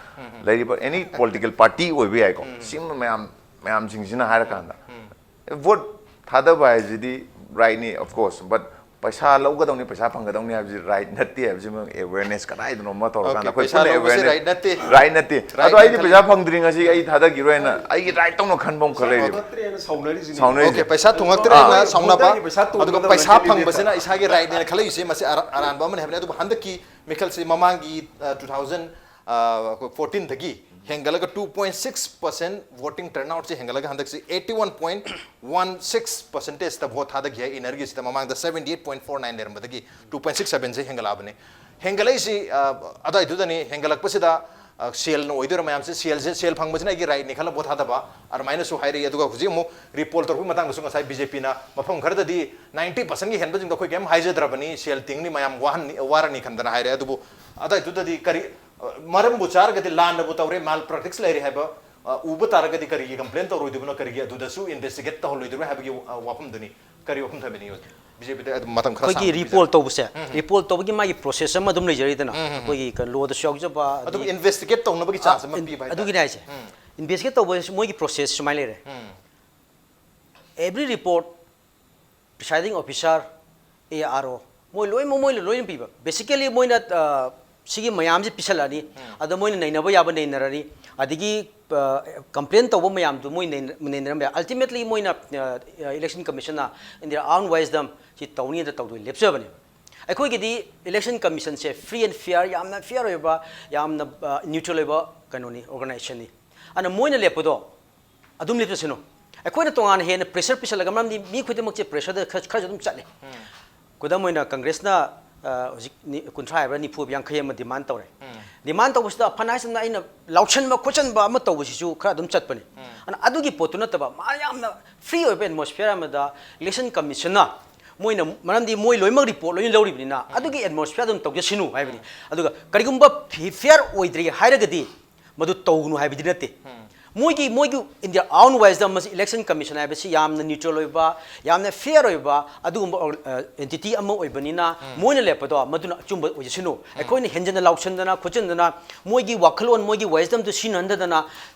ꯂꯩꯔꯤꯕ ꯑꯦꯅꯤ ꯄꯣꯂꯤꯇꯤꯀꯦꯜ ꯄꯥꯔꯇꯤ ꯑꯣꯏꯕ ꯌꯥꯏꯀꯣ, ꯁꯤꯒꯨꯝꯕ ꯃꯌꯥꯝ ꯃꯌꯥꯝꯁꯤꯡꯁꯤꯅ ꯍꯥꯏꯔꯀꯥꯟꯗ ꯚꯣꯠ ꯊꯥꯗꯕ ꯍꯥꯏꯁꯤꯗꯤ ꯔꯥꯏꯠꯅꯤ, of course, but ꯄꯩꯁꯥ ꯂꯧꯒꯗꯧꯅꯤ, ꯄꯩꯁꯥ ꯐꯪꯒꯗꯧꯅꯤ ꯍꯥꯏꯕꯁꯤ ꯔꯥꯏꯠ ꯅꯠꯇꯦ ꯍꯥꯏꯕꯁꯤꯃ ꯑꯦꯋꯦꯔꯅꯦꯁ ꯀꯗꯥꯏꯗꯅꯣ ꯑꯃ ꯇꯧꯔꯀꯥꯟꯗ okay, ꯑꯩꯈꯣꯏ ꯄꯩꯁꯥ ꯄꯨꯟꯅ ꯂꯧꯕꯁꯤ ꯑꯦꯋꯦꯔꯅꯦꯁ ꯔꯥꯏꯠ ꯅꯠꯇꯦ꯫ ꯔꯥꯏꯠ ꯅꯠꯇꯦ꯫ ꯔꯥꯏꯠ ꯑꯗꯣ ꯑꯩꯗꯤ ꯅꯠꯇꯦ꯫ ꯄꯩꯁꯥ ꯐꯪꯗ꯭ꯔꯤ, ꯉꯁꯤ ꯑꯩ ꯊꯥꯗꯈꯤꯔꯣꯏꯅ ꯑꯩꯒꯤ ꯔꯥꯏꯠ ꯇꯧꯅ ꯈꯟꯕ ꯑꯃꯈꯛ ꯂꯩꯔꯤꯕ꯫ ꯊꯣꯡꯉꯛꯇ꯭ꯔꯦꯅ ꯁꯥꯎꯅꯔꯤꯁꯤꯅꯤ꯫ ꯁꯥꯎꯅꯔꯤꯁꯤꯅꯤ꯫ Okay, ꯄꯩꯁꯥ ꯊꯣꯡꯉꯛꯇ꯭ꯔꯦꯅ ꯑꯥ꯫ ꯁꯥꯎꯅꯕ, ꯚꯣꯇꯔꯒꯤ ꯄꯩꯁꯥ ꯑꯗꯨꯒ ꯇꯣꯡꯒꯗꯕ ꯄꯩꯁꯥ ꯅꯠꯇꯦ꯫ ꯐꯪꯕꯁꯤꯅ ꯏꯁꯥꯒꯤ ꯔꯥꯏꯠꯅꯦꯅ ꯈꯜꯂꯛꯏꯁꯦ, ꯃꯁꯤ ꯑꯔꯥ-, ꯑꯔꯥꯟꯕ ꯑꯃꯅꯤ ꯍꯥꯏꯕꯅꯤ꯫ ꯑꯗꯨꯕꯨ ꯍꯟꯗꯛꯀꯤ ꯃꯤꯈꯜꯁꯤ ꯃꯃꯥꯡꯒꯤ, ꯑ, two thousand, ꯑ, fourteenꯗꯒꯤ ꯍꯦꯟꯒꯠꯂꯒ two point six percent voting turnoutꯁꯤ ꯍꯦꯟꯒꯠꯂꯒ ꯍꯟꯗꯛꯁꯤ eighty one point one six percentageꯇ ꯚꯣꯠ ꯊꯥꯗꯈꯤ ꯍꯥꯏ ꯏꯟꯅꯔꯒꯤꯁꯤꯗ꯫ ꯃꯃꯥꯡꯗ seventy eight point four nine ꯂꯩꯔꯝꯕꯗꯒꯤ two point six sevenꯁꯦ ꯍꯦꯟꯒꯠꯂꯛꯑꯕꯅꯤ꯫ ꯍꯦꯟꯒꯠꯂꯛꯏꯁꯤ, ꯑ, ꯑꯗꯨꯋꯥꯏꯗꯨꯗꯅꯤ꯫ ꯍꯦꯟꯒꯠꯂꯛꯄꯁꯤꯗ, ꯑ, ꯁꯦꯜꯅ ꯑꯣꯏꯗꯣꯏꯔꯥ ꯃꯌꯥꯝꯁꯦ? ꯁꯦꯜꯁꯦ, ꯁꯦꯜ ꯐꯪꯕꯁꯤꯅ ꯑꯩꯒꯤ ꯔꯥꯏꯠꯅꯤ ꯈꯜꯂ ꯚꯣꯠ ꯊꯥꯗꯕ, ꯑꯗꯨꯃꯥꯏꯅꯁꯨ ꯍꯥꯏꯔꯛꯏ꯫ ꯑꯗꯨꯒ ꯍꯧꯖꯤꯛ ꯑꯃꯨꯛ ꯔꯤꯄꯣꯜ ꯇꯧꯔꯛꯄꯒꯤ ꯃꯇꯥꯡꯗꯁꯨ ꯉꯁꯥꯏ ꯕꯤ ꯖꯦ ꯄꯤꯅ ꯃꯐꯝ ꯈꯔꯗꯗꯤ ninety percentꯒꯤ ꯍꯦꯟꯕꯁꯤꯡꯗꯣ ꯑꯩꯈꯣꯏ ꯀꯩꯝ ꯍꯥꯏꯖꯗ꯭ꯔꯕꯅꯤ, ꯁꯦꯜ ꯇꯤꯡꯅꯤ, ꯃꯌꯥꯝ ꯋꯥꯍꯟꯅꯤ, ꯋꯥꯔꯅꯤ ꯈꯟꯗꯅ ꯍꯥꯏꯔꯦ꯫ ꯑꯗꯨꯕꯨ ꯑꯗꯨꯋꯥꯏꯗꯨꯗꯗꯤ ꯀꯔꯤ, ꯑ, ꯃꯔꯝꯕꯨ ꯆꯥꯔꯒꯗꯤ ꯂꯥꯟꯅꯕꯨ ꯇꯧꯔꯦ, ꯃꯥꯜ ꯄ꯭ꯔꯦꯛꯇꯤꯁ ꯂꯩꯔꯦ ꯍꯥꯏꯕ, ꯑ, ꯎꯕ ꯇꯥꯔꯒꯗꯤ ꯀꯔꯤꯒꯤ ꯀꯝꯄ꯭ꯂꯦꯟ ꯇꯧꯔꯣꯏꯗꯣꯏꯕꯅꯣ, ꯀꯔꯤꯒꯤ ꯑꯗꯨꯗꯁꯨ ꯏꯟꯚꯦꯁꯇꯤꯒꯦꯠ ꯇꯧꯍꯜꯂꯣꯏꯗꯣꯏꯅꯣ ꯍꯥꯏꯕꯒꯤ, ꯑ, ꯋꯥꯐꯝꯗꯨꯅꯤ꯫ ꯀꯔꯤ ꯋꯥꯐꯝ ꯊꯝꯕꯤꯅꯤꯡꯉꯤ? ꯕꯤ ꯖꯦ ꯄꯤꯗ ꯑꯗꯨꯝ ꯃꯇꯝ ꯈꯔ ꯑꯩꯈꯣꯏꯒꯤ ꯁꯥꯡꯅ ꯔꯤꯄꯣꯔꯠ ꯇꯧꯕꯁꯦ, ꯎꯝ, ꯎꯝ꯫ ꯔꯤꯄꯣꯔꯠ ꯇꯧꯕꯒꯤ ꯃꯥꯒꯤ ꯄ꯭ꯔꯣꯁꯦꯁ ꯑꯃ ꯑꯗꯨꯝ ꯂꯩꯖꯔꯤꯗꯅ, ꯎꯝ, ꯎꯝ, ꯎꯝ꯫ ꯑꯩꯈꯣꯏꯒꯤ ꯀꯩꯅꯣ, ꯂꯣꯗꯁꯨ ꯌꯥꯎꯖꯕ, ꯑꯗꯨꯝ ꯑꯗꯒꯤ ꯏꯟꯚꯦꯁꯇꯤꯒꯦꯠ ꯇꯧꯅꯕꯒꯤ ꯆꯥꯟꯁ ꯑꯃ ꯑ, ꯄꯤꯕ ꯍꯥꯏꯇꯥꯔꯦ꯫ ꯑꯗꯨꯒꯤꯅꯦ ꯍꯥꯏꯁꯦ꯫ ꯎꯝ꯫ ꯏꯟꯚꯦꯁꯇꯤꯒꯦꯠ ꯇꯧꯕꯁꯦ ꯃꯣꯏꯒꯤ ꯄ꯭ꯔꯣꯁꯦꯁ ꯁꯨꯃꯥꯏꯅ ꯂꯩꯔꯦ꯫ ꯎꯝ꯫ Every report, presiding officer, A R O, ꯃꯣꯏ ꯂꯣꯏꯅꯃꯛ ꯃꯣꯏꯅ ꯂꯣꯏꯅ ꯄꯤꯕ꯫ Basically ꯃꯣꯏꯅ ꯑ, ꯁꯤꯒꯤ ꯃꯌꯥꯝꯁꯦ ꯄꯤꯁꯜꯂꯛꯑꯅꯤ꯫ ꯑꯗ ꯃꯣꯏꯅ ꯅꯩꯅꯕ ꯌꯥꯕ ꯅꯩꯅꯔꯅꯤ꯫ ꯑꯗꯒꯤ ꯀꯝꯄ꯭ꯂꯦꯟ ꯇꯧꯕ ꯃꯌꯥꯝꯗꯨ ꯃꯣꯏ ꯅꯩꯅ- ꯅꯩꯅꯔꯝꯕ ꯌꯥꯏ꯫ Ultimately ꯃꯣꯏꯅ election commissionꯅ in their own wisdom ꯁꯤ ꯇꯧꯅꯤꯅ ꯇꯧꯗꯣꯏ ꯂꯦꯞꯆꯕꯅꯦ꯫ ꯑꯩꯈꯣꯏꯒꯤꯗꯤ election commissionꯁꯦ free and fair, ꯌꯥꯝꯅ fair ꯑꯣꯏꯕ, ꯌꯥꯝꯅ neutral ꯑꯣꯏꯕ ꯀꯩꯅꯣꯅꯤ, organizationꯅꯤ꯫ ꯑꯗꯨꯅ ꯃꯣꯏꯅ ꯂꯦꯞꯄꯗꯣ ꯑꯗꯨꯝ ꯂꯦꯞꯆꯁꯅꯨ꯫ ꯑꯩꯈꯣꯏꯅ ꯇꯣꯉꯥꯟꯅ ꯍꯦꯟꯅ pressure ꯄꯤꯁꯜꯂꯒ, ꯃꯔꯝꯗꯤ ꯃꯤ ꯈꯨꯗꯤꯡꯃꯛꯁꯦ pressureꯗ ꯈꯔ- ꯈꯔꯁꯨ ꯑꯗꯨꯝ ꯆꯠꯂꯤ꯫ ꯈꯨꯗꯝ ꯑꯣꯏꯅ ꯀꯪꯒ꯭ꯔꯦꯁꯅ ꯑ, ꯍꯧꯖꯤꯛ ꯅꯤ- ꯀꯨꯟꯊ꯭ꯔꯥ ꯍꯥꯏꯕ꯭ꯔꯥ ꯅꯤꯐꯨ ꯍꯥꯏꯕ ꯌꯥꯡꯈꯩ ꯑꯃ demand ꯇꯧꯔꯦ꯫ Demand ꯇꯧꯕꯁꯤꯗ ꯐꯅ ꯍꯥꯏꯁꯤꯅ ꯑꯩꯅ ꯂꯥꯎꯁꯟꯕ ꯈꯣꯠꯆꯟꯕ ꯑꯃ ꯇꯧꯕꯁꯤꯁꯨ ꯈꯔ ꯑꯗꯨꯝ ꯆꯠꯄꯅꯤ꯫ ꯑꯗꯨꯅ ꯑꯗꯨꯒꯤ ꯄꯣꯠꯇꯨ ꯅꯠꯇꯕ ꯃꯥ ꯌꯥꯝꯅ free ꯑꯣꯏꯕ atmosphere ꯑꯃꯗ election commissionꯅ ꯃꯣꯏꯅ, ꯃꯔꯝꯗꯤ ꯃꯣꯏ ꯂꯣꯏꯅꯃꯛ report ꯂꯣꯏꯅ ꯂꯧꯔꯤꯕꯅꯤꯅ ꯑꯗꯨꯒꯤ atmosphere ꯑꯗꯨꯝ ꯇꯧꯖꯁꯅꯨ ꯍꯥꯏꯕꯅꯤ꯫ ꯑꯗꯨꯒ ꯀꯔꯤꯒꯨꯝꯕ fair ꯑꯣꯏꯗ꯭ꯔꯦ ꯍꯥꯏꯔꯒꯗꯤ ꯃꯗꯨ ꯇꯧꯒꯅꯨ ꯍꯥꯏꯕꯗꯤ ꯅꯠꯇꯦ꯫ ꯃꯣꯏꯒꯤ ꯃꯣꯏꯒꯤ in their own wisdom ꯃꯁꯤ election commission ꯍꯥꯏꯕꯁꯤ ꯌꯥꯝꯅ neutral ꯑꯣꯏꯕ, ꯌꯥꯝꯅ fair ꯑꯣꯏꯕ ꯑꯗꯨꯒꯨꯝꯕ entity ꯑꯃ ꯑꯣꯏꯕꯅꯤꯅ ꯃꯣꯏꯅ ꯂꯦꯞꯄꯗꯣ ꯃꯗꯨꯅ ꯑꯆꯨꯝꯕ ꯑꯣꯏꯖꯁꯅꯨ꯫ ꯑꯩꯈꯣꯏꯅ ꯍꯦꯟꯖꯟꯅ ꯂꯥꯎꯁꯟꯗꯅ ꯈꯣꯠꯆꯟꯗꯅ ꯃꯣꯏꯒꯤ ꯋꯥꯈꯜꯂꯣꯟ, ꯃꯣꯏꯒꯤ wisdomꯗꯨ ꯁꯤꯖꯤꯟꯅꯍꯟꯗꯗꯅ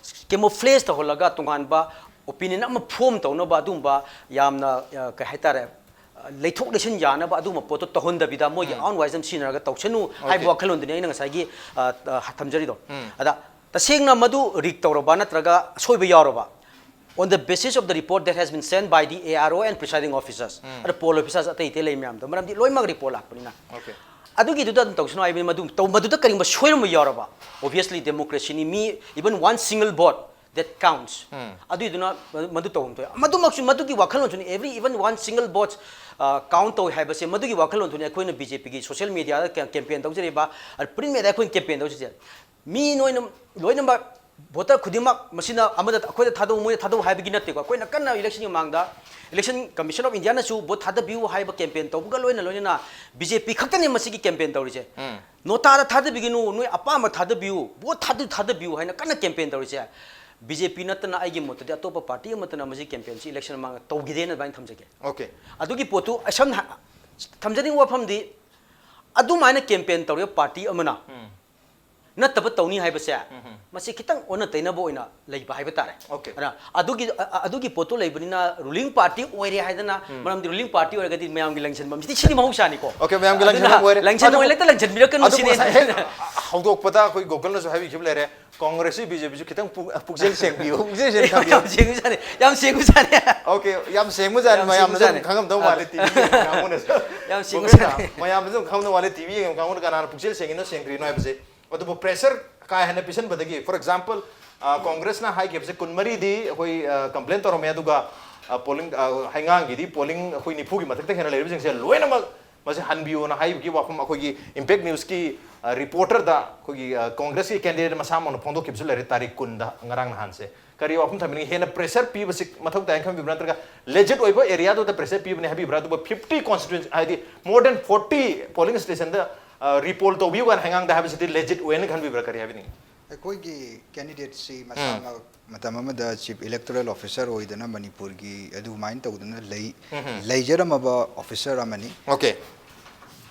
camouflage ꯇꯧꯍꯜꯂꯒ ꯇꯣꯉꯥꯟꯕ opinion ꯑꯃ form ꯇꯧꯅꯕ ꯑꯗꯨꯒꯨꯝꯕ ꯌꯥꯝꯅ ꯑ, ꯀꯩ ꯍꯥꯏꯇꯥꯔꯦ, ꯑ, ꯂꯩꯊꯣꯛ ꯂꯩꯁꯤꯟ ꯌꯥꯅꯕ ꯑꯗꯨꯒꯨꯝꯕ ꯄꯣꯠꯇꯣ ꯇꯧꯍꯟꯗꯕꯤꯗ ꯃꯣꯏꯒꯤ own wisdom ꯁꯤꯖꯤꯟꯅꯔꯒ ꯇꯧꯁꯅꯨ ꯍꯥꯏꯕ ꯋꯥꯈꯜꯂꯣꯟꯗꯨꯅꯤ ꯑꯩꯅ ꯉꯁꯥꯏꯒꯤ ꯑ, ꯑ, ꯊꯝꯖꯔꯤꯗꯣ꯫ ꯑꯗ ꯇꯁꯦꯡꯅ ꯃꯗꯨ rig ꯇꯧꯔꯕ ꯅꯠꯇ꯭ꯔꯒ ꯑꯁꯣꯏꯕ ꯌꯥꯎꯔꯕ, on the basis of the report that has been sent by the A R O and presiding officers, ꯑꯗ poll officers ꯑꯇꯩ ꯑꯇꯩ ꯂꯩ ꯃꯌꯥꯝꯗꯣ, ꯃꯔꯝꯗꯤ ꯂꯣꯏꯅꯃꯛ report ꯂꯥꯛꯄꯅꯤꯅ꯫ ꯑꯗꯨꯒꯤꯗꯨꯗ ꯑꯗꯨꯝ ꯇꯧꯁꯅꯨ ꯍꯥꯏꯕꯅꯤ꯫ ꯃꯗꯨ ꯇꯧ- ꯃꯗꯨꯗ ꯀꯔꯤꯒꯨꯝꯕ ꯁꯣꯏꯔꯝꯕ ꯌꯥꯎꯔꯕ, obviously democracyꯅꯤ, me even one single vote that counts, ꯑꯗꯨꯏꯗꯨꯅ ꯃ- ꯃꯗꯨ ꯇꯧꯐꯝ ꯊꯣꯛꯑꯦ꯫ ꯃꯗꯨꯃꯛꯁꯨ ꯃꯗꯨꯒꯤ ꯋꯥꯈꯜꯂꯣꯟꯁꯨꯅꯤ, every even one single vote count ꯇꯧꯏ ꯍꯥꯏꯕꯁꯦ ꯃꯗꯨꯒꯤ ꯋꯥꯈꯜꯂꯣꯟꯗꯨꯅꯤ ꯑꯩꯈꯣꯏꯅ B J Pꯒꯤ social mediaꯗ campaign ꯇꯧꯖꯔꯤꯕ, print mediaꯗ ꯑꯩꯈꯣꯏꯅ campaign ꯇꯧꯖꯔꯤꯁꯦ꯫ ꯃꯤ ꯅꯣꯏꯅ ꯂꯣꯏꯅꯃꯛ voter ꯈꯨꯗꯤꯡꯃꯛ ꯃꯁꯤꯅ ꯑꯃꯗ ꯑꯩꯈꯣꯏꯗ ꯊꯥꯗꯧ ꯃꯣꯏꯗ ꯊꯥꯗꯧ ꯍꯥꯏꯕꯒꯤ ꯅꯠꯇꯦꯀꯣ꯫ ꯑꯩꯈꯣꯏꯅ ꯀꯟꯅ electionꯒꯤ ꯃꯃꯥꯡꯗ election commission of Indiaꯅꯁꯨ vote ꯊꯥꯗꯕꯤꯌꯨ ꯍꯥꯏꯕ campaign ꯇꯧꯕꯒ ꯂꯣꯏꯅ ꯂꯣꯏꯅꯅ B J P ꯈꯛꯇꯅꯤ ꯃꯁꯤꯒꯤ campaign ꯇꯧꯔꯤꯁꯦ꯫ ꯅꯣꯇꯥꯗ ꯊꯥꯗꯕꯤꯒꯅꯨ, ꯅꯣꯏ ꯑꯄꯥꯝꯕ ꯊꯥꯗꯕꯤꯌꯨ, vote ꯊꯥꯗ- ꯊꯥꯗꯕꯤꯌꯨ ꯍꯥꯏꯅ ꯀꯟꯅ campaign ꯇꯧꯔꯤꯁꯦ꯫ B J P ꯅꯠꯇꯅ ꯑꯩꯒꯤ ꯃꯣꯠꯇꯗꯤ ꯑꯇꯣꯞꯄ party ꯑꯃꯠꯇꯅ ꯃꯁꯤ campaignꯁꯤ election ꯃꯃꯥꯡꯗ ꯇꯧꯈꯤꯗꯦꯅ ꯑꯗꯨꯃꯥꯏꯅ ꯊꯝꯖꯒꯦ꯫ Okay. ꯑꯗꯨꯒꯤ ꯄꯣꯠꯇꯨ ꯑꯩ ꯁꯝꯅ ꯍꯥ- ꯊꯝꯖꯅꯤꯡꯕ ꯋꯥꯐꯝꯗꯤ ꯑꯗꯨꯃꯥꯏꯅ campaign ꯇꯧꯔꯤꯕ party ꯑꯃꯅ ꯅꯠꯇꯕ ꯇꯧꯅꯤ ꯍꯥꯏꯕꯁꯦ, ꯃꯁꯤ ꯈꯤꯇꯪ ꯑꯣꯟꯅ ꯇꯩꯅꯕ ꯑꯣꯏꯅ ꯂꯩꯕ ꯍꯥꯏꯕ ꯇꯥꯔꯦ꯫ Okay. ꯑꯗꯨꯅ ꯑꯗꯨꯒꯤ ꯑ- ꯑ- ꯑꯗꯨꯒꯤ ꯄꯣꯠꯇꯨ ꯂꯩꯕꯅꯤꯅ, ꯔꯨꯂꯤꯡ ꯄꯥꯔꯇꯤ ꯑꯣꯏꯔꯦ ꯍꯥꯏꯗꯅ, ꯃꯔꯝꯗꯤ ꯔꯨꯂꯤꯡ ꯄꯥꯔꯇꯤ ꯑꯣꯏꯔꯒꯗꯤ ꯃꯌꯥꯝꯒꯤ ꯂꯪꯁꯟꯐꯝ ꯁꯤꯗꯤ ꯁꯤꯗꯤ ꯃꯍꯧꯁꯥꯅꯤꯀꯣ꯫ Okay, ꯃꯌꯥꯝꯒꯤ ꯑꯗꯨꯅ ꯂꯪꯁꯟꯐꯝ ꯑꯣꯏꯔꯦ꯫ ꯂꯪꯁꯟ ꯑꯗꯨꯕꯨ ꯑꯣꯏ ꯂꯩꯇ ꯂꯪꯁꯟꯕꯤꯔꯛꯀꯅꯨ ꯑꯗꯨꯕꯨ ꯁꯤꯅꯤ꯫ ꯉꯁꯥꯏ ꯍꯦꯛ ꯍꯧꯗꯣꯛꯄꯗ ꯑꯩꯈꯣꯏ ꯒꯣꯀꯨꯜꯅꯁꯨ ꯍꯥꯏꯕꯤꯈꯤꯕ ꯂꯩꯔꯦ, ꯀꯣꯡꯒ꯭ꯔꯦꯁꯁꯤ ꯕꯤ ꯖꯦ ꯄꯤꯁꯨ ꯈꯤꯇꯪ ꯄꯨꯛ- ꯄꯨꯛꯆꯦꯜ ꯁꯦꯡꯕꯤꯌꯨ, ꯄꯨꯛꯆꯦꯜ ꯁꯦꯡꯅ ꯊꯝꯕꯤꯌꯨ꯫ ꯌꯥꯝ ꯁꯦꯡꯕꯖꯥꯠꯅꯤ, ꯌꯥꯝ ꯁꯦꯡꯕꯖꯥꯠꯅꯤ꯫ Okay, ꯌꯥꯝ ꯁꯦꯡꯕꯖꯥꯠꯅꯤ, ꯌꯥꯝ ꯃꯌꯥꯝꯅꯁꯨ ꯁꯦꯡꯕꯖꯥꯠꯅꯤ꯫ ꯑꯗꯨꯝ ꯈꯪꯉꯝꯗꯧ ꯃꯥꯜꯂꯦ, ꯇꯤ ꯚꯤ ꯌꯦꯡꯕ ꯀꯥꯡꯕꯨꯅꯁꯨ꯫ ꯌꯥꯝ ꯒꯣꯀꯨꯜ ꯁꯦꯡꯕꯖꯥꯠꯅꯤ꯫ ꯃꯌꯥꯝꯅꯁꯨ ꯑꯗꯨꯝ ꯈꯪꯉꯝꯗꯧ ꯃꯥꯜꯂꯦ, ꯇꯤ ꯚꯤ ꯌꯦꯡꯕ ꯀꯥꯡꯕꯨꯅ ꯀꯅꯥꯅ ꯄꯨꯛꯆꯦꯜ ꯁꯦꯡꯉꯤꯅꯣ ꯁꯦꯡꯗ꯭ꯔꯤꯅꯣ ꯍꯥꯏꯕꯁꯦ꯫ ꯑꯗꯨꯕꯨ pressure ꯀꯥ ꯍꯦꯟꯅ ꯄꯤꯁꯟꯕꯗꯒꯤ, for example, ꯑ, ꯀꯣꯡꯒ꯭ꯔꯦꯁꯅ ꯍꯥꯏꯈꯤꯕꯁꯦ ꯀꯨꯟꯃꯔꯤꯗꯤ ꯑꯩꯈꯣꯏ, ꯑ, complain ꯇꯧꯔꯝꯃꯦ, ꯑꯗꯨꯒ, ꯑ, polling, ꯑ, ꯍꯩꯉꯥꯡꯒꯤꯗꯤ polling ꯑꯩꯈꯣꯏ ꯅꯤꯐꯨꯒꯤ ꯃꯊꯛꯇ ꯍꯦꯟꯅ ꯂꯩꯔꯤꯕꯁꯤꯡꯁꯦ ꯂꯣꯏꯅꯃꯛ ꯃꯁꯤ ꯍꯟꯕꯤꯌꯣꯅ ꯍꯥꯏꯕꯒꯤ ꯋꯥꯐꯝ ꯑꯩꯈꯣꯏꯒꯤ Impact Newsꯀꯤ, ꯑ, reporterꯗ ꯑꯩꯈꯣꯏꯒꯤ, ꯑ, ꯀꯣꯡꯒ꯭ꯔꯦꯁꯀꯤ candidateꯅ ꯃꯁꯥꯃꯛꯅ ꯐꯣꯡꯗꯣꯛꯈꯤꯕꯁꯨ ꯂꯩꯔꯦ, ꯇꯥꯔꯤꯛ ꯀꯨꯟꯗ, ꯉꯔꯥꯡ ꯅꯍꯥꯟꯁꯦ꯫ ꯀꯔꯤ ꯋꯥꯐꯝ ꯊꯝꯕꯤꯅꯤꯡꯉꯤ? ꯍꯦꯟꯅ pressure ꯄꯤꯕꯁꯤ ꯃꯊꯧ ꯇꯥꯏꯅ ꯈꯟꯕꯤꯕ꯭ꯔꯥ, ꯅꯠꯇ꯭ꯔꯒ legit ꯑꯣꯏꯕ areaꯗꯨꯗ pressure ꯄꯤꯕꯅꯤ ꯍꯥꯏꯕꯤꯕ꯭ꯔꯥ? ꯑꯗꯨꯒ fifty constituency, ꯍꯥꯏꯗꯤ more than forty polling stationꯗ, ꯑ, repoll ꯇꯧꯕꯤꯌꯨ ꯍꯥꯏꯅ ꯍꯩꯉꯥꯡꯗ ꯍꯥꯏꯕꯁꯤꯗꯤ legit ꯑꯣꯏꯅ ꯈꯟꯕꯤꯕ꯭ꯔꯥ? ꯀꯔꯤ ꯍꯥꯏꯕꯤꯅꯤꯡꯉꯤ? ꯑꯩꯈꯣꯏꯒꯤ candidateꯁꯤ ꯃꯁꯥꯃꯛ ꯃꯇꯝ ꯑꯃꯗ Chief Electoral Officer ꯑꯣꯏꯗꯅ ꯃꯅꯤꯄꯨꯔꯒꯤ ꯑꯗꯨꯃꯥꯏꯅ ꯇꯧꯗꯅ ꯂꯩ, ꯂꯩꯖꯔꯝꯃꯕ officer ꯑꯃꯅꯤ꯫ Okay.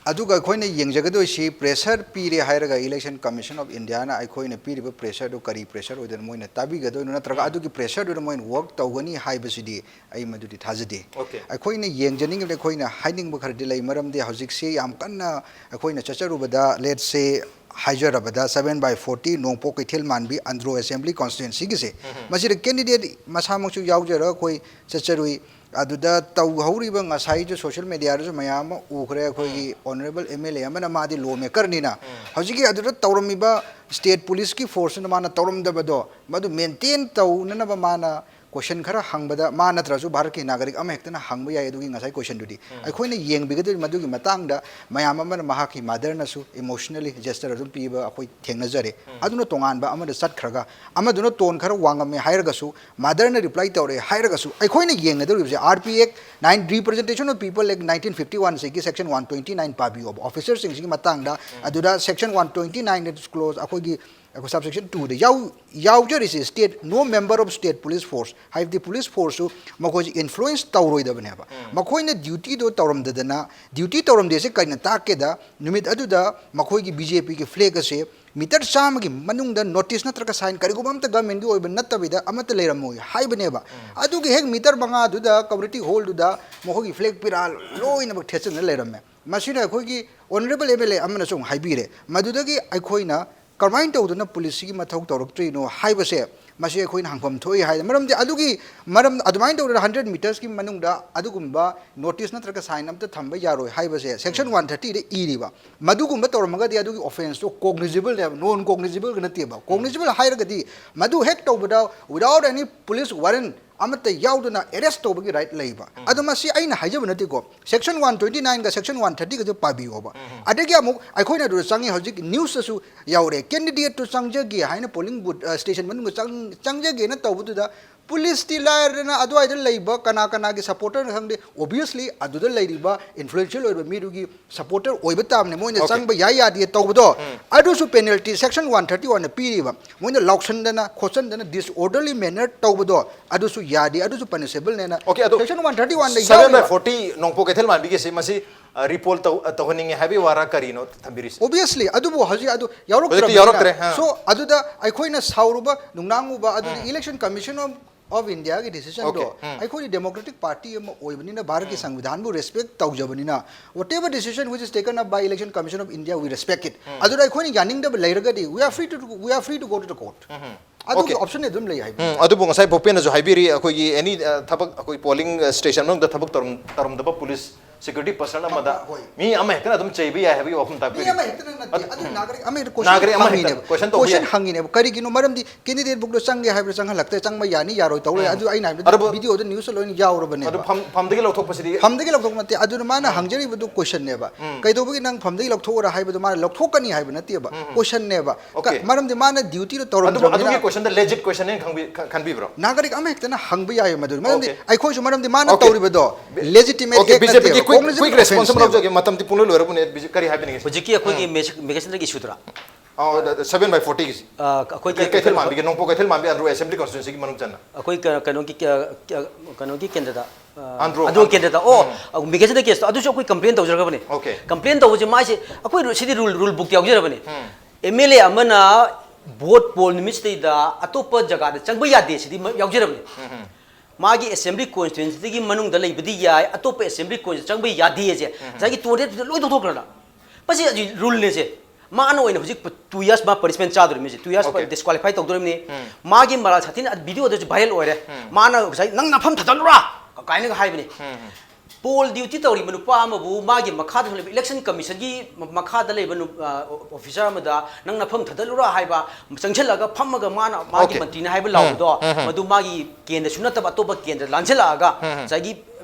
ꯑꯗꯨꯒ ꯑꯩꯈꯣꯏꯅ ꯌꯦꯡꯖꯒꯗꯣꯏꯁꯤ, pressure ꯄꯤꯔꯦ ꯍꯥꯏꯔꯒ Election Commission of Indiaꯅ ꯑꯩꯈꯣꯏꯅ ꯄꯤꯔꯤꯕ pressureꯗꯨ ꯀꯔꯤ pressure ꯑꯣꯏꯗꯣꯏꯅꯣ, ꯃꯣꯏꯅ ꯇꯥꯕꯤꯒꯗꯣꯏꯅꯣ, ꯅꯠꯇ꯭ꯔꯒ ꯑꯗꯨꯒꯤ pressureꯗꯨꯅ ꯃꯣꯏꯅ work ꯇꯧꯒꯅꯤ ꯍꯥꯏꯕꯁꯤꯗꯤ ꯑꯩ ꯃꯗꯨꯗꯤ ꯊꯥꯖꯗꯦ꯫ Okay. ꯑꯩꯈꯣꯏꯅ ꯌꯦꯡꯖꯅꯤꯡꯉꯤꯕꯗꯤ, ꯑꯩꯈꯣꯏꯅ ꯍꯥꯏꯅꯤꯡꯕ ꯈꯔꯗꯤ ꯂꯩ, ꯃꯔꯝꯗꯤ ꯍꯧꯖꯤꯛꯁꯤ ꯌꯥꯝ ꯀꯟꯅ ꯑꯩꯈꯣꯏꯅ ꯆꯠꯆꯔꯨꯕꯗ, let's say, ꯍꯥꯏꯖꯔꯕꯗ seven by forty ꯅꯣꯡꯄꯣꯛ ꯀꯩꯊꯦꯜ ꯃꯥꯟꯕꯤ ꯑꯟꯗ꯭ꯔꯣ Assembly Constituencyꯒꯤꯁꯦ, ꯃꯁꯤꯗ candidate ꯃꯁꯥꯃꯛꯁꯨ ꯌꯥꯎꯖꯔꯒ ꯑꯩꯈꯣꯏ ꯆꯠꯆꯔꯨꯏ꯫ ꯑꯗꯨꯗ ꯇꯧꯍꯧꯔꯤꯕ, ꯉꯁꯥꯏꯁꯨ social mediaꯗꯁꯨ ꯃꯌꯥꯝ ꯑꯃ ꯎꯈ꯭ꯔꯦ, ꯑꯩꯈꯣꯏꯒꯤ Honourable M L A ꯑꯃꯅ, ꯃꯥꯗꯤ law makerꯅꯤꯅ, ꯍꯧꯖꯤꯛꯀꯤ ꯑꯗꯨꯗ ꯇꯧꯔꯝꯃꯤꯕ state policeꯀꯤ forceꯅ ꯃꯥꯅ ꯇꯧꯔꯝꯗꯕꯗꯣ, ꯃꯗꯨ maintain ꯇꯧꯅꯅꯕ ꯃꯥꯅ question ꯈꯔ ꯍꯪꯕꯗ, ꯃꯥ ꯅꯠꯇ꯭ꯔꯁꯨ ꯚꯥꯔꯠꯀꯤ ꯅꯥꯒꯔꯤꯛ ꯑꯃ ꯍꯦꯛꯇꯅ ꯍꯪꯕ ꯌꯥꯏ꯫ ꯑꯗꯨꯒꯤ ꯉꯁꯥꯏ questionꯗꯨꯗꯤ ꯑꯩꯈꯣꯏꯅ ꯌꯦꯡꯕꯤꯒꯗꯣꯏ꯫ ꯃꯗꯨꯒꯤ ꯃꯇꯥꯡꯗ ꯃꯌꯥꯝ ꯑꯃꯅ ꯃꯍꯥꯛꯀꯤ motherꯅꯁꯨ emotionally gesture ꯑꯗꯨꯝ ꯄꯤꯕ ꯑꯩꯈꯣꯏ ꯊꯦꯡꯅꯖꯔꯦ꯫ ꯑꯗꯨꯅ ꯇꯣꯉꯥꯟꯕ ꯑꯃꯗ ꯆꯠꯈ꯭ꯔꯒ, ꯑꯃꯗꯨꯅ tone ꯈꯔ ꯋꯥꯡꯉꯝꯃꯦ ꯍꯥꯏꯔꯒꯁꯨ, motherꯅ reply ꯇꯧꯔꯛꯑꯦ ꯍꯥꯏꯔꯒꯁꯨ, ꯑꯩꯈꯣꯏꯅ ꯌꯦꯡꯒꯗꯧꯔꯤꯕꯁꯦ R P Act nine, Representation of People Act nineteen fifty oneꯁꯤꯒꯤ section one twenty nine ꯄꯥꯕꯤꯌꯣꯕ, officerꯁꯤꯡꯁꯤꯒꯤ ꯃꯇꯥꯡꯗ꯫ ꯑꯗꯨꯗ section one twenty nine clause, ꯑꯩꯈꯣꯏꯒꯤ ꯑꯩꯈꯣꯏ subsection two ꯗ ꯌꯥꯎ ꯌꯥꯎꯖꯔꯤꯁꯦ state, no member of state police force, ꯍꯥꯏꯕꯗꯤ police force ꯁꯨ ꯃꯈꯣꯏꯁꯦ influence ꯇꯧꯔꯣꯏꯗꯕꯅꯦꯕ꯫ ꯃꯈꯣꯏꯅ duty ꯗꯣ ꯇꯧꯔꯝꯗꯗꯅ, duty ꯇꯧꯔꯝꯗꯦꯁꯦ ꯀꯩꯅ ꯇꯥꯛꯀꯦꯗ, ꯅꯨꯃꯤꯠ ꯑꯗꯨꯗ ꯃꯈꯣꯏꯒꯤ B J P ꯒꯤ flag ꯑꯁꯦ meter ꯆꯥꯝꯃꯒꯤ ꯃꯅꯨꯡꯗ notice ꯅꯠꯇ꯭ꯔꯒ sign ꯀꯔꯤꯒꯨꯝꯕ ꯑꯃꯠꯇ government ꯒꯤ ꯑꯣꯏꯕ ꯅꯠꯇꯕꯤꯗ ꯑꯃꯠꯇ ꯂꯩꯔꯝꯃꯣꯏ ꯍꯥꯏꯕꯅꯦꯕ꯫ ꯑꯗꯨꯒꯤ ꯍꯦꯛ meter ꯃꯉꯥꯗꯨꯗ community hall ꯗꯨꯗ ꯃꯈꯣꯏꯒꯤ flag ꯄꯤꯔꯥ ꯂꯣꯏꯅꯃꯛ ꯊꯦꯠꯆꯟꯗꯅ ꯂꯩꯔꯝꯃꯦ꯫ ꯃꯁꯤꯅ ꯑꯩꯈꯣꯏꯒꯤ honourable M L A ꯑꯃꯅꯁꯨ ꯑꯃꯨꯛ ꯍꯥꯏꯕꯤꯔꯦ, ꯃꯗꯨꯗꯒꯤ ꯑꯩꯈꯣꯏꯅ ꯀꯔꯝꯍꯥꯏꯅ ꯇꯧꯗꯅ police ꯁꯤꯒꯤ ꯃꯊꯧ ꯇꯧꯔꯛꯇ꯭ꯔꯤꯅꯣ ꯍꯥꯏꯕꯁꯦ, ꯃꯁꯤ ꯑꯩꯈꯣꯏꯅ ꯍꯪꯐꯝ ꯊꯣꯛꯏ ꯍꯥꯏ꯫ ꯃꯔꯝꯗꯤ ꯑꯗꯨꯒꯤ ꯃꯔꯝ, ꯑꯗꯨꯃꯥꯏꯅ ꯇꯧꯗꯅ hundred meters ꯀꯤ ꯃꯅꯨꯡꯗ ꯑꯗꯨꯒꯨꯝꯕ notice ꯅꯠꯇ꯭ꯔꯒ sign ꯑꯝꯇ ꯊꯝꯕ ꯌꯥꯔꯣꯏ ꯍꯥꯏꯕꯁꯦ section one thirty ꯗ ꯏꯔꯤꯕ꯫ ꯃꯗꯨꯒꯨꯝꯕ ꯇꯧꯔꯝꯃꯒꯗꯤ ꯑꯗꯨꯒꯤ offence ꯇꯣ cognizable ꯅꯦꯕ, non cognizable ꯒ ꯅꯠꯇꯦꯕ꯫ Cognizable ꯍꯥꯏꯔꯒꯗꯤ ꯃꯗꯨ ꯍꯦꯛ ꯇꯧꯕꯗ without any police warrant ꯑꯃꯠꯇ ꯌꯥꯎꯗꯅ arrest ꯇꯧꯕꯒꯤ right ꯂꯩꯕ꯫ ꯑꯗꯣ ꯃꯁꯤ ꯑꯩꯅ ꯍꯥꯏꯖꯕ ꯅꯠꯇꯦꯀꯣ, section one twenty nine ꯒ section one thirty ꯒꯁꯨ ꯄꯥꯕꯤꯌꯣꯕ꯫ ꯑꯗꯒꯤ ꯑꯃꯨꯛ ꯑꯩꯈꯣꯏꯅ ꯑꯗꯨꯗ ꯆꯪꯉꯤ, ꯍꯧꯖꯤꯛ news ꯇꯁꯨ ꯌꯥꯎꯔꯦ, candidate ꯇꯨ ꯆꯪꯖꯒꯦ ꯍꯥꯏꯅ polling booth, ꯑ, station ꯃꯅꯨꯡꯗ ꯆꯪ-, ꯆꯪꯖꯒꯦꯅ ꯇꯧꯕꯗꯨꯗ police ꯇꯤ ꯂꯥꯏꯔꯗꯅ ꯑꯗꯨꯋꯥꯏꯗ ꯂꯩꯕ ꯀꯅꯥ ꯀꯅꯥꯒꯤ supporter ꯅ ꯈꯪꯗꯦ, obviously ꯑꯗꯨꯗ ꯂꯩꯔꯤꯕ influential ꯑꯣꯏꯕ ꯃꯤꯗꯨꯒꯤ supporter ꯑꯣꯏꯕ ꯇꯥꯕꯅꯦ, ꯃꯣꯏꯅ Okay. ꯆꯪꯕ ꯌꯥꯏ ꯌꯥꯗꯦ ꯇꯧꯕꯗꯣ꯫ ꯑꯗꯨꯁꯨ penalty section one thirty one ꯅ ꯄꯤꯔꯤꯕ, ꯃꯣꯏꯅ ꯂꯥꯎꯁꯟꯗꯅ ꯈꯣꯠꯆꯟꯗꯅ disorderly manner ꯇꯧꯕꯗꯣ, ꯑꯗꯨꯁꯨ ꯌꯥꯗꯦ, ꯑꯗꯨꯁꯨ punishable ꯅꯦꯅ Okay, ꯑꯗꯨ section one thirty one the seven by ꯌꯥꯎꯔꯤꯕ꯫ Forty ꯅꯣꯡꯄꯣꯛ ꯀꯩꯊꯦꯜ ꯃꯥꯟꯕꯤꯒꯤꯁꯦ ꯃꯁꯤ, ꯑ, repeal ꯇꯧ-, ꯑ, ꯇꯧꯍꯟꯅꯤꯡꯉꯦ ꯍꯥꯏꯕꯒꯤ ꯋꯥꯔꯥ ꯀꯔꯤꯅꯣ ꯊꯝꯕꯤꯔꯤꯁꯦ? Obviously, ꯑꯗꯨꯕꯨ ꯍꯧꯖꯤꯛ ꯑꯗꯨ ꯍꯧꯖꯤꯛꯇꯤ ꯌꯥꯎꯔꯛꯇ꯭ꯔꯕꯅꯤꯅ, ꯌꯥꯎꯔꯛꯇ꯭ꯔꯦ, ꯑ꯫ So, ꯑꯗꯨꯗ ꯑꯩꯈꯣꯏꯅ ꯁꯥꯎꯔꯨꯕ, ꯅꯨꯡꯅꯥꯡꯉꯨꯕ, ꯑꯗꯨꯗꯤ ꯎꯝ꯫ Election Commission of, of India ꯒꯤ decision ꯗꯣ, Okay, ꯎꯝ꯫ ꯑꯩꯈꯣꯏꯗꯤ democratic party ꯑꯃ ꯑꯣꯏꯕꯅꯤꯅ, ꯚꯥꯔꯠꯀꯤ ꯎꯝ꯫ ꯁꯪꯕꯤꯙꯥꯟꯕꯨ respect ꯇꯧꯖꯕꯅꯤꯅ, whatever decision which is taken up by Election Commission of India, we respect it. ꯎꯝ꯫ ꯑꯗꯨꯗ ꯑꯩꯈꯣꯏꯅ ꯌꯥꯅꯤꯡꯗꯕ ꯂꯩꯔꯒꯗꯤ, we are free to, we are free to go to the court. ꯎꯝ꯫ ꯑꯗꯨꯒꯤ Okay. Option ꯑꯗꯨꯝ ꯂꯩ ꯍꯥꯏꯕ꯫ ꯎꯝ, ꯑꯗꯨꯕꯨ ꯉꯁꯥꯏ ꯚꯨꯄꯦꯟꯅꯁꯨ ꯍꯥꯏꯕꯤꯔꯤ, ꯑꯩꯈꯣꯏꯒꯤ any, ꯑ, ꯊꯕꯛ, ꯑꯩꯈꯣꯏ polling, ꯑ, station ꯃꯅꯨꯡꯗ ꯊꯕꯛ ꯇꯧꯔꯝ-, ꯇꯧꯔꯝꯗꯕ police security personnel ꯑꯃꯗ ꯍꯣꯏ꯫ ꯃꯤ ꯑꯃ ꯍꯦꯛꯇꯅ ꯑꯗꯨꯝ ꯆꯩꯕ ꯌꯥꯏ ꯍꯥꯏꯕꯒꯤ ꯋꯥꯐꯝ ꯃꯤ ꯇꯥꯛꯄꯤꯔꯤ꯫ ꯑꯃ ꯍꯦꯛꯇꯅ ꯅꯠꯇꯦ, ꯑꯗꯨ ꯑꯗꯨ ꯎꯝ꯫ ꯅꯥꯒꯔꯤꯛ ꯑꯃ ꯍꯦꯛꯇ question ꯅꯥꯒꯔꯤꯛ ꯑꯃ ꯍꯦꯛꯇ ꯍꯪꯉꯤꯅꯦꯕ꯫ Question ꯇꯧꯕ Question ꯌꯥꯏ꯫ ꯍꯪꯉꯤꯅꯦꯕ꯫ ꯀꯔꯤꯒꯤꯅꯣ? ꯃꯔꯝꯗꯤ candidate book ꯇꯣ ꯆꯪꯒꯦ ꯍꯥꯏꯕ꯭ꯔꯥ ꯆꯪꯍꯜꯂꯛꯇꯦ, ꯆꯪꯕ ꯌꯥꯅꯤ ꯌꯥꯔꯣꯏ ꯇꯧ ꯂꯩ꯫ ꯎꯝ꯫ ꯑꯗꯨ ꯑꯩꯅ ꯍꯥꯏꯕꯗꯤ ꯑꯗꯨꯕꯨ video ꯗ, news ꯇ ꯂꯣꯏꯅ ꯌꯥꯎꯔꯕꯅꯦꯕ꯫ ꯑꯗꯨ ꯐꯝ-, ꯐꯝꯗꯒꯤ ꯂꯧꯊꯣꯛꯄꯁꯤꯗꯤ ꯐꯝꯗꯒꯤ ꯂꯧꯊꯣꯛꯄ ꯅꯠꯇꯦ꯫ ꯑꯗꯨꯅ ꯃꯥꯅ ꯎꯝ꯫ ꯍꯪꯖꯔꯤꯕꯗꯨ question ꯅꯦꯕ꯫ ꯎꯝ꯫ ꯀꯩꯗꯧꯕꯒꯤ ꯅꯪ ꯐꯝꯗꯒꯤ ꯂꯧꯊꯣꯛꯎꯔ ꯍꯥꯏꯕꯗꯨ ꯃꯥꯅ ꯂꯧꯊꯣꯛꯀꯅꯤ ꯍꯥꯏꯕ ꯅꯠꯇꯦꯕ꯫ ꯎꯝ, ꯎꯝ꯫ Question ꯅꯦꯕ꯫ ꯀ-, Okay꯫ ꯃꯔꯝꯗꯤ ꯃꯥꯅ duty ꯗꯣ ꯑꯗꯨꯕꯨ ꯇꯧꯔꯝꯗ꯭ꯔꯕꯅꯤꯅ꯫ ꯑꯗꯨꯒꯤ question ꯗ legit question ꯅꯦꯅ ꯈꯪꯕꯤ-, ꯈ-, ꯈꯟꯕꯤꯕ꯭ꯔꯣ? ꯅꯥꯒꯔꯤꯛ ꯑꯃ ꯍꯦꯛꯇꯅ ꯍꯪꯕ ꯌꯥꯏ ꯃꯗꯨ꯫ ꯃꯔꯝꯗꯤ Okay꯫ ꯑꯩꯈꯣꯏꯁꯨ, ꯃꯔꯝꯗꯤ ꯃꯥꯅ Okay꯫ ꯇꯧꯔꯤꯕꯗꯣ ꯕꯤ-, legitimate Okay, act B J P ꯒꯤ ꯅꯠꯇꯦꯕ, quick, cognizable quick response offence ꯑꯃ ꯅꯦꯕ꯫ ꯂꯧꯖꯒꯦ, ꯃꯇꯝꯗꯤ ꯄꯨꯡꯂꯣꯏ ꯂꯣꯏꯔꯕꯅꯦ, ꯕꯤ ꯖꯦ-, ꯀꯔꯤ ꯍꯥꯏꯕꯤꯅꯤꯡꯉꯤ? ꯍꯧꯖꯤꯛꯀꯤ ꯑꯩꯈꯣꯏꯒꯤ ꯎꯝ꯫ ꯃꯦꯁ-, ꯃꯦꯒꯥꯁꯤꯟꯗ꯭ꯔꯒꯤ issue ꯗꯨꯔꯥ? ꯑꯣ, seven by forty ꯒꯤꯁꯤ꯫ ꯑ, ꯑꯩꯈꯣꯏꯒꯤ ꯀꯩ- ꯀꯩꯊꯦꯜ ꯃꯥꯟꯕꯤꯒꯤ, ꯅꯣꯡꯄꯣꯛ ꯀꯩꯊꯦꯜ ꯃꯥꯟꯕꯤ ꯑꯟꯗ꯭ꯔꯣ assembly constituency ꯒꯤ ꯃꯅꯨꯡ ꯆꯟꯅ꯫ ꯑꯩꯈꯣꯏ ꯀ- ꯀꯩꯅꯣꯒꯤ ꯀ- ꯀ- ꯀꯩꯅꯣꯒꯤ ꯀꯦꯟꯗ꯭ꯔꯗ, ꯑ, ꯑꯟꯗ꯭ꯔꯣ, ꯑꯟꯗ꯭ꯔꯣ ꯑꯟꯗ꯭ꯔꯣ꯫ ꯀꯦꯟꯗ꯭ꯔꯗ, ꯑꯣ, ꯎꯝ꯫ ꯑ, ꯃꯦꯒꯦꯁꯟꯗ ꯀꯦꯁꯇꯣ ꯑꯗꯨꯁꯨ ꯑꯩꯈꯣꯏ ꯀꯝꯄ꯭ꯂꯦꯟ ꯇꯧꯖꯔꯒꯕꯅꯤ꯫ Okay꯫ ꯀꯝꯄ꯭ꯂꯦꯟ ꯇꯧꯕꯁꯦ ꯃꯥꯏꯁꯦ ꯑꯩꯈꯣꯏ ꯔꯨ- ꯁꯤꯗꯤ ꯔꯨꯜ ꯔꯨꯜ ꯕꯨꯛꯇ ꯌꯥꯎꯖꯔꯕꯅꯤ꯫ ꯎꯝ꯫ ꯑꯦꯝ ꯑꯦꯜ ꯑꯦ ꯑꯃꯅ ꯚꯣꯠ ꯄꯣꯜ ꯅꯨꯃꯤꯠꯁꯤꯗꯩꯗ ꯑꯇꯣꯞꯄ ꯖꯒꯥꯗ ꯆꯪꯕ ꯌꯥꯗꯦ ꯁꯤꯗꯤ ꯃ- ꯌꯥꯎꯖꯔꯕꯅꯤ꯫ ꯃꯥꯒꯤ assembly constituency ꯗꯒꯤ ꯃꯅꯨꯡꯗ ꯂꯩꯕꯗꯤ ꯌꯥꯏ, ꯑꯇꯣꯞꯄ assembly constituency ꯆꯪꯕ ꯌꯥꯗꯦꯁꯦ ꯉꯁꯥꯏꯒꯤ ꯇꯨ ꯍꯟꯗ꯭ꯔꯦꯠ ꯂꯣꯏ ꯇꯧꯊꯣꯛꯈ꯭ꯔꯅ꯫ ꯃꯁꯤ ꯍꯧꯖꯤꯛ ꯔꯨꯜꯅꯦꯁꯦ꯫ ꯃꯥꯅ ꯑꯣꯏꯅ ꯍꯧꯖꯤꯛ ꯇꯨ ꯌꯔꯁ ꯃꯥ ꯄꯅꯤꯁꯃꯦꯟ ꯆꯥꯗꯣꯔꯤꯕꯅꯤ ꯍꯧꯖꯤꯛ꯫ Two years Okay꯫ ꯗꯤꯁꯀ꯭ꯋꯥꯂꯤꯐꯥꯏ ꯇꯧꯗꯣꯔꯤꯕꯅꯤ꯫ ꯎꯝ꯫ ꯃꯥꯒꯤ ꯃꯔꯥꯜ ꯁꯥꯊꯤꯅ ꯚꯤꯗꯤꯑꯣꯗꯁꯨ ꯚꯥꯏꯔꯦꯜ ꯑꯣꯏꯔꯦ꯫ ꯃꯥꯅ ꯉꯁꯥꯏ "ꯅꯪ ꯅꯐꯝ ꯊꯥꯗꯠꯂꯨꯔꯥ" ꯀꯥꯏꯅꯒ ꯍꯥꯏꯕꯅꯤ꯫ ꯄꯣꯜ ꯗ꯭ꯌꯨꯇꯤ ꯇꯧꯔꯤꯕ ꯅꯨꯄꯥ ꯑꯃꯕꯨ ꯃꯥꯒꯤ ꯃꯈꯥꯗ ꯂꯩꯕ ꯏꯂꯦꯛꯁꯟ ꯀꯃꯤꯁꯟꯒꯤ ꯃꯈꯥꯗ ꯂꯩꯕ ꯅꯨ-, ꯑ, ꯑꯣꯐꯤꯁꯔ ꯑꯃꯗ "ꯅꯪ ꯅꯐꯝ ꯊꯥꯗꯠꯂꯨꯔꯥ" ꯍꯥꯏꯕ, ꯆꯪꯁꯤꯜꯂꯒ ꯐꯝꯃꯒ ꯃꯥꯅ ꯃꯥꯒꯤ Okay꯫ ꯃꯟꯇ꯭ꯔꯤꯅꯤ ꯍꯥꯏꯕ ꯂꯥꯎꯕꯗꯣ, ꯃꯗꯨ ꯃꯥꯒꯤ ꯀꯦꯟꯗ꯭ꯔꯁꯨ ꯅꯠꯇꯕ ꯑꯇꯣꯞꯄ ꯀꯦꯟꯗ꯭ꯔ ꯂꯥꯟꯁꯤꯜꯂꯛꯑꯒ ꯉꯁꯥꯏꯒꯤ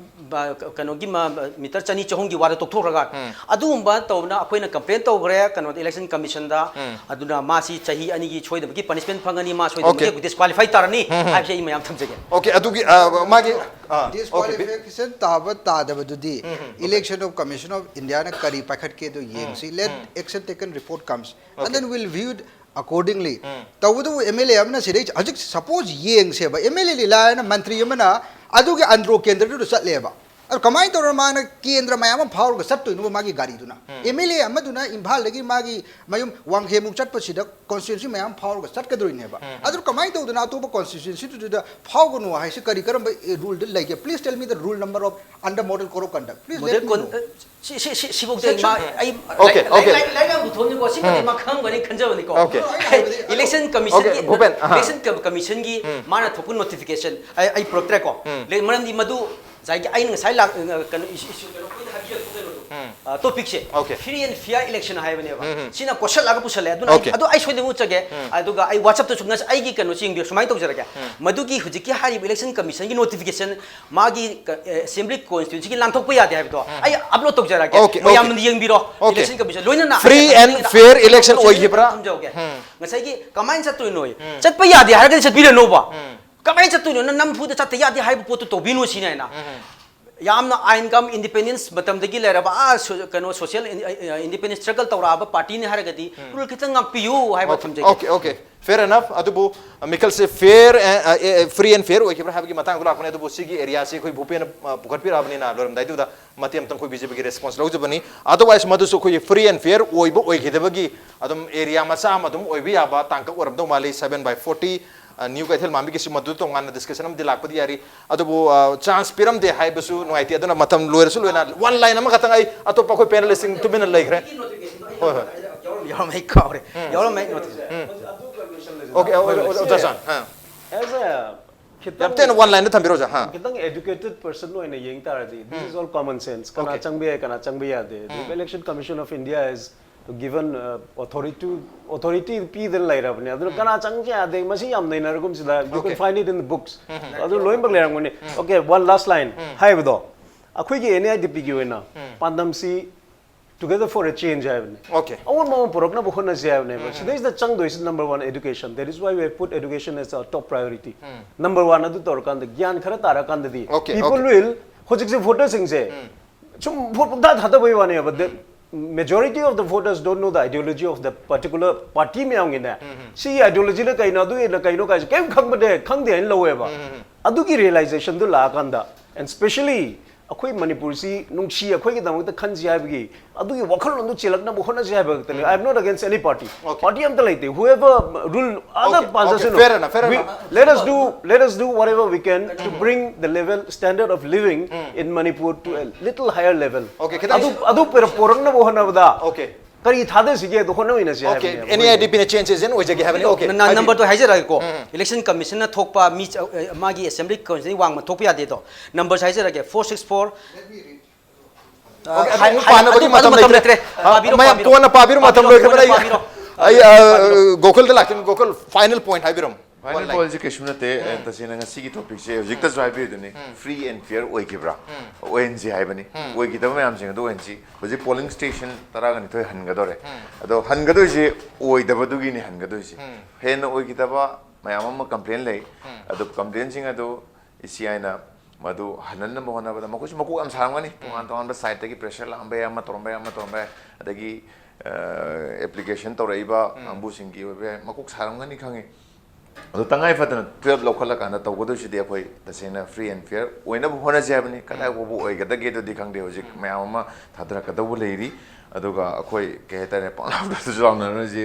ꯕ-, ꯀꯩꯅꯣꯒꯤ ꯃ-, ꯃꯤꯇꯔ ꯆꯅꯤ ꯆꯍꯨꯝꯒꯤ ꯋꯥꯗ ꯇꯣꯛꯊꯣꯛꯈ꯭ꯔꯒ ꯑꯗꯨꯒꯨꯝꯕ ꯇꯧꯗꯅ ꯑꯩꯈꯣꯏꯅ ꯀꯝꯄ꯭ꯂꯦꯟ ꯇꯧꯈ꯭ꯔꯦ ꯀꯩꯅꯣꯗ ꯏꯂꯦꯛꯁꯟ ꯀꯃꯤꯁꯟꯗ꯫ ꯑꯗꯨꯅ ꯃꯥꯁꯤ ꯆꯍꯤ ꯑꯅꯤꯒꯤ ꯁꯣꯏꯗꯅꯃꯛꯀꯤ ꯄꯅꯤꯁꯃꯦꯟ ꯐꯪꯒꯅꯤ, ꯃꯥ ꯁꯣꯏꯗꯅꯃꯛꯀꯤ Okay꯫ ꯗꯤꯁꯀ꯭ꯋꯥꯂꯤꯐꯥꯏ ꯇꯥꯔꯅꯤ ꯍꯥꯏꯕꯁꯤ ꯑꯩ ꯃꯌꯥꯝ ꯊꯝꯖꯒꯦ꯫ Okay, ꯑꯗꯨꯒꯤ, ꯑ, ꯃꯥꯒꯤ, ꯑ, okay, ꯕꯤ- ꯗꯤꯁꯀ꯭ꯋꯥꯂꯤꯐꯤꯀꯦꯁꯟ ꯇꯥꯕ ꯇꯥꯗꯕꯗꯨꯗꯤ Election of Commission of India ꯅ ꯀꯔꯤ ꯄꯥꯏꯈꯠꯀꯦꯗꯣ ꯌꯦꯡꯁꯤ꯫ Let action taken report comes and then we'll view it accordingly꯫ ꯇꯧꯕꯇꯕꯨ ꯑꯦꯝ ꯑꯦꯜ ꯑꯦ ꯑꯃꯅ ꯁꯤꯗꯩ ꯍꯧꯖꯤꯛ ꯁꯄꯣꯖ ꯌꯦꯡꯁꯦꯕ, ꯑꯦꯝ ꯑꯦꯜ ꯑꯦ ꯂꯤꯂꯥ ꯍꯥꯏꯅ ꯃꯟꯇ꯭ꯔꯤ ꯑꯃꯅ ꯑꯗꯨꯒꯤ ꯑꯟꯗ꯭ꯔꯣ ꯀꯦꯟꯗ꯭ꯔꯗꯨꯗ ꯆꯠꯂꯦꯕ꯫ ꯑꯗꯨ ꯀꯃꯥꯏꯅ ꯇꯧꯔ ꯃꯥꯅ ꯀꯦꯟꯗ꯭ꯔ ꯃꯌꯥꯝ ꯑꯃ ꯐꯥꯎꯔꯒ ꯆꯠꯇꯣꯏꯅꯣꯕ ꯃꯥꯒꯤ ꯒꯥꯔꯤꯗꯨꯅ? ꯑꯦꯝ ꯑꯦꯜ ꯑꯦ ꯑꯃꯗꯨꯅ ꯏꯝꯐꯥꯜꯗꯒꯤ ꯃꯥꯒꯤ ꯃꯌꯨꯝ ꯋꯥꯡꯈꯦꯝꯕꯨꯛ ꯆꯠꯄꯁꯤꯗ ꯀꯣꯟꯁꯇꯤꯇ꯭ꯋꯦꯟꯁꯤ ꯃꯌꯥꯝ ꯐꯥꯎꯔꯒ ꯆꯠꯀꯗꯣꯏꯅꯦꯕ꯫ ꯑꯗꯨ ꯀꯃꯥꯏꯅ ꯇꯧꯗꯅ ꯑꯇꯣꯞꯄ ꯀꯣꯟꯁꯇꯤꯇ꯭ꯋꯦꯟꯁꯤꯗꯨꯗ ꯐꯥꯎꯒꯅꯨ ꯍꯥꯏꯁꯤ ꯀꯔꯤ, ꯀꯔꯝꯕ ꯔꯨꯜꯗ ꯂꯩꯒꯦ? Please tell me the rule number of under Model Code of Conduct. Please model let me ꯀꯣꯟ know꯫ ꯁꯤ ꯁꯤ ꯁꯤ ꯁꯤꯐꯧꯗꯤ ꯑꯩ Section ꯃꯥ ꯑꯩ Okay, ꯂꯥꯏ- okay. ꯂꯥꯏ- ꯂꯥꯏꯔꯤꯛ ꯌꯥꯝ ꯄꯨꯊꯣꯛꯑꯝꯅꯤꯀꯣ꯫ ꯁꯤꯃꯗꯤ ꯃꯥ ꯈꯪꯉꯝꯒꯅꯤ ꯈꯟꯖꯕꯅꯤꯀꯣ꯫ Okay꯫ ꯏꯂꯦꯛꯁꯟ ꯀꯃꯤꯁꯟꯒꯤ Okay, ꯚꯨꯄꯦꯟ, ꯑꯍꯥ꯫ ꯏꯂꯦꯛꯁꯟ ꯀ- ꯀꯃꯤꯁꯟꯒꯤ ꯃꯥꯅ ꯊꯣꯛꯄ ꯅꯣꯇꯤꯐꯤꯀꯦꯁꯟ ꯑꯩ ꯑꯩ ꯄꯨꯔꯛꯇ꯭ꯔꯦꯀꯣ꯫ ꯂꯦ- ꯃꯔꯝꯗꯤ ꯃꯗꯨ ꯉꯁꯥꯏꯒꯤ ꯑꯩꯅ ꯉꯁꯥꯏ ꯂꯥꯛ- ꯑ, ꯀꯩꯅꯣ ꯏꯁꯨ ꯏꯁꯨ ꯀꯩꯅꯣ ꯑꯩꯈꯣꯏꯗ ꯍꯥꯏꯕꯤꯔꯛꯄ ꯀꯩꯅꯣꯗꯣ, ꯑ, ꯇꯣꯄꯤꯛꯁꯦ Okay꯫ Free and fair election ꯍꯥꯏꯕꯅꯦꯕ꯫ ꯁꯤꯅ ꯀꯣꯠꯁꯜꯂꯒ ꯄꯨꯁꯜꯂꯦ꯫ ꯑꯗꯨꯅ ꯑꯩ Okay꯫ ꯑꯗꯨ ꯑꯩ ꯁꯣꯏꯗꯅ ꯎꯠꯆꯒꯦ꯫ ꯑꯗꯨꯒ ꯑꯩ ꯋꯥꯆꯞꯇꯁꯨ ꯉꯁꯤ ꯑꯩꯒꯤ ꯀꯩꯅꯣꯁꯦ ꯌꯦꯡꯕꯤꯌꯨ, ꯁꯨꯃꯥꯏꯅ ꯇꯧꯖꯔꯒꯦ꯫ ꯃꯗꯨꯒꯤ ꯍꯧꯖꯤꯛꯀꯤ ꯍꯥꯏꯔꯤꯕ ꯏꯂꯦꯛꯁꯟ ꯀꯃꯤꯁꯟꯒꯤ ꯅꯣꯇꯤꯐꯤꯀꯦꯁꯟ ꯃꯥꯒꯤ ꯀ- ꯑꯦ, ꯑꯦꯁꯦꯝꯕ꯭ꯂꯤ ꯀꯣꯟꯁꯇꯤꯇ꯭ꯌꯨꯟꯁꯤꯒꯤ ꯂꯥꯟꯊꯣꯛꯄ ꯌꯥꯗꯦ ꯍꯥꯏꯕꯗꯣ ꯑꯩ ꯑꯞꯂꯣꯗ ꯇꯧꯖꯔꯛꯑꯒꯦ꯫ Okay, okay꯫ ꯃꯌꯥꯝꯅ ꯌꯦꯡꯕꯤꯔꯣ꯫ Okay꯫ ꯏꯂꯦꯛꯁꯟ ꯀꯃꯤꯁꯟ ꯂꯣꯏꯅꯅ Free and fair election ꯑꯣꯏꯈꯤꯕ꯭ꯔꯥ? ꯊꯝꯖꯍꯧꯒꯦ꯫ ꯉꯁꯥꯏꯒꯤ ꯀꯃꯥꯏꯅ ꯆꯠꯇꯣꯏꯅꯣ? ꯆꯠꯄ ꯌꯥꯗꯦ ꯍꯥꯏꯔꯒꯗꯤ ꯆꯠꯄꯤꯔꯅꯣꯕ꯫ ꯀꯃꯥꯏꯅ ꯆꯠꯇꯣꯏꯅꯣ? ꯅꯝꯐꯨꯗ ꯆꯠꯇ ꯌꯥꯗꯦ ꯍꯥꯏꯕ ꯄꯣꯠꯇꯨ ꯇꯧꯕꯤꯅꯨ ꯁꯤꯅꯦ ꯑꯩꯅ꯫ ꯌꯥꯝꯅ ꯑꯥꯏꯟ ꯀꯝ ꯏꯟꯗꯤꯄꯦꯟꯗꯦꯟꯁ ꯃꯇꯝꯗꯒꯤ ꯂꯩꯔꯕ, ꯑꯥ, ꯁꯣ-, ꯀꯩꯅꯣ, ꯁꯣꯁꯤꯌꯦꯜ ꯏꯟꯗꯤꯄꯦꯟꯗꯦꯟꯁ ꯁ꯭ꯇ꯭ꯔꯒꯜ ꯇꯧꯔꯛꯑꯕ ꯄꯥꯔꯇꯤꯅꯤ ꯍꯥꯏꯔꯒꯗꯤ ꯔꯨꯜ ꯈꯤꯇꯪ ꯉꯥꯛꯄꯤꯌꯨ ꯍꯥꯏꯕ ꯊꯝꯖꯒꯦ꯫ Okay, okay, fair enough. ꯑꯗꯨꯕꯨ ꯃꯤꯈꯜꯁꯦ fair, free and fair ꯑꯣꯏꯈꯤꯕ꯭ꯔꯥ ꯍꯥꯏꯕꯒꯤ ꯃꯇꯥꯡꯗ ꯂꯥꯛꯄꯅꯦ꯫ ꯑꯗꯨꯕꯨ ꯁꯤꯒꯤ ꯑꯦꯔꯤꯌꯥꯁꯤ ꯑꯩꯈꯣꯏ ꯚꯨꯄꯦꯟꯅ ꯄꯨꯈꯠꯄꯤꯔꯛꯑꯕꯅꯤꯅ, ꯂꯣꯏꯔꯝꯗꯥꯏꯗꯨꯗ ꯃꯇꯦꯛ ꯑꯃꯇꯪ ꯑꯩꯈꯣꯏ ꯕꯤ ꯖꯦ ꯄꯤꯒꯤ ꯔꯦꯁꯄꯣꯟꯁ ꯂꯧꯖꯕꯅꯤ꯫ Otherwise ꯃꯗꯨꯁꯨ ꯑꯩꯈꯣꯏꯒꯤ free and fair ꯑꯣꯏꯕ ꯑꯣꯏꯈꯤꯗꯕꯒꯤ ꯑꯗꯨꯝ ꯑꯦꯔꯤꯌꯥ ꯃꯆꯥ ꯑꯃ ꯑꯗꯨꯝ ꯑꯣꯏꯕ ꯌꯥꯕ ꯇꯥꯡꯀꯛ ꯑꯣꯏꯔꯝꯗꯧ ꯃꯥꯜꯂꯤ꯫ Seven by forty, ꯅ꯭ꯌꯨ ꯀꯩꯊꯦꯜ ꯃꯥꯟꯕꯤꯒꯤꯁꯨ ꯃꯗꯨ ꯇꯣꯉꯥꯟꯅ ꯗꯤꯁꯀꯁꯟ ꯑꯃꯗꯤ ꯂꯥꯛꯄꯗꯤ ꯌꯥꯔꯤ꯫ ꯑꯗꯨꯕꯨ ꯆꯥꯟꯁ ꯄꯤꯔꯝꯗꯦ ꯍꯥꯏꯕꯁꯨ ꯅꯨꯡꯉꯥꯏꯇꯦ꯫ ꯑꯗꯨꯅ ꯃꯇꯝ ꯂꯣꯏꯔꯁꯨ ꯂꯣꯏꯅ one line ꯑꯃꯈꯛꯇꯪ ꯑꯩ ꯑꯇꯣꯞꯄ ꯑꯩꯈꯣꯏ ꯄꯦꯅꯦꯂꯤꯁꯁꯤꯡ ꯇꯨꯃꯤꯟꯅ ꯂꯩꯈ꯭ꯔꯦ꯫ ꯍꯣꯏ, ꯍꯣꯏ꯫ ꯌꯥꯎꯔꯝꯃꯦ, ꯑꯩ ꯀꯥꯎꯔꯦ꯫ ꯌꯥꯎꯔꯝꯃꯦ, ꯑꯩ ꯅꯣꯇꯤꯁ꯫ Okay, okay, okay, ꯑꯣꯖꯥ ꯁꯥꯟ, ꯑꯥ꯫ As a ꯌꯥꯝ ꯇꯦꯟꯅ one lineꯗ ꯊꯝꯕꯤꯔꯣ, ꯑꯣꯖꯥ꯫ ꯍꯥ꯫ ꯈꯤꯇꯪ educated person ꯑꯣꯏꯅ ꯌꯦꯡ ꯇꯥꯔꯗꯤ, this is all common sense. ꯀꯅꯥ Okay. ꯆꯪꯕ ꯌꯥꯏ, ꯀꯅꯥ ꯆꯪꯕ ꯌꯥꯗꯦ꯫ The Election Commission of India is given uh, authority, authority ꯄꯤꯗꯅ ꯂꯩꯔꯕꯅꯦ꯫ ꯑꯗꯨꯅ ꯀꯅꯥ ꯆꯪꯕ ꯌꯥꯗꯦ, ꯃꯁꯤ ꯌꯥꯝ ꯅꯩꯅꯔꯒꯨꯝꯁꯤꯗ, you can Okay. find it in the books. ꯑꯗꯨ ꯂꯣꯏꯅꯃꯛ ꯂꯩꯔꯝꯒꯅꯤ꯫ Okay, one last line ꯍꯥꯏꯕꯗꯣ, ꯑꯩꯈꯣꯏꯒꯤ N A I D P ꯒꯤ ꯑꯣꯏꯅ ꯄꯥꯟꯗꯝꯁꯤ Together for a Change ꯍꯥꯏꯕꯅꯤ꯫ Okay. ꯑꯑꯣꯟꯕ ꯑꯃ ꯄꯨꯔꯛꯅꯕ ꯍꯣꯠꯅꯁꯤ ꯍꯥꯏꯕꯅꯦꯕ꯫ ꯁꯤꯗꯩꯁꯤꯗ ꯆꯪꯗꯣꯏꯁꯤ number one education. That is why we have put education as our top priority. Number one ꯑꯗꯨ ꯇꯧꯔꯀꯥꯟꯗ ꯒ꯭ꯌꯥꯟ ꯈꯔ ꯇꯥꯔꯀꯥꯟꯗꯗꯤ Okay, people okay. will, ꯍꯧꯖꯤꯛꯁꯦ ꯚꯣꯇꯔꯁꯤꯡꯁꯦ ꯁꯨꯝ ꯚꯣꯠ ꯄꯨꯡꯊꯥ ꯊꯥꯗꯕꯩ ꯋꯥꯅꯦꯕ꯫ The majority of the voters don't know the ideology of the particular party ꯃꯌꯥꯝꯒꯤꯅꯦ꯫ ꯁꯤꯒꯤ ideologyꯅ ꯀꯩꯅꯣ, ꯑꯗꯨꯒꯤꯅ ꯀꯩꯅꯣ ꯀꯥꯏꯁꯦ ꯀꯩꯝ ꯈꯪꯕꯅꯦ, ꯈꯪꯗꯦ ꯍꯥꯏꯅ ꯂꯧꯋꯦꯕ꯫ ꯑꯗꯨꯒꯤ realizationꯗꯨ ꯂꯥꯛꯑꯀꯥꯟꯗ, and specially ꯑꯩꯈꯣꯏ ꯃꯅꯤꯄꯨꯔꯁꯤ ꯅꯨꯡꯁꯤ, ꯑꯩꯈꯣꯏꯒꯤꯗꯃꯛꯇ ꯈꯟꯁꯤ ꯍꯥꯏꯕꯒꯤ ꯑꯗꯨꯒꯤ ꯋꯥꯈꯜꯂꯣꯟꯗꯨ ꯆꯦꯜꯂꯛꯅꯕ ꯍꯣꯠꯅꯁꯤ ꯍꯥꯏꯕ ꯈꯛꯇꯅꯤ꯫ I am not against any party. Okay. Party ꯑꯝꯇ ꯂꯩꯇꯦ꯫ Whoever rule, other Okay, ꯄꯥꯖꯁꯅꯨ꯫ okay, fair enough, fair We, enough. let us do, let us do whatever we can to bring the level, standard of living in Manipur to a little higher level. Okay, ꯈꯤꯇꯪ ꯑꯗꯨ, ꯑꯗꯨ ꯄꯨꯔꯛꯅꯕ ꯍꯣꯠꯅꯕꯗ Okay. ꯀꯔꯤ ꯊꯥꯗꯁꯤꯒꯦ ꯑꯗꯨ ꯍꯣꯠꯅꯃꯤꯟꯅꯁꯤ Okay, ꯍꯥꯏꯕꯅꯦ꯫ N A I D Pꯅ change agent ꯑꯣꯏꯖꯒꯦ ꯍꯥꯏꯕꯅꯤ꯫ Okay, ꯅ- ꯍꯥꯏꯕꯤꯌꯨ꯫ Numberꯗꯣ ꯍꯥꯏꯖꯔꯛꯑꯒꯦꯀꯣ꯫ Election Commissionꯅ ꯊꯣꯛꯄ ꯃꯤ ꯆ-, ꯑ, ꯃꯥꯒꯤ assembly constituency ꯋꯥꯡꯃ ꯊꯣꯛꯄ ꯌꯥꯗꯦꯗꯣ꯫ Numbers ꯍꯥꯏꯖꯔꯛꯑꯒꯦ: four six four. Okay, ꯑꯗꯨ ꯑꯃꯨꯛ ꯄꯥꯅꯕꯒꯤ ꯑꯗꯨ ꯃꯇꯝ ꯃꯇꯝ ꯂꯩꯇ꯭ꯔꯦ꯫ ꯂꯩꯇ꯭ꯔꯦ꯫ ꯄꯥꯕꯤꯔꯣ, ꯃꯌꯥꯝ ꯄꯥꯕꯤꯔꯣ꯫ ꯀꯣꯟꯅ ꯄꯥꯕꯤꯔꯣ, ꯃꯇꯝ ꯄꯥꯕꯤꯔꯣ, ꯂꯣꯏꯈ꯭ꯔꯕꯅꯤꯅ꯫ ꯀꯣꯟꯅ ꯄꯥꯕꯤꯔꯣ꯫ ꯑꯩ, ꯑ, ꯒꯣꯀꯨꯜꯗ ꯂꯥꯛꯀꯅꯤ꯫ Gokul, final point ꯍꯥꯏꯕꯤꯔꯝꯃꯨ꯫ One Final line. Pointꯁꯦ ꯀꯩꯁꯨ ꯅꯠꯇꯦ꯫ ꯑꯦ, ꯇꯁꯦꯡꯅ ꯉꯁꯤꯒꯤ topicꯁꯦ ꯍꯧꯖꯤꯛꯇꯁꯨ ꯍꯥꯏꯕꯤꯗꯨꯅꯤ, free and fair ꯑꯣꯏꯈꯤꯕ꯭ꯔꯥ? ꯑꯣꯏꯍꯟꯁꯤ ꯍꯥꯏꯕꯅꯤ꯫ ꯑꯣꯏꯈꯤꯗꯕ ꯃꯌꯥꯝꯁꯤꯡ ꯑꯗꯨ ꯑꯣꯏꯍꯟꯁꯤ꯫ ꯍꯧꯖꯤꯛ polling station ꯇꯔꯥꯒ ꯅꯤꯊꯣꯏ ꯍꯟꯒꯗꯧꯔꯦ꯫ ꯑꯗꯣ ꯍꯟꯒꯗꯣꯏꯁꯦ ꯑꯣꯏꯗꯕꯗꯨꯒꯤꯅꯤ ꯍꯟꯒꯗꯣꯏꯁꯦ꯫ ꯍꯦꯟꯅ ꯑꯣꯏꯈꯤꯗꯕ ꯃꯌꯥꯝ ꯑꯃ complain ꯂꯩ꯫ ꯑꯗꯣ complainꯁꯤꯡ ꯑꯗꯨ ꯏꯁꯤ ꯑꯥꯏꯅ ꯃꯗꯨ ꯍꯟꯍꯟꯅꯕ ꯍꯣꯠꯅꯕꯗ ꯃꯈꯣꯏꯁꯨ ꯃꯀꯣꯛ ꯌꯥꯝ ꯁꯥꯔꯝꯒꯅꯤ꯫ ꯇꯣꯉꯥꯟ ꯇꯣꯉꯥꯟꯕ ꯁꯥꯏꯠꯇꯒꯤ ꯄ꯭ꯔꯦꯁꯔ ꯂꯥꯛꯑꯝꯕ ꯌꯥꯏ, ꯑꯃ ꯇꯧꯔꯝꯕ ꯌꯥꯏ, ꯑꯃ ꯇꯧꯔꯝꯕ ꯌꯥꯏ, ꯑꯗꯒꯤ ꯑꯦꯄ꯭ꯂꯤꯀꯦꯁꯟ ꯇꯧꯔꯛꯏꯕ ꯀꯥꯡꯕꯨꯁꯤꯡꯒꯤ ꯑꯣꯏꯕ ꯌꯥꯏ, ꯃꯀꯣꯛ ꯁꯥꯔꯝꯒꯅꯤ ꯈꯪꯉꯤ꯫ ꯑꯗꯣ ꯇꯉꯥꯏ ꯐꯗꯅ ꯇꯨꯌꯦꯜꯞ ꯂꯧꯈꯠꯂꯀꯥꯟꯗ ꯇꯧꯒꯗꯣꯏꯁꯤꯗꯤ ꯑꯩꯈꯣꯏ ꯇꯁꯦꯡꯅ ꯐ꯭ꯔꯤ ꯑꯦꯟ ꯐꯤꯌꯔ ꯑꯣꯏꯅꯕ ꯍꯣꯠꯅꯁꯦ ꯍꯥꯏꯕꯅꯤ꯫ ꯀꯗꯥꯏ ꯐꯥꯎꯕ ꯑꯣꯏꯒꯗꯒꯦꯗꯨꯗꯤ ꯈꯪꯗꯦ꯫ ꯍꯧꯖꯤꯛ ꯃꯌꯥꯝ ꯑꯃ ꯊꯥꯗꯔꯛꯀꯗꯧꯕ ꯂꯩꯔꯤ꯫ ꯑꯗꯨꯒ ꯑꯩꯈꯣꯏ ꯀꯩ ꯍꯥꯏꯇꯥꯔꯦ, ꯄꯪꯂꯥꯎꯗꯁꯨ ꯂꯥꯎꯅꯔꯣꯏꯁꯤ꯫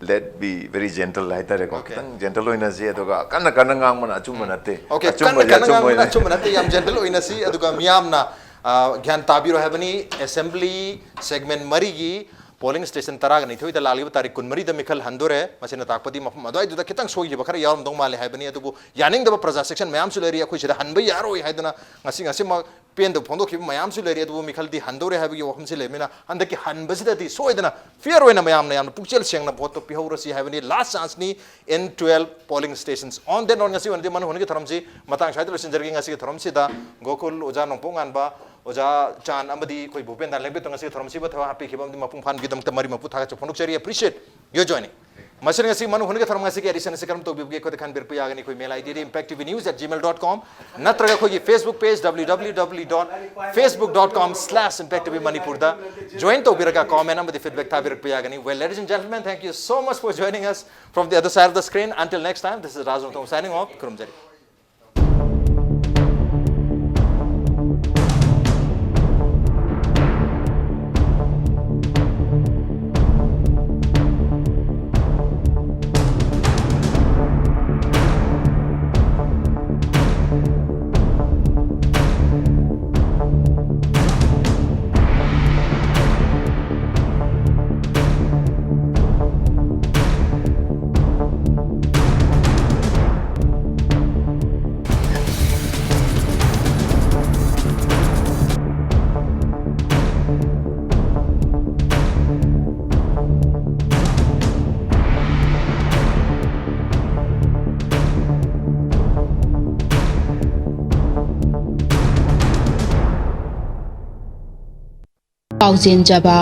Let be very gentle ꯍꯥꯏꯇꯥꯔꯦꯀꯣ꯫ Okay. ꯈꯤꯇꯪ ꯖꯦꯟꯇꯜ ꯑꯣꯏꯅꯁꯤ꯫ ꯑꯗꯨꯒ ꯀꯟꯅ ꯀꯟꯅ ꯉꯥꯡꯕꯅ ꯑꯆꯨꯝꯕ ꯅꯠꯇꯦ꯫ Okay, ꯀꯟꯅ ꯑꯆꯨꯝꯕꯁꯦ ꯀꯟꯅ ꯑꯆꯨꯝꯕ ꯉꯥꯡꯕꯅ ꯑꯣꯏꯅ ꯑꯆꯨꯝꯕ ꯅꯠꯇꯦ, ꯌꯥꯝ ꯖꯦꯟꯇꯜ ꯑꯣꯏꯅꯁꯤ꯫ ꯑꯗꯨꯒ ꯃꯤꯌꯥꯝꯅ, ꯑ, ꯒ꯭ꯌꯥꯟ ꯇꯥꯕꯤꯔꯣ ꯍꯥꯏꯕꯅꯤ꯫ ꯑꯦꯁꯦꯝꯕ꯭ꯂꯤ ꯁꯦꯒꯃꯦꯟ ꯃꯔꯤꯒꯤ ꯄꯣꯂꯤꯡ ꯁ꯭ꯇꯦꯁꯟ ꯇꯔꯥꯒ ꯅꯤꯊꯣꯏꯗ ꯂꯥꯛꯂꯤꯕ ꯇꯥꯔꯤꯛ ꯀꯨꯟꯃꯔꯤꯗ ꯃꯤꯈꯜ ꯍꯟꯗꯣꯔꯦ꯫ ꯃꯁꯤꯅ ꯇꯥꯛꯄꯗꯤ ꯃꯐꯝ ꯑꯗꯨꯋꯥꯏꯗꯨꯗ ꯈꯤꯇꯪ ꯁꯣꯏꯈꯤꯕ ꯈꯔ ꯌꯥꯎꯔꯝꯗꯧ ꯃꯥꯜꯂꯦ ꯍꯥꯏꯕꯅꯤ꯫ ꯑꯗꯨꯕꯨ ꯌꯥꯅꯤꯡꯗꯕ ꯄ꯭ꯔꯖꯥ ꯁꯦꯛꯁꯟ ꯃꯌꯥꯝꯁꯨ ꯂꯩꯔꯤ꯫ ꯑꯩꯈꯣꯏ ꯁꯤꯗ ꯍꯟꯕ ꯌꯥꯔꯣꯏ ꯍꯥꯏꯗꯅ ꯉꯁꯤ ꯉꯁꯤꯃꯛ ꯄꯦꯟꯗꯕ ꯐꯣꯡꯗꯣꯛꯈꯤꯕ ꯃꯌꯥꯝꯁꯨ ꯂꯩꯔꯤ꯫ ꯑꯗꯨꯕꯨ ꯃꯤꯈꯜꯗꯤ ꯍꯟꯗꯣꯔꯦ ꯍꯥꯏꯕꯒꯤ ꯋꯥꯐꯝꯁꯤ ꯂꯩꯕꯅꯤꯅ ꯍꯟꯗꯛꯀꯤ ꯍꯟꯕꯁꯤꯗꯗꯤ ꯁꯣꯏꯗꯅ ꯐꯤꯌꯔ ꯑꯣꯏꯅ ꯃꯌꯥꯝꯅ ꯌꯥꯝꯅ ꯄꯨꯛꯆꯦꯜ ꯁꯦꯡꯅ ꯚꯣꯠꯇꯣ ꯄꯤꯍꯧꯔꯁꯤ ꯍꯥꯏꯕꯅꯤ꯫ Last chance ꯅꯤ in twelve polling stations꯫ On that note, ꯉꯁꯤ ꯑꯣꯏꯅꯗꯤ ꯃꯅꯨ ꯍꯨꯟꯒꯤ ꯊꯧꯔꯝꯁꯤ ꯃꯇꯥꯡ ꯁ꯭ꯋꯥꯏꯗ ꯂꯣꯏꯁꯤꯟꯖꯔꯒꯦ꯫ ꯉꯁꯤꯒꯤ ꯊꯧꯔꯝꯁꯤꯗ ꯒꯣꯀꯨꯜ, ꯑꯣꯖꯥ ꯅꯣꯡꯄꯣꯛ ꯉꯥꯟꯕ, ꯑꯣꯖꯥ ꯆꯥꯟ ꯑꯃꯗꯤ ꯑꯩꯈꯣꯏ ꯚꯨꯄꯦꯟꯗꯥ ꯂꯦꯡꯕꯤꯠꯇ ꯉꯁꯤꯒꯤ ꯊꯧꯔꯝꯁꯤꯕꯨ ꯊꯋꯥꯏ ꯍꯥꯞꯄꯤꯈꯤꯕ ꯑꯃꯗꯤ ꯃꯄꯨꯡ ꯐꯥꯍꯟꯕꯒꯤꯗꯃꯛꯇ ꯃꯔꯤ ꯃꯄꯨ ꯊꯥꯒꯠꯆꯕ ꯐꯣꯡꯗꯣꯛꯆꯔꯤ꯫ Appreciate your joining꯫ ꯃꯁꯤꯅ ꯉꯁꯤ ꯃꯅꯨ ꯍꯨꯟꯒꯤ ꯊꯧꯔꯝ ꯉꯁꯤꯒꯤ edition ꯑꯁꯤ ꯀꯔꯝ ꯇꯧꯕꯤꯕꯒꯦ? ꯑꯩꯈꯣꯏꯗ ꯈꯟꯕꯤꯔꯛꯄ ꯌꯥꯒꯅꯤ꯫ ꯑꯩꯈꯣꯏ mail ID D impact T V news at gmail dot com ꯅꯠꯇ꯭ꯔꯒ ꯑꯩꯈꯣꯏꯒꯤ Facebook page W W W dot facebook dot com slash impact T V Manipur ꯗ join ꯇꯧꯕꯤꯔꯒ comment ꯑꯃꯗꯤ feedback ꯊꯥꯕꯤꯔꯛꯄ ꯌꯥꯒꯅꯤ꯫ Well, ladies and gentlemen, thank you so much for joining us from the other side of the screen. Until next time, this is Raj Rongthong signing off. ꯈꯨꯔꯨꯝꯖꯔꯤ꯫ ꯄꯥꯎꯖꯦꯟꯖꯕ